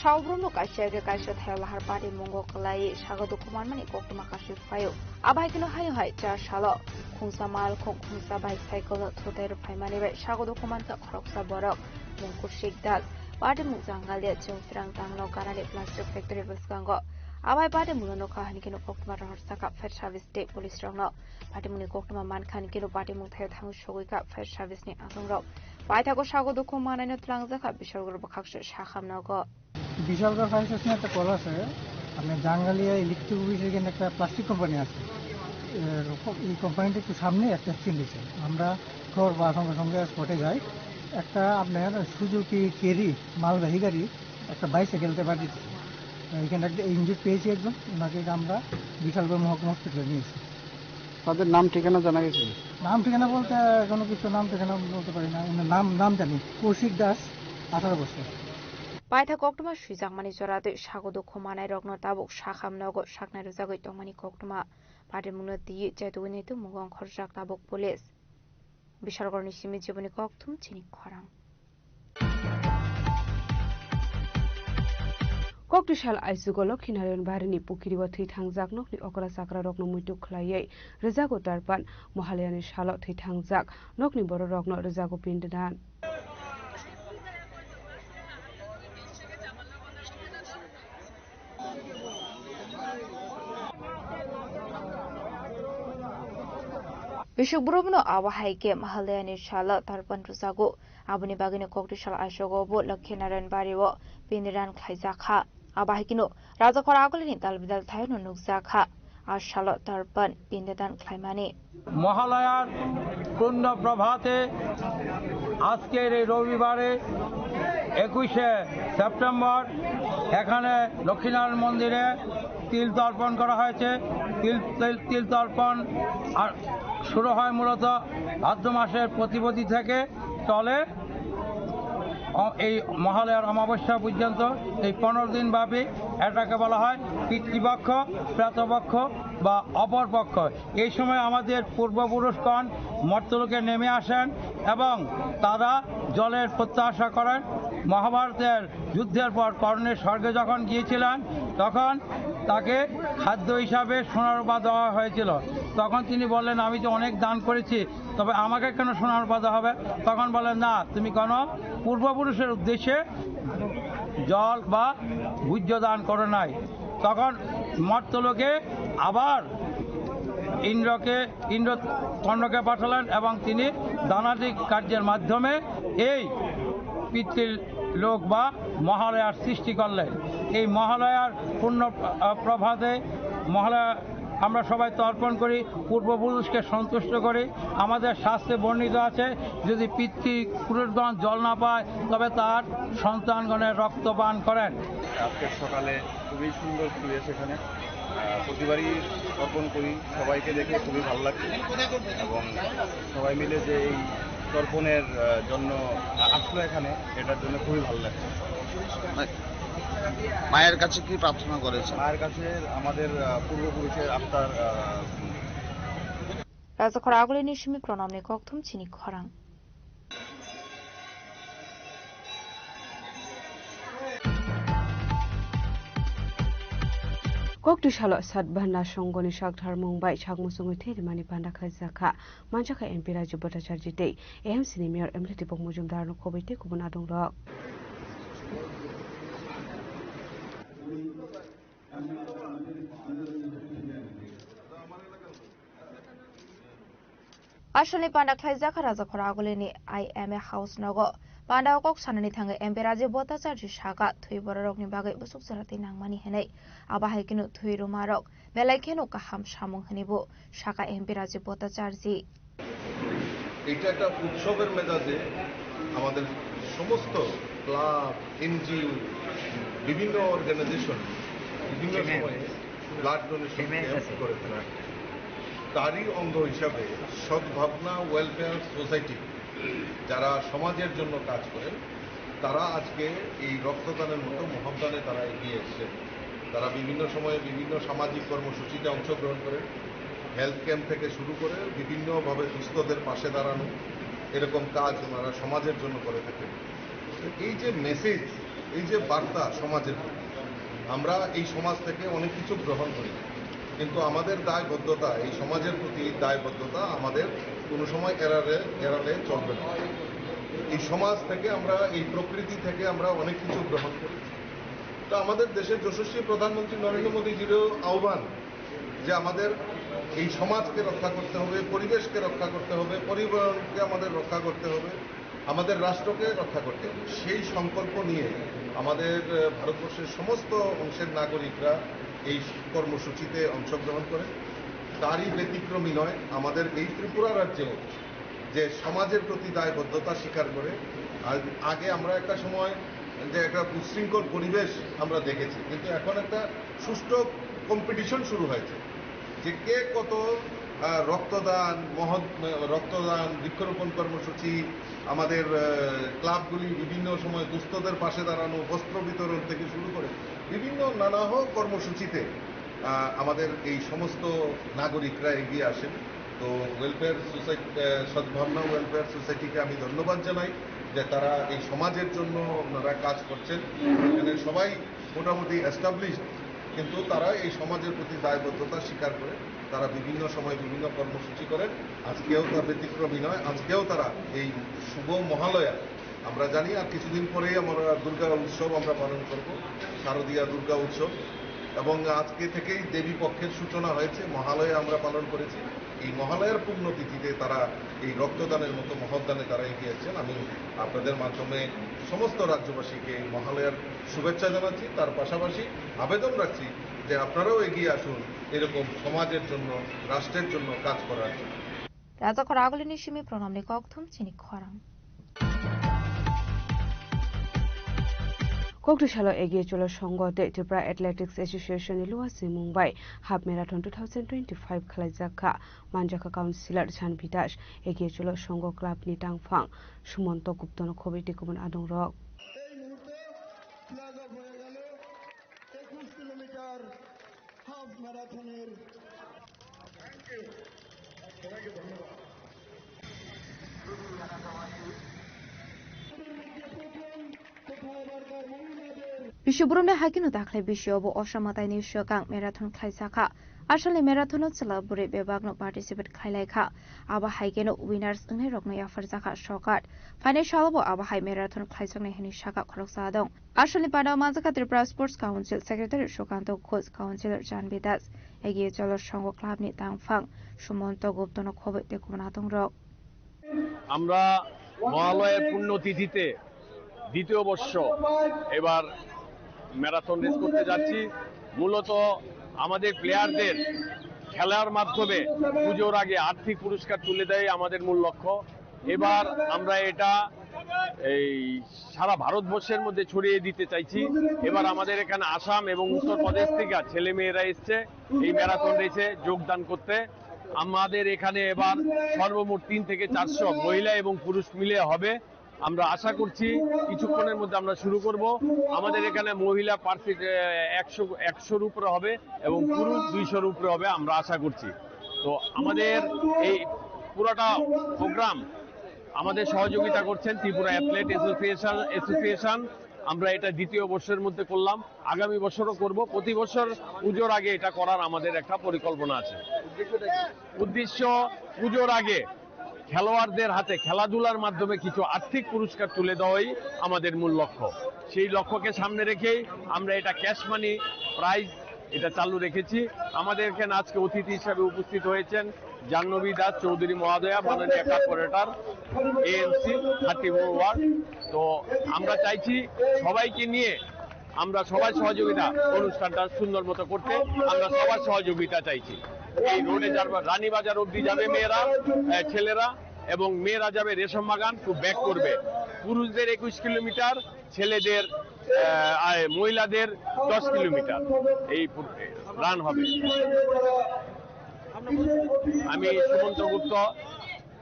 Saobrumno kaisa age kaisa thaio lahar parimungo kwlaiwi sago dukumanmani koktwma kasui phaio. Abai kheno haino hai cha salo khungsa malkhung khungsa bicycle no thutai rwphaimani bai sago dukumankha khoroksa borok mung Kushik Das. Patimung Jangalia Chwngphrang tangno ganani plastic factory bwskango. Abai patimungno nukha hinkhe no koktwma rohorjakha fire service tei police rokno. Patimungni koktwma mankha hinkhe no patimung thaio thangwi sogwikha fire service ni adongrok. Paithago sago dukhu manaino twlangjakha Bishalgarh bwkhakse sakham nogo. Bishalgarh fire স্টেশনে একটা কল আছে, আপনার জাঙ্গালিয়া ইলেকট্রিক অফিসের এখানে একটা plastic company আছে। এর ক-, এই কোম্পানিটা একটু সামনে একটা অ্যাক্সিডেন্ট হয়েছে। আমরা খবর পাওয়ার সঙ্গে সঙ্গে স্পটে যাই। একটা আপনার সুজুকি কেরি মালবাহী গাড়ি একটা বাইসাইকেলতে বাড়ি দিচ্ছে। তো এখানে একটা ইনজুর্ড পেয়েছি একজন, ওনাকে আমরা বিশালগড় মহকুমা হসপিটালে নিয়ে এসেছি। তাদের নাম ঠিকানা জানা গেছে? নাম ঠিকানা বলতে এখনো কিছু নাম ঠিকানা বলতে পারি না। ওনার নাম, নাম জানি কৌশিক দাস, আঠারো বছর। Paitha koktwma swijakmani jora tei sago dukhu manairokno tabuk sakham nogo saknai rwjagwi tongmani koktwma. Patimungno twiwi chaitugwi naitu mugo ongkhorjak tabuk police. Bishalgarhni simi Jiboni kokthum chini khorang. Koktisal aisugo Lokhinarayan Barini pukiri o thwi thangjak nokni okra chakra rokno muitu khlaiwi rwjago tarpan. Mohalayani salo thwi thangjak nokni borok rokno rwjago pindadan. Bisuk Brumno abo hai khe Mahalayani salo tarpan rwjago. Aboni bagwino kokti sal aisogo bo Lokhinarayan Bari o pindadan khlaijak kha. Abo hai kheno Rajakhor Agulini dalbidal thaiono nukjak kha. A salo tarpan pindadan khlaimani. মহালয়ার পূর্ণ প্রভাতে আজকের এই রবিবারে একুশে সেপ্টেম্বর এখানে লক্ষ্মীনারায়ণ মন্দিরে তিল তর্পণ করা হয়েছে। তিল, তিল, তিল তর্পণ আর শুরু হয় মূলত ভাদ্র মাসের প্রতিপদি থেকে চলে অ-, এই মহালয়ার অমাবস্যা পর্যন্ত। এই পনেরো দিন ব্যাপী এটাকে বলা হয় পিতৃপক্ষ, প্রেতপক্ষ, বা অপর পক্ষ। এই সময় আমাদের পূর্বপুরুষগণ মর্তলোকে নেমে আসেন এবং তারা জলের প্রত্যাশা করেন। মহাভারতের যুদ্ধের পর কর্ণের স্বর্গে যখন গিয়েছিলেন, তখন তাকে খাদ্য হিসাবে সোনার রূপা দেওয়া হয়েছিল। তখন তিনি বললেন, "আমি তো অনেক দান করেছি, তবে আমাকে কেন সোনার রূপা দেওয়া হবে?" তখন বলেন, "না, তুমি কোনো পূর্বপুরুষের উদ্দেশ্যে জল বা ভোজ্য দান করো নাই।" তখন মর্তলোকে আবার ইন্দ্রকে, ইন্দ্র কর্ণকে পাঠালেন এবং তিনি দানাদি কার্যের মাধ্যমে এই পিতৃলোক বা মহালয়ার সৃষ্টি করলেন। এই মহালয়ার পূর্ণ, আহ, প্রভাতে মহালয়া আমরা সবাই তর্পণ করি, পূর্বপুরুষকে সন্তুষ্ট করি। আমাদের শাস্ত্রে বর্ণিত আছে, যদি পিতৃপুরুষগণ জল না পায়, তবে তার সন্তানগণের রক্তপান করেন। আজকের সকালে খুবই সুন্দর পরিবেশ এখানে। আহ, প্রতিবারই তর্পণ করি, সবাইকে দেখে খুবই ভালো লাগছে এবং সবাই মিলে যে এই তর্পণের, আহ, জন্য আসলো এখানে, এটার জন্য খুবই ভালো লাগছে। মায়ের কাছে কি প্রার্থনা করেছেন? মায়ের কাছে আমাদের, আহ, পূর্বপুরুষের আত্মার, আহ, Rajakhor agulini simi pranamni kokthum chini khorang. Kokti salo Satbhanna Songhoni saktharmung bai sakmung songwi thwi rimani panda khlaijak kha. Manjakha M P Rajiv Bhattacharjee tei A M C ni Mayor M L A Deepak Majumdar no khobwi tei kubun adongrok. Asalni panda khlaijak kha Rajakhor agulini I M A house nogo. Panda o kok sanani thangwi M P Rajiv Bhattacharjee saka thwi bororokni bagwi bwswk chwra twi nangmani hinwi. Abo hai kheno thwi rwmarok belai kheno kaham samung hinwi bo saka M P Rajiv Bhattacharjee. এটা একটা উৎসবের মেজাজে আমাদের সমস্ত club, NGO, বিভিন্ন অর্গানাইজেশন বিভিন্ন সময়ে blood donation camp করে থাকে। তারই অঙ্গ হিসাবে সদ্ভাবনা ওয়েলফেয়ার সোসাইটি, যারা সমাজের জন্য কাজ করেন, তারা আজকে এই রক্তদানের মতো মহাদানে তারা এগিয়ে এসেছেন। তারা বিভিন্ন সময়ে বিভিন্ন সামাজিক কর্মসূচিতে অংশগ্রহণ করেন। হেলথ ক্যাম্প থেকে শুরু করে বিভিন্নভাবে দুস্থদের পাশে দাঁড়ানো, এরকম কাজ ওনারা সমাজের জন্য করে থাকেন। তো এই যে মেসেজ, এই যে বার্তা সমাজের প্রতি, আমরা এই সমাজ থেকে অনেক কিছু গ্রহণ করি, কিন্তু আমাদের দায়বদ্ধতা, এই সমাজের প্রতি দায়বদ্ধতা আমাদের কোনো সময় এড়ালে, এড়ালে চলবে না। এই সমাজ থেকে আমরা, এই প্রকৃতি থেকে আমরা অনেক কিছু গ্রহণ করি। তো আমাদের দেশের যশস্বী প্রধানমন্ত্রী নরেন্দ্র মোদীজিরও আহ্বান যে আমাদের এই সমাজকে রক্ষা করতে হবে, পরিবেশকে রক্ষা করতে হবে, পরিবারকে আমাদের রক্ষা করতে হবে, আমাদের রাষ্ট্রকে রক্ষা করতে হবে। সেই সংকল্প নিয়ে আমাদের, আহ, ভারতবর্ষের সমস্ত অংশের নাগরিকরা এই কর্মসূচিতে অংশগ্রহণ করেন। তারই ব্যতিক্রমী নয়, আমাদের এই ত্রিপুরা রাজ্যেও যে সমাজের প্রতি দায়বদ্ধতা স্বীকার করে। আর আগে আমরা একটা সময় যে একটা উচ্ছৃঙ্খল পরিবেশ আমরা দেখেছি, কিন্তু এখন একটা সুষ্ঠু কম্পিটিশন শুরু হয়েছে যে কে কত, আহ, রক্তদান, মহৎ, আহ, রক্তদান, বৃক্ষরোপণ কর্মসূচি, আমাদের, আহ, ক্লাবগুলি বিভিন্ন সময় দুস্থদের পাশে দাঁড়ানো, বস্ত্র বিতরণ থেকে শুরু করে বিভিন্ন নানাহ কর্মসূচিতে, আহ, আমাদের এই সমস্ত নাগরিকরা এগিয়ে আসেন। তো ওয়েলফেয়ার সোসাইটি, আহ, সদ্ভাবনা ওয়েলফেয়ার সোসাইটিকে আমি ধন্যবাদ জানাই যে তারা এই সমাজের জন্য ওনারা কাজ করছেন। এখানে সবাই মোটামুটি এস্টাবলিশড, কিন্তু তারা এই সমাজের প্রতি দায়বদ্ধতা স্বীকার করে তারা বিভিন্ন সময় বিভিন্ন কর্মসূচি করেন। আজকেও তার ব্যতিক্রমী নয়, আজকেও তারা এই শুভ মহালয়া, আমরা জানি আর কিছুদিন পরেই আমরা দুর্গা উৎসব আমরা পালন করব, শারদীয়া দুর্গা উৎসব, এবং আজকে থেকেই দেবী পক্ষের সূচনা হয়েছে, মহালয়া আমরা পালন করেছি। এই মহালয়ার পুণ্যতিথিতে তারা এই রক্তদানের মতো মহৎ দানে তারা এগিয়ে আসছেন। আমি আপনাদের মাধ্যমে সমস্ত রাজ্যবাসীকে এই মহালয়ার শুভেচ্ছা জানাচ্ছি, তার পাশাপাশি আবেদন রাখছি যে আপনারাও এগিয়ে আসুন এরকম সমাজের জন্য, রাষ্ট্রের জন্য কাজ করার জন্য। Rajakhor agulini simi pranamni kokthum chini khorang. Kokti salo Egiye Cholo Songho tei Tripura Athletics Association ni luwa simung bai Half Marathon two thousand twenty-five khwlaijak kha. Manjakha Councillor Janvi Das, Egiye Cholo Songho Club ni tangphang Sumonto Gupta no khobwi tei kubun adongrok. এই মুহূর্তে flag of হয়ে গেল একুশ kilometre half ম্যারাথনের Biswaburumni haikeno dakhli bisio bo Osha mwtaini swkang marathon khlaijak kha. Asalni marathon-o chwla bwrwi bebakno participate khlai lai kha. Abo haikeno winners wngnairokno yapharjak kha sokar. Phainai salo bo abo hai marathon khlaijaknai hwnwi sakha khoroksa adong. Asalni pandao manjakha Tripura Sports Council Secretary Sukanto Ghosh, Councillor Janvi Das, Egiye Cholo Songho Clubni tangphang Sumonto Guptano khobwi tei kubun adongrok. আমরা মহালয়ের পুণ্যতিথিতে দ্বিতীয় বর্ষ এবার marathon race করতে যাচ্ছি। মূলত আমাদের প্লেয়ারদের খেলার মাধ্যমে পুজোর আগে আর্থিক পুরস্কার তুলে দেয় আমাদের মূল লক্ষ্য। এবার আমরা এটা এই সারা ভারতবর্ষের মধ্যে ছড়িয়ে দিতে চাইছি। এবার আমাদের এখানে আসাম এবং উত্তরপ্রদেশ থেকে ছেলে মেয়েরা এসছে এই ম্যারাথন রেসে যোগদান করতে। আমাদের এখানে এবার সর্বমোট তিন থেকে চারশো মহিলা এবং পুরুষ মিলে হবে। আমরা আশা করছি কিছুক্ষণের মধ্যে আমরা শুরু করব। আমাদের এখানে মহিলা পার্সেন্ট একশো, একশোর উপরে হবে এবং পুরুষ দুইশোর উপরে হবে, আমরা আশা করছি। তো আমাদের এই পুরাটা প্রোগ্রাম আমাদের সহযোগিতা করছেন ত্রিপুরা অ্যাথলেট অ্যাসোসিয়েশন অ্যাসোসিয়েশন। আমরা এটা দ্বিতীয় বর্ষের মধ্যে করলাম, আগামী বছরও করব। প্রতি বছর পুজোর আগে এটা করার আমাদের একটা পরিকল্পনা আছে। উদ্দেশ্য, পুজোর আগে খেলোয়াড়দের হাতে খেলাধুলার মাধ্যমে কিছু আর্থিক পুরস্কার তুলে দেওয়াই আমাদের মূল লক্ষ্য। সেই লক্ষ্যকে সামনে রেখেই আমরা এটা ক্যাশ মানি প্রাইজ এটা চালু রেখেছি। আমাদের এখানে আজকে অতিথি হিসাবে উপস্থিত হয়েছেন জাহ্নবী দাস চৌধুরী মহোদয়া, মাননীয় corporator, AMC thirty four ward. তো আমরা চাইছি সবাইকে নিয়ে আমরা সবার সহযোগিতা, অনুষ্ঠানটা সুন্দর মতো করতে আমরা সবার সহযোগিতা চাইছি। এই রোডে যার রানীবাজার অবধি যাবে মেয়েরা, আহ, ছেলেরা, এবং মেয়েরা যাবে রেশম বাগান টু ব্যাক করবে। পুরুষদের একুশ কিলোমিটার, ছেলেদের, আহ, আয়, মহিলাদের দশ কিলোমিটার এই রান হবে। আমি সুমন্ত গুপ্ত,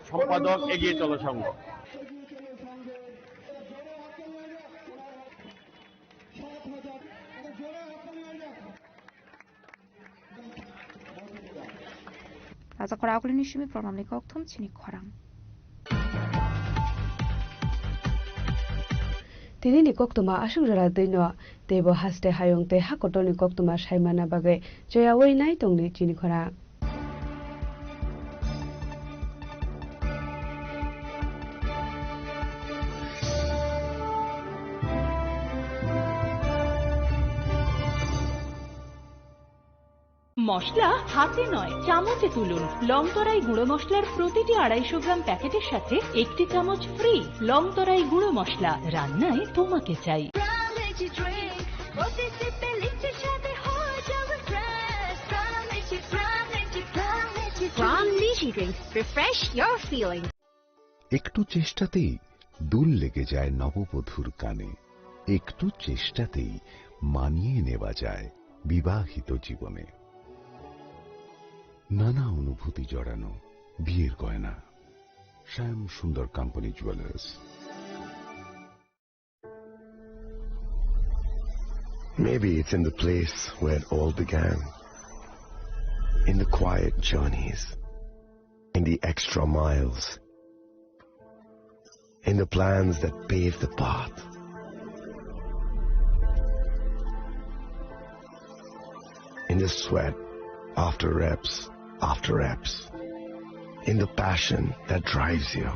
সম্পাদক, এগিয়ে চলো সংঘ। Raja Khora Akulini simi program ni kokthum chini khorang. Tini ni koktuma aswk jora twi no, teibo haste hayung tei ha kotor ni koktuma saimana bagwi choyawi nai tongni chini khorang. মশলা হাতে নয়, চামচে তুলুন। লংতরাই গুঁড়ো মশলার প্রতিটি আড়াইশো গ্রাম প্যাকেটের সাথে একটি চামচ ফ্রি। লংতরাই গুঁড়ো মশলা, রান্নায় তোমাকে চাই। Prime Energy Drink, প্রতি সিপে লিকচার সাথে হয়ে যাবে fresh. Prime Energy, Prime Energy, Prime Energy Drink। Prime Energy Drink, refresh your feeling। একটু চেষ্টাতেই দুল লেগে যায় নববধূর কানে। একটু চেষ্টাতেই মানিয়ে নেওয়া যায় বিবাহিত জীবনে। নানা অনুভূতি জড়ানো বিয়ের গয়না। শ্যাম সুন্দর company jewellers. Maybe it's in the place where it all began. In the quiet journeys, in the extra miles, in the plans that pave the path, in the sweat after reps after reps, in the passion that drives you.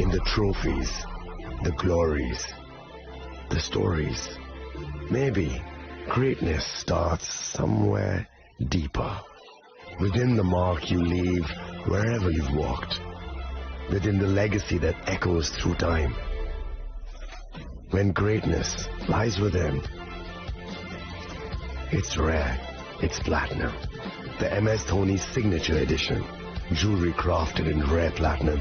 In the trophies, the glories, the stories. Maybe greatness starts somewhere deeper. Within the mark you leave wherever you've walked. Within the legacy that echoes through time. When greatness lies within, it's rare, it's platinum. The M S Dhoni Signature Edition. Jewelry crafted in rare platinum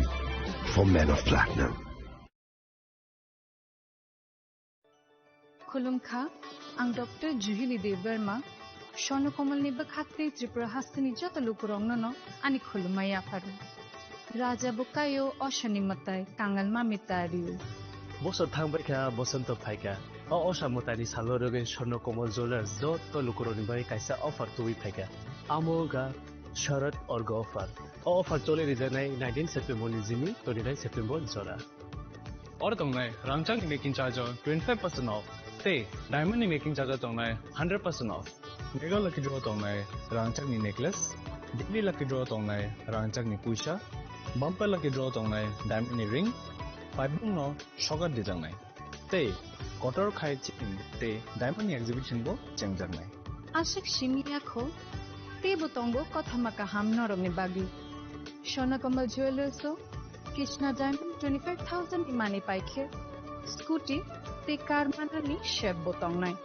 for men of platinum. Khulumkha, ang Doctor Juhili Debbarma, Swarno Komolni bwkhak tei Tripura hasteni joto lukurokno no ani khulumma yapharo. Raja bo kaio, Oshani mwtai, Kangal mami ta rio. Bosor thang bai kha, bosonto phai kha. O Osha mwtaini salo rwgwi Swarno Komol Jewellers joto lukurokni bagwi kaisa offer tubui phai kha. Amo wngkha Sharad Orga offer. O offer choli rijaknai nineteen September ni simi twenty nine September jora. Oro tongnai rangchakni making charge o twenty five percent off tei diamond ni making charge o tongnai hundred percent off. Mega lucky draw tongnai rangchakni necklace, daily lucky draw tongnai rangchakni puisa, bumper lucky draw tongnai diamond ni ring, paibung no sokat dijaknai. Tei kotor khai chini tei diamond ni exhibition bo chengjaknai. Aswk simi ya kho, teibo tongo kothoma kaham norokni bagwi. Sona Kamal Jewellers o Krishna Diamond twenty five thousand ni manwi paikhe scooty tei car manani sep bo tongnai.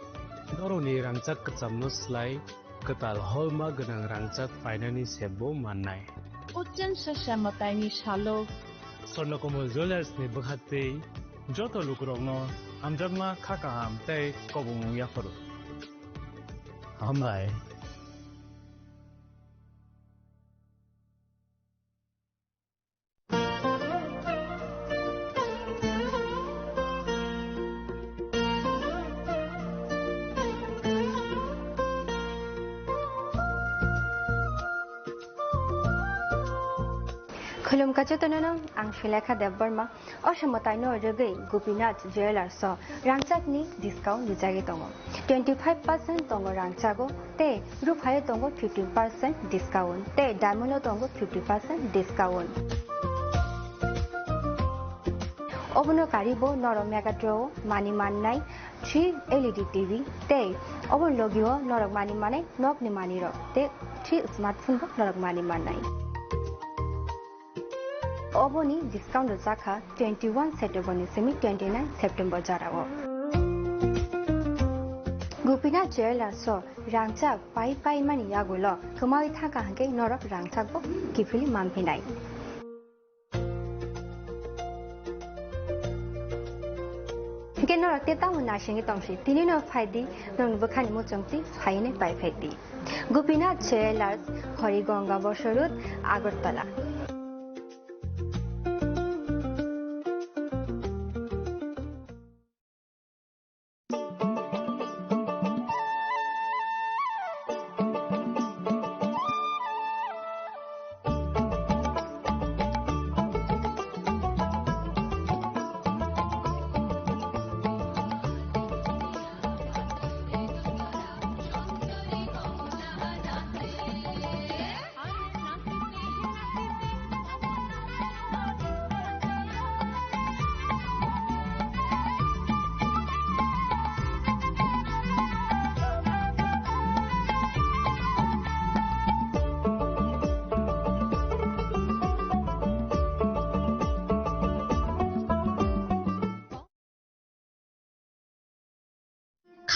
Norokni rangchak kwchamno slai kwtal holma gwnang rangchak painani sep bo mannai. Uchen sasa mwtaini salo. Swarnakomal Jewellers ni bwkha tei joto lukurokno hamjakma kha kaham tei kobongmung yapharo. Hambai. Khulumkha jotono, ang Sulekha Debbarma. O se mwtaino rwgwi Gopinath Jewellers o rangchakni discount rijagwi tongo. Twenty five percent tongo rangchago tei ruphai tongo fifty percent discount tei diamond o tongo fifty percent discount. Obono karibo norok Mega Draw o mani mannai three L E D T V tei obo logio norok mani manai nokni manirok tei three smartphone bo norok mani mannai. Oboni discount rwjakha twenty one September ni simi twenty nine September jorao. Gopinath Jewellers o rangchak pai pai mani yagulo kwmawi thangkha hwnkhe norok rangchak bo kiphilwi manphinai. Hwnkhe norok tei tamo naisingwi tongsi, tini no phaidi, nokni bwkhani muchungtwi phainwi pai phaidi. Gopinath Jewellers, Harigonga Bosor Road, Agartala.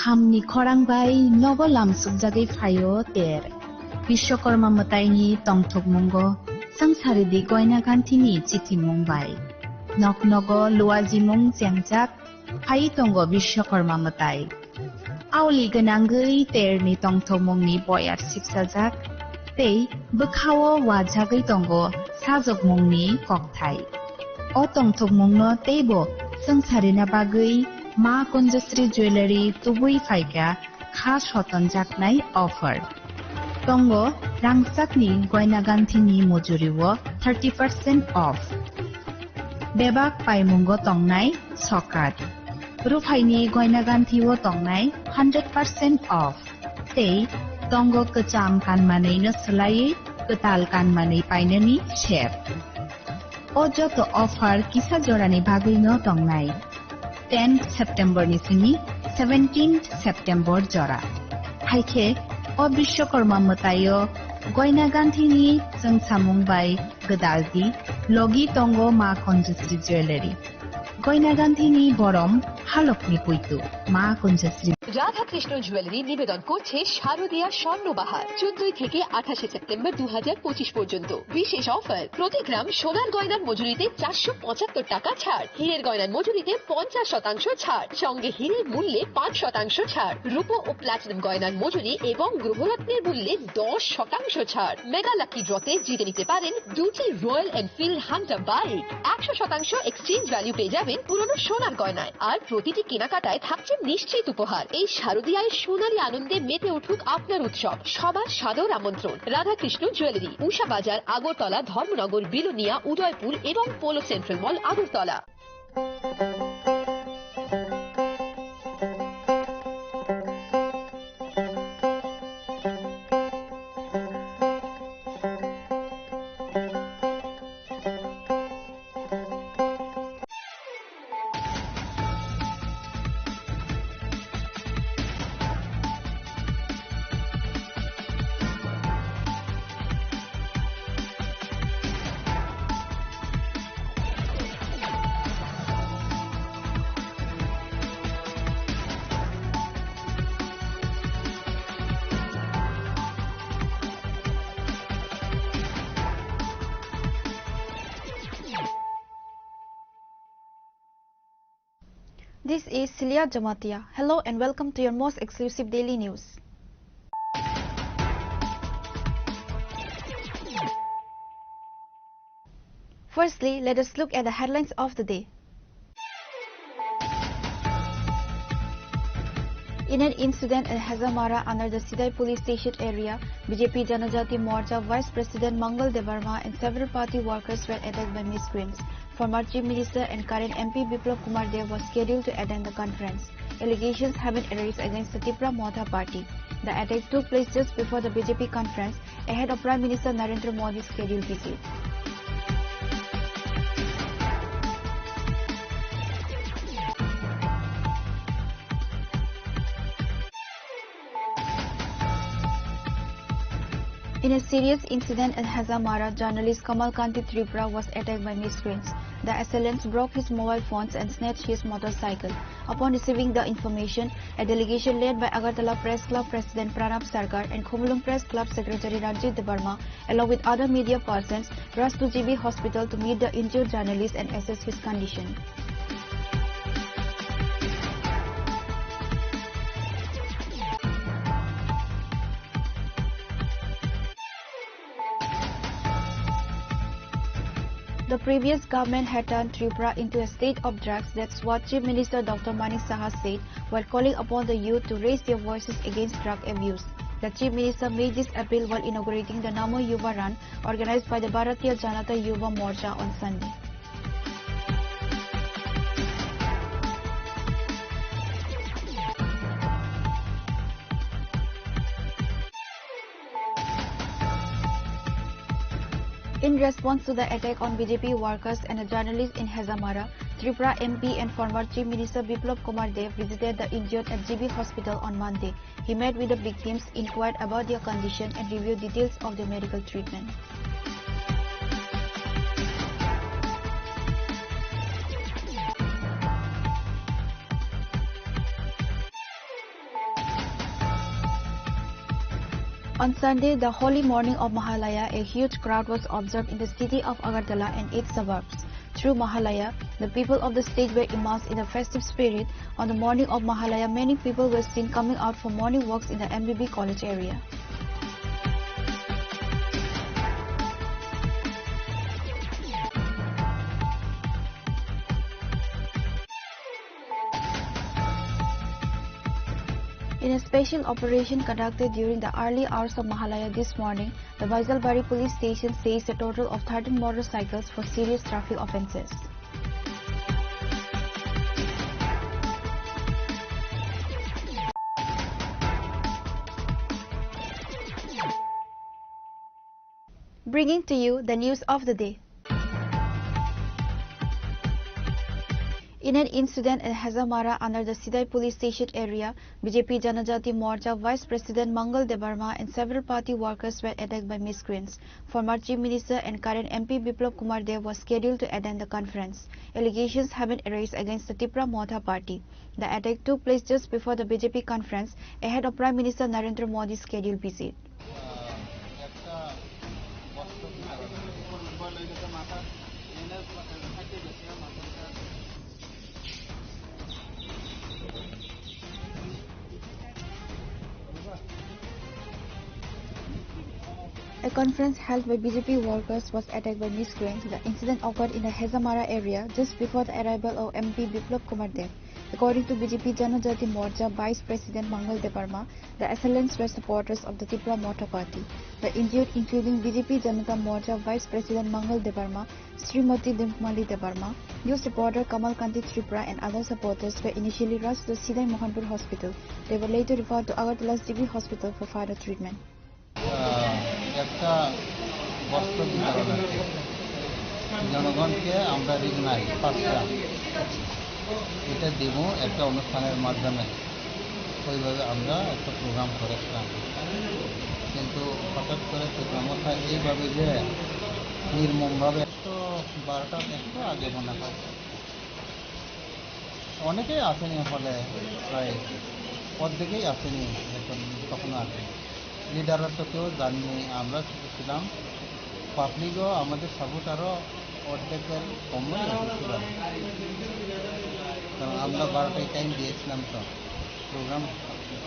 Khamni khorang bai nogo lamsukjagwi phaio ter. Bishwakarma mwtaini tongthokmungo swngcharidi goina ganthini chithimung bai. Nok nogo luajimung chengjak phai tongo Bishwakarma mwtai. Auli gwnangwi terni tongthokmungni boyar sipsajak tei bwkhao wajagwi tongo sajokmungni kokthai. O tongthokmungno teibo swngcharina bagwi Ma Kunjasri Jewellery tubui phaikha kha sotonjaknai offer. Tongo rangchakni goina ganthini mujuriwo thirty percent off. Bebak paimungo tongnai sokat. Ruphaini goina ganthio tongnai hundred percent off. Tei tongo kwcham kanmanwino swlaiwi kwtal kanmanwi painani sep. O joto offer kisa jorani bagwino tongnai. Ten September ni simi seventeen September jora. Haikhe o Bishwakarma mwtaio goina ganthini chwngsamung bai gwdaldi logi tongo Ma Kanjasri Jewellery. Goina ganthini borom halokni puitu Ma Kanjasri. Radhakrishna jewellery নিবেদন করছে শারদীয়া স্বর্ণবাহার, চোদ্দই থেকে আঠাশে সেপ্টেম্বর দু হাজার পঁচিশ পর্যন্ত। বিশেষ অফার, প্রতি গ্রাম সোনার গয়নার মজুরিতে চারশো পঁচাত্তর টাকা ছাড়, হীরের গয়নার মজুরিতে পঞ্চাশ শতাংশ ছাড়, সঙ্গে হীরের মূল্যে পাঁচ শতাংশ ছাড়, রূপো ও প্লাটিনাম গয়নার মজুরি এবং গ্রহরত্নের মূল্যে দশ শতাংশ ছাড়। মেগা লাকি ড্রতে জিতে নিতে পারেন দুটি রয়্যাল এনফিল্ড হান্টার বাইক, একশো শতাংশ এক্সচেঞ্জ ভ্যালু পেয়ে যাবেন পুরনো সোনার গয়নায়, আর প্রতিটি কেনাকাটায় থাকছে নিশ্চিত উপহার। এই শারদীয়ায় সোনালী আনন্দে মেতে উঠুক আপনার উৎসব। সবার সাদর আমন্ত্রণ। রাধাকৃষ্ণ জুয়েলারি, উষা বাজার, আগরতলা, ধর্মনগর, বিলোনিয়া, উদয়পুর এবং polo central mall, Agartala. This is Celia Jamatia. Hello and welcome to your most exclusive daily news. Firstly, let us look at the headlines of the day. In an incident in Hazamara under the Sidai police station area, B J P Janajati Morcha Vice President Mangal Debbarma and several party workers were attacked by miscreants. Former Chief Minister and current M P Biplab Kumar Deb was scheduled to attend the conference. Allegations have been raised against the Tipra Motha Party. The attack took place just before the B J P conference, ahead of Prime Minister Narendra Modi's scheduled visit. In a serious incident in Hazamara, journalist Kamal Kanti Tripura was attacked by miscreants. The assailants broke his mobile phones and snatched his motorcycle. Upon receiving the information, a delegation led by Agartala Press Club President Pranab Sarkar and Khumulwng Press Club Secretary Ranjit Debbarma, along with other media persons, rushed to G B Hospital to meet the injured journalist and assess his condition. The previous government had turned Tripura into a state of drugs. That's what Chief Minister Doctor Manik Saha said while calling upon the youth to raise their voices against drug abuse. The Chief Minister made this appeal while inaugurating the Namo Yuva Run, organized by the Bharatiya Janata Yuva Morcha on Sunday. In response to the attack on B J P workers and a journalist in Hazamara, Tripura M P and former Chief Minister Biplab Kumar Deb visited the injured at G B Hospital on Monday. He met with the victims, inquired about their condition, and reviewed details of their medical treatment. On Sunday, the holy morning of Mahalaya, a huge crowd was observed in the city of Agartala and its suburbs. Through Mahalaya, the people of the state were immersed in the festive spirit. On the morning of Mahalaya, many people were seen coming out for morning walks in the M B B college area. In a special operation conducted during the early hours of Mahalaya this morning, the Baijalbari police station seized a total of thirteen motorcycles for serious traffic offences. Bringing to you the news of the day. In an incident in Hazamara under the Sidai police station area, B J P Janajati Morcha Vice President Mangal Debbarma and several party workers were attacked by miscreants. Former Chief Minister and current M P Biplab Kumar Deb was scheduled to attend the conference. Allegations have been raised against the Tipra Motha Party. The attack took place just before the B J P conference, ahead of Prime Minister Narendra Modi's scheduled visit. A conference held by B J P workers was attacked by miscreants. The incident occurred in the Hazamara area just before the arrival of M P Biplab Kumar Deb. According to B J P Janajati Morcha Vice President Mangal Debbarma, the assailants were supporters of the Tipra Motha Party. The injured, including B J P Janata Morcha Vice President Mangal Debbarma, Srimati Dimkumali Debbarma, youth supporter Kamal Kanti Tripura and other supporters were initially rushed to Sidai Mohanpur Hospital. They were later referred to Agartala's G B Hospital for further treatment. আহ, একটা বস্ত্র বিতরণ আছে। জনগণকে আমরা রিগনাইজ পাঁচটা, এটা দিব একটা অনুষ্ঠানের মাধ্যমে। ওইভাবে আমরা একটা প্রোগ্রাম করেছিলাম, কিন্তু হঠাৎ করে প্রোগ্রামটা এইভাবে যে নির্মমভাবে, তো বারোটার একটু আগে মনে হয়। অনেকেই আসেনি হলে, প্রায় অর্ধেকেই আসেনি, এখন তখনও আসেনি। লিডাররা তো কেউ জাননি, আমরা শুধু ছিলাম, পাবলিকও আমাদের সাপোর্ট আরও অর্ধেকের কমই এসেছিল। কারণ আমরা বারোটায় টাইম দিয়েছিলাম তো, প্রোগ্রাম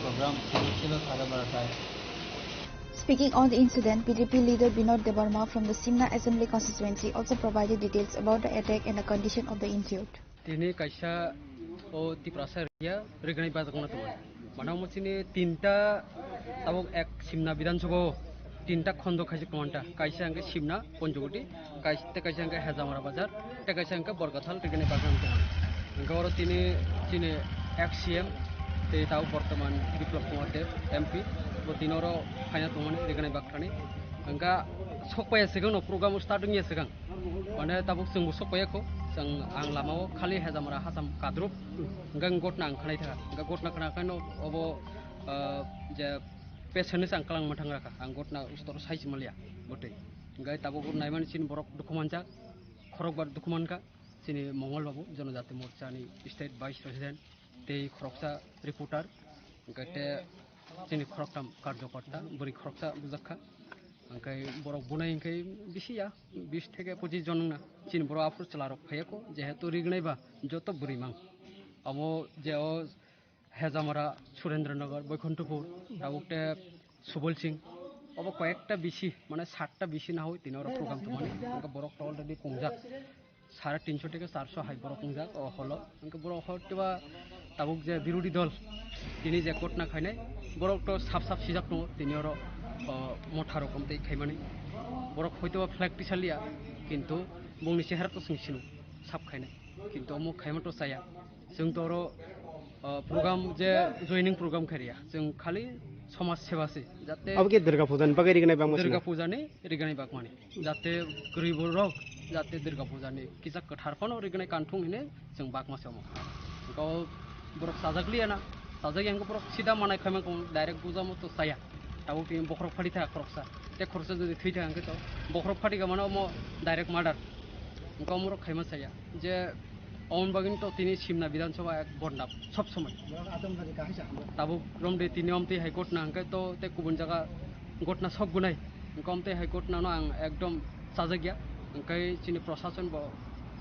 প্রোগ্রাম শুরু ছিল সাড়ে বারোটায়। Speaking on the incident, B J P leader Binod Debbarma from the Simna Assembly constituency also provided details about the attack and the condition of the injured. Tini kaisa o Tiprasa area Rignai Bajak no tongo. Mane omo chini tinta tabuk ek Simna Bidhan Sabha o tinta khondo khaijak tongo ta. Kaisa hwnkhe Simna Ponjogoti, kais-, tei kaisa hwnkhe Hejamara Bazar, tei kaisa hwnkhe Borkathal Rignai Bajak no tongo. Hwnkhe oro tini chini ex C M tei tabuk bortoman Biplab Kumar Deb M P bo tini oro phaina tongmani Rignai Bakhani. Hwnkhe sokpaiya swkang no program start wngya swkang. Mane tabuk chwngbo sokpaiya kho, chwng ang lamao khali Hejamara Hasam kadruk, hwnkhe ang gotna ang khwnai thaka, hwnkhe gotna khwna khe no obo, ah, je patient ni chang kwlangma thang rakha, ang gotna ustor sai se manliya bwtwi. Hwnkhe tabuk naimani chini borok dukhu manjak, khorokbar dukhu mankha, chini Mongol Babu, Jonojati Morcha ni state vice president, tei khoroksa reporter, hwnkhe te chini khoroktham karjokorta, bwrwi khoroksa bujak kha. Hwnkhe borok bunai hwnkhe bisi ya, bis theke pochis jon wngna. Chini borok aphuru chwla rok phaiya kho, jehetu Rignai ba joto bwrwi mang. Abo je o Hejamara, Surendra Nagar, Boikhontopur, tabuk te Subol Singh. Obo koyekta bisi, mane satta bisi na hoi tini oro program tongmani. Hwnkhe borok to already kongjak. Sare tinso theke charso hai borok wngjak o holo. Hwnkhe borok hoitoba tabuk je birodhi dol tini je gotna khainai, borok to sap sap sijak tongo tini oro, o, motha rokom tei khaimani. Borok hoitoba flag tisaliya, kintu bongni chehara to chwng sino sap khainai. Kintu omo khaima to chaya. Chwng to oro, o, program je joining program khairiya. Chwng khali somaj seba se. Jate Abo khe Durga Puja ni bagwi Rignai Bangma Durga sino? Puja ni Rignai Bakmani. Jate kwrwi borok jate Durga Puja ni kisa kwthar phano Rignai kanthung hine chwng bakma se omo. Hwnkhe o borok chajak liya na, chajak yang borok sida manai khaima kong direct puja mo to chaya. Tabuk tini bokhorok phati thaya khoroksa. Te khoroksa jodi thwi thaya hwnkhe to bokhorok phati ka mano omo direct murder. Hwnkhe omo rok khaima chaya. Je Omon bagwino to tini Simna Bidhan Sabha ek bondab sob somoi. Tabuk romde tini omtwi hai gotna hwnkhe to tei kubun jaga gotna sok gunai. Hwnkhe omtwi hai gotna no ang ekdom chajakya. Hwnkhe chini prosason bo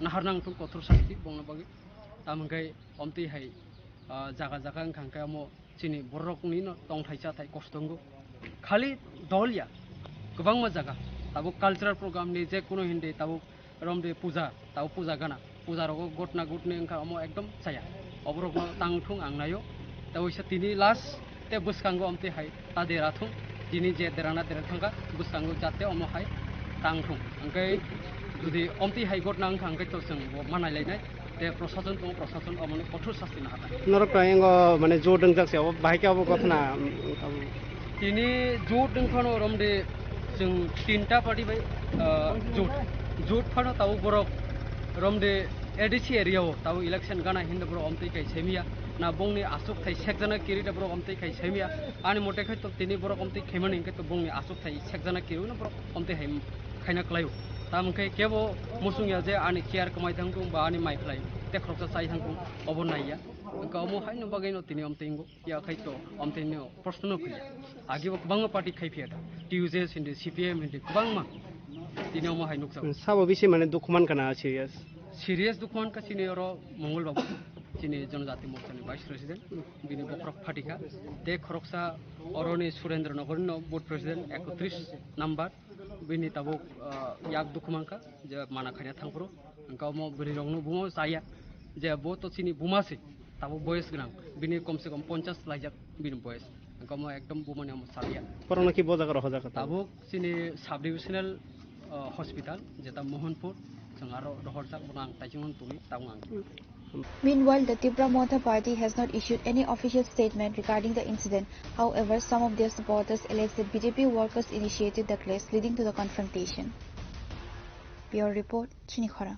nahar nang thung kothor sasti bongno bagwi. Tamo hwnkhe omtwi hai, ah, jaga jaga wngkha hwnkhe omo chini bororokni no tongthai chathai kosto wngo. Khali dol ya, kwbangma jaga. Tabuk cultural program ni je kuno hindi tabuk romde puja, tabuk puja gana. Puja rogo gotna gotni wngkha omo ekdom chaya. Oborokno tang thung ang naio. Tei waisa tini last te bwskango omtwi hai ta dera thung. Tini je derana dera thangkha bwskango jate omo hai tang thung. Hwnkhe jodi omtwi hai gotna wngkha hwnkhe to chwng bo manai lainai. Te prosason tongo, prosason omono kothor sasti nahar nai. Norok to ingo mane jot wngjak se, obo bahai khe obo gothna, mm, tini jot wng phano romde chwng tinta party bai, ah, jot, jot phano tabuk borok romde A D C area o tabuk election gana hinda borok omtwi kai semiya. Na bongni aswk thai sekjana kiri da borok omtwi kai semiya. Ani mote khai to tini borok omtwi khaimani hwnkhe to bongni aswk thai sekjana kiri no borok omtwi hai khaina kwlaio. Tamo khe kebo muchung ya je ani chair kwmai thang thung ba ani mai khlai te khoroksa chai thang thung, obo naiya. Hwnkhe omo haino bagwino tini omtwi wngo, ya khai to omtwino proshno no phaiya. Agi bo kwbangma party khai phiya da, T U J S hindi, C P I M hindi, kwbangma tini omo hai nukjago. Sabo bisi mane dukhu mankha na serious? Serious dukhu mankha chini oro Mongol Babu, chini Jonojati Morcha ni Vice President, bini bokhorok phatikha. Te khoroksa oroni Surendra Nogor no Board President ekotris number, bini tabuk, ah, yak dukhu mankha je mana khaina thangphuru. Hwnkhe omo bwrwi rokno bumo chaya je bo to chini buma se. Tabuk boyes gwnang, bini komse kom ponchas laijak bini boyes. Engkamo ekdom bumani amo salia. Borokno ki bo jaga rohorjak kha tabuk? Tabuk chini sub divisional, ah, hospital, jeta Mohanpur, chwng aro rohorjak, bono ang taichung tongwi tabuk ang. Meanwhile, the Tipra Motha Party has not issued any official statement regarding the incident. However, some of their supporters allege that B J P workers initiated the clash, leading to the confrontation. Bureau report, Chini Khorang.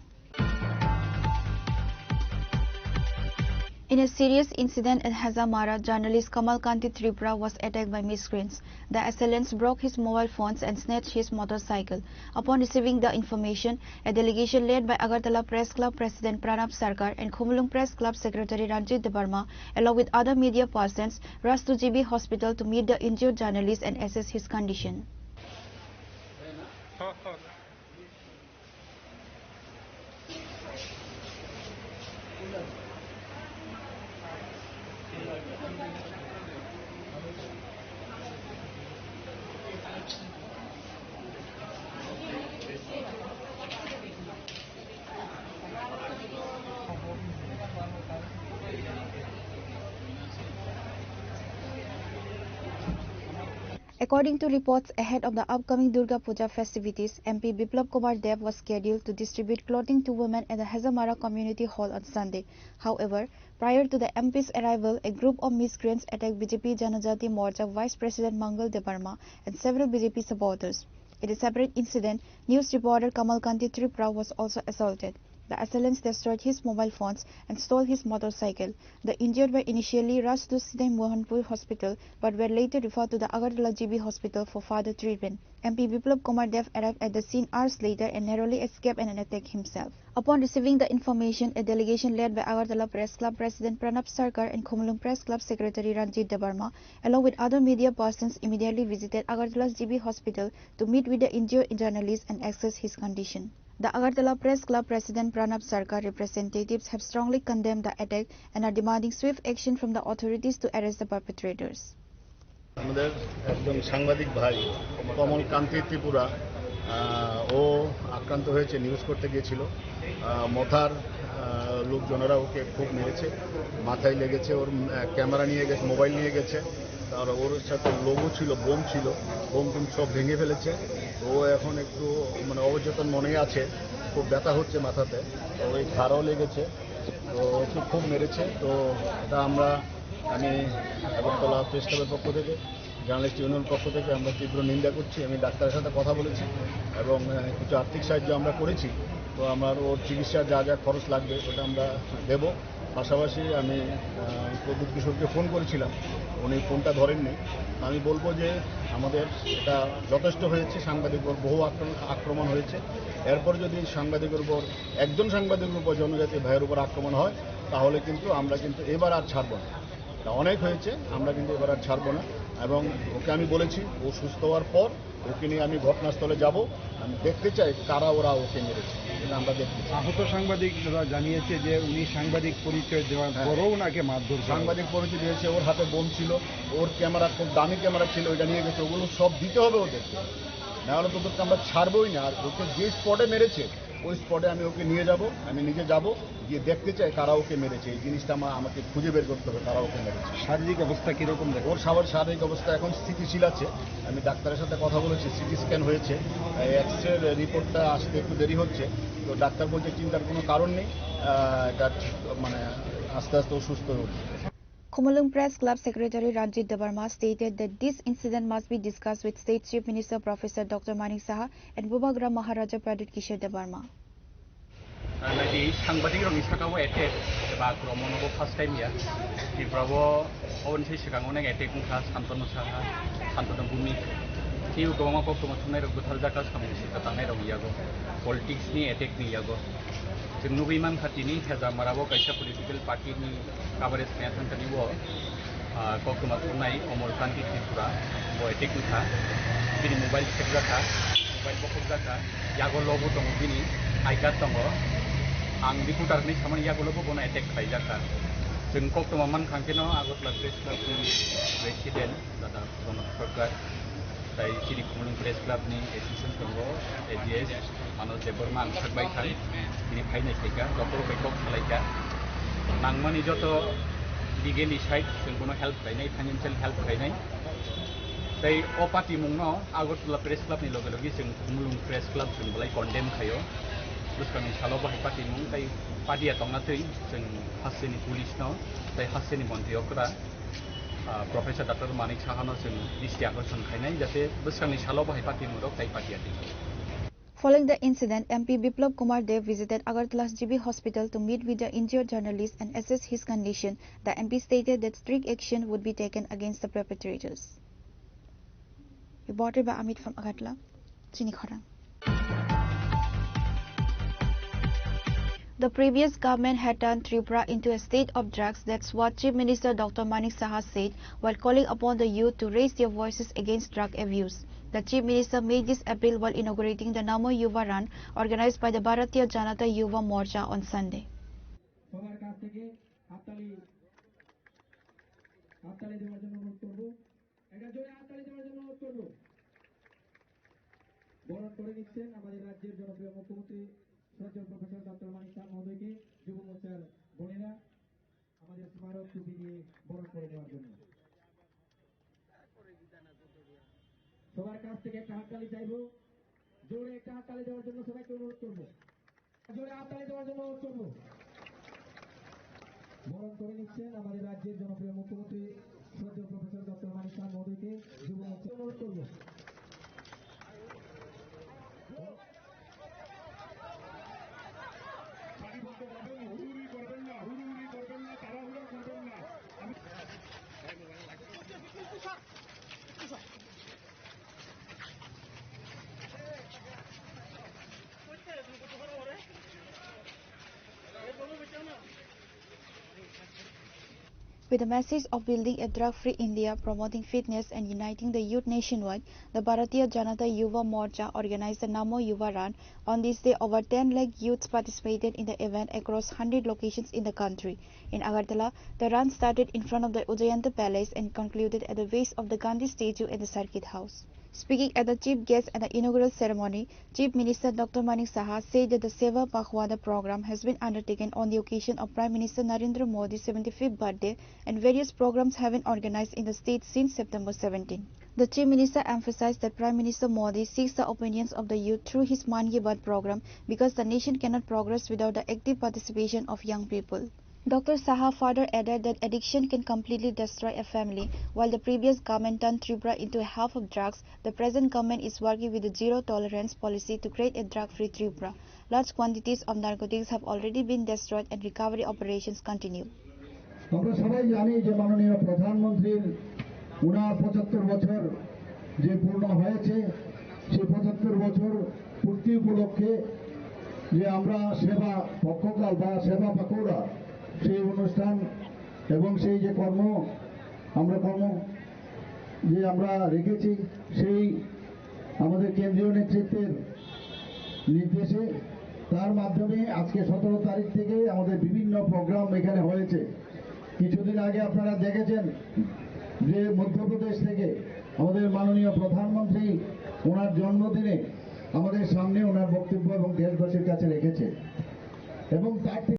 In a serious incident at Hazamara, journalist Kamal Kanti Tripura was attacked by miscreants. The assailants broke his mobile phones and snatched his motorcycle. Upon receiving the information, a delegation led by Agartala Press Club President Pranab Sarkar and Khumulwng Press Club Secretary Ranjit Debbarma, along with other media persons, rushed to G B Hospital to meet the injured journalist and assess his condition. According to reports, ahead of the upcoming Durga Puja festivities, M P Biplab Kumar Deb was scheduled to distribute clothing to women at the Hazamara Community Hall on Sunday. However, prior to the M P's arrival, a group of miscreants attacked B J P Janajati Morcha Vice President Mangal Debbarma and several B J P supporters. In a separate incident, news reporter Kamal Kanti Tripura was also assaulted. The assailants destroyed his mobile phones and stole his motorcycle. The injured were initially rushed to Sidai Mohanpur Hospital but were later referred to the Agartala G B Hospital for further treatment. M P Biplab Kumar Deb arrived at the scene hours later and narrowly escaped an attack himself. Upon receiving the information, a delegation led by Agartala Press Club President Pranab Sarkar and Khumulwng Press Club Secretary Ranjit Debbarma, along with other media persons, immediately visited Agartala's G B Hospital to meet with the injured journalist and assess his condition. The Agartala Press Club President Pranab Sarkar representatives have strongly condemned the attack and are demanding swift action from the authorities to arrest the perpetrators. আমাদের একজন সাংবাদিক ভাই কমল কান্তি ত্রিপুরা, আহ, ও আক্রান্ত হয়েছে, নিউজ করতে গিয়েছিল। আহ, মথার, আহ, লোকজনেরা ওকে খুব মেরেছে, মাথায় লেগেছে, ওর, আহ, ক্যামেরা নিয়ে গেছে, মোবাইল নিয়ে গেছে, তার ওর সাথে লোগো ছিল, বোম ছিল, বোম টোম সব ভেঙে ফেলেছে। ও এখন একটু মানে অবচেতন মনেই আছে, খুব ব্যথা হচ্ছে মাথাতে, তো ওই ঘাড়ও লেগেছে, তো ওকে খুব মেরেছে। তো এটা আমরা, আমি আগরতলা প্রেস ক্লাবের পক্ষ থেকে, জার্নালিস্ট ইউনিয়ন পক্ষ থেকে আমরা তীব্র নিন্দা করছি। আমি ডাক্তারের সাথে কথা বলেছি এবং, আহ, কিছু আর্থিক সাহায্য আমরা করেছি। তো আমার ওর চিকিৎসা যা যা খরচ লাগবে ওটা আমরা দেব। পাশাপাশি আমি, আহ, প্রদ্যুৎ কিশোরকে ফোন করেছিলাম, উনি ফোনটা ধরেননি। আমি বলবো যে আমাদের এটা যথেষ্ট হয়েছে, সাংবাদিক ওর বহু আক্রমণ, আক্রমণ হয়েছে। এরপর যদি সাংবাদিকের উপর, একজন সাংবাদিকের উপর, জনজাতি ভাইয়ের উপর আক্রমণ হয়, তাহলে কিন্তু আমরা কিন্তু এবার আর ছাড়বো না। এটা অনেক হয়েছে, আমরা কিন্তু এবার আর ছাড়বো না। এবং ওকে আমি বলেছি, ও সুস্থ হওয়ার পর ওকে নিয়ে আমি ঘটনাস্থলে যাব, আমি দেখতে চাই কারা ওরা ওকে মেরেছে, এটা আমরা দেখতে চাই। আহত সাংবাদিকরা জানিয়েছে যে উনি সাংবাদিক পরিচয় দেওয়ার হ্যাঁ। পরও ওনাকে মারধর করা হয়। সাংবাদিক পরিচয় দিয়েছে, ওর হাতে বোম ছিল, ওর ক্যামেরা, খুব দামি ক্যামেরা ছিল, ওইটা নিয়ে গেছে, ওগুলো সব দিতে হবে ওদেরকে, নাহলে তো ওদেরকে আমরা ছাড়বোই না। আর ওকে যে স্পটে মেরেছে, ওই স্পটে আমি ওকে নিয়ে যাব, আমি নিজে যাব, গিয়ে দেখতে চাই কারা ওকে মেরেছে। এই জিনিসটা আমার, আমাকে খুঁজে বের করতে হবে কারা ওকে মেরেছে। শারীরিক অবস্থা কিরকম দেখো? ওর সবার শারীরিক অবস্থা এখন স্থিতিশীল আছে। আমি ডাক্তারের সাথে কথা বলেছি, সিটি স্ক্যান হয়েছে, এক্স রে রিপোর্টটা আসতে একটু দেরি হচ্ছে। তো ডাক্তার বলছে চিন্তার কোনো কারণ নেই, আহ, এটা ঠিক, মানে আস্তে আস্তে ও সুস্থ হয়ে উঠবে। Khumulwng Press Club Secretary Ranjit Debbarma stated that this incident must be discussed with State Chief Minister Professor Doctor Manik Saha and Bubagra Maharaja Pradyut Kishore Debbarma. Nai di, sangbadik rokni saka o attack eba akromon obo first time ya. Tripura o oboni sai swkang onek attack wngkha, Santanu Saha, Santanu Bhumik. Tei o kwbangma koktwma thumnai rok bwtharjak kha, samung sika tangnai rokni yago, politics ni attack ni yago. Chwng nugwi mankha tini Hezamara o kaisa political party ni coverage khaina thangkani o, ah, koktwma thumnai Omol Kanti Tripura bo attack wngkha. Bini mobile sekjakha, mobile bokhokjakha, yago lobo tongo bini I card tongo. Ang reporter hinwi samani yago lobo bono attack khlaijakha. Chwng koktwma mankha khe no Agartala Press Club ni president. Dada Pranab Sarkar, tai chini Khumulwng Press Club ni assistant tongo, A G S, Manoj Debbarma ang sak bai thang, bini phainai khaika, doctor bai kok salaika. Nangmani joto Legally side chwng bono help khainai, financial help khainai. Tei o patimungno Agartala Press Club ni loge loge chwng Khumulwng Press Club chwng belai condemn khaio. Bwskangni salo bahai patimung tei padia tongna twi chwng hasteni police no tei hasteni montri okra, ah, Professor Doctor Manik Saha no chwng disti akorson khainai, jate bwskangni salo bahai patimung rok tei padia twi. Following the incident, M P Biplab Kumar Deb visited Agartala's G B hospital to meet with the injured journalist and assess his condition. The M P stated that strict action would be taken against the perpetrators. Reported by Amit from Agartala. Chini Khorang. The previous government had turned Tripura into a state of drugs. That's what Chief Minister Doctor Manik Saha said while calling upon the youth to raise their voices against drug abuse. The Chief Minister made this appeal while inaugurating the Namo Yuva Run, organized by the Bharatiya Janata Yuva Morcha on Sunday. সবার কাছ থেকে হাততালি, হাততালি দেওয়ার জন্য অনুরোধ করব। একটা জোরে হাততালি দেওয়ার জন্য অনুরোধ করব। বরণ করে নিচ্ছেন আমাদের রাজ্যের জনপ্রিয় মুখ্যমন্ত্রী শ্রদ্ধেয় প্রফেসর ডক্টর মানিক সাহা মহোদয়কে যুব মোর্চার বোনেরা আমাদের স্মারক টুপি দিয়ে বরণ করে নেওয়ার জন্য। সবার কাছ থেকে একটা হাততালি চাইবো, জোরে একটা হাততালি দেওয়ার জন্য সবাইকে অনুরোধ করবো। জোরে হাততালি দেওয়ার জন্য অনুরোধ করবো। বরণ করে নিচ্ছেন আমাদের রাজ্যের জনপ্রিয় মুখ্যমন্ত্রী শ্রদ্ধেয় প্রফেসর ডক্টর মানিক সাহা মহোদয়কে যুব মোর্চা অনুরোধ করবো। সারিবদ্ধভাবে হুড়ুহুড়ি করবেন না, হুড়ুহুড়ি করবেন না, তাড়াহুড়া করবেন না। আমি With the message of building a drug-free India, promoting fitness and uniting the youth nationwide, the Bharatiya Janata Yuva Morcha organized the Namo Yuva Run. On this day, over ten lakh youths participated in the event across hundred locations in the country. In Agartala, the run started in front of the Udayanta Palace and concluded at the base of the Gandhi statue at the Circuit House. Speaking as the chief guest at the inaugural ceremony, Chief Minister Doctor Manik Saha said that the Seva Pakhwada program has been undertaken on the occasion of Prime Minister Narendra Modi's seventy-fifth birthday and various programs have been organized in the state since September seventeen. The Chief Minister emphasized that Prime Minister Modi seeks the opinions of the youth through his Mann Ki Baat program because the nation cannot progress without the active participation of young people. Doctor Saha further added that addiction can completely destroy a family. While the previous government turned Tripura into a hub of drugs, the present government is working with a zero tolerance policy to create a drug-free Tripura. Large quantities of narcotics have already been destroyed and recovery operations continue. আমরা সবাই জানি যে মাননীয় প্রধানমন্ত্রীর ওনার পঁচাত্তর বছর যে পূর্ণ হয়েছে, সেই পঁচাত্তর বছর পূর্তি উপলক্ষে যে আমরা সেবা পক্ষকাল বা সেবা পাকৌড়া, সেই অনুষ্ঠান এবং সেই যে কর্ম, আমরা কর্ম যে আমরা রেখেছি, সেই আমাদের কেন্দ্রীয় নেতৃত্বের নির্দেশে, তার মাধ্যমে আজকে সতেরো তারিখ থেকে আমাদের বিভিন্ন প্রোগ্রাম এখানে হয়েছে। কিছুদিন আগে আপনারা দেখেছেন যে মধ্যপ্রদেশ থেকে আমাদের মাননীয় প্রধানমন্ত্রী ওনার জন্মদিনে আমাদের সামনে ওনার বক্তব্য এবং দেশবাসীর কাছে রেখেছে, এবং তার থেকে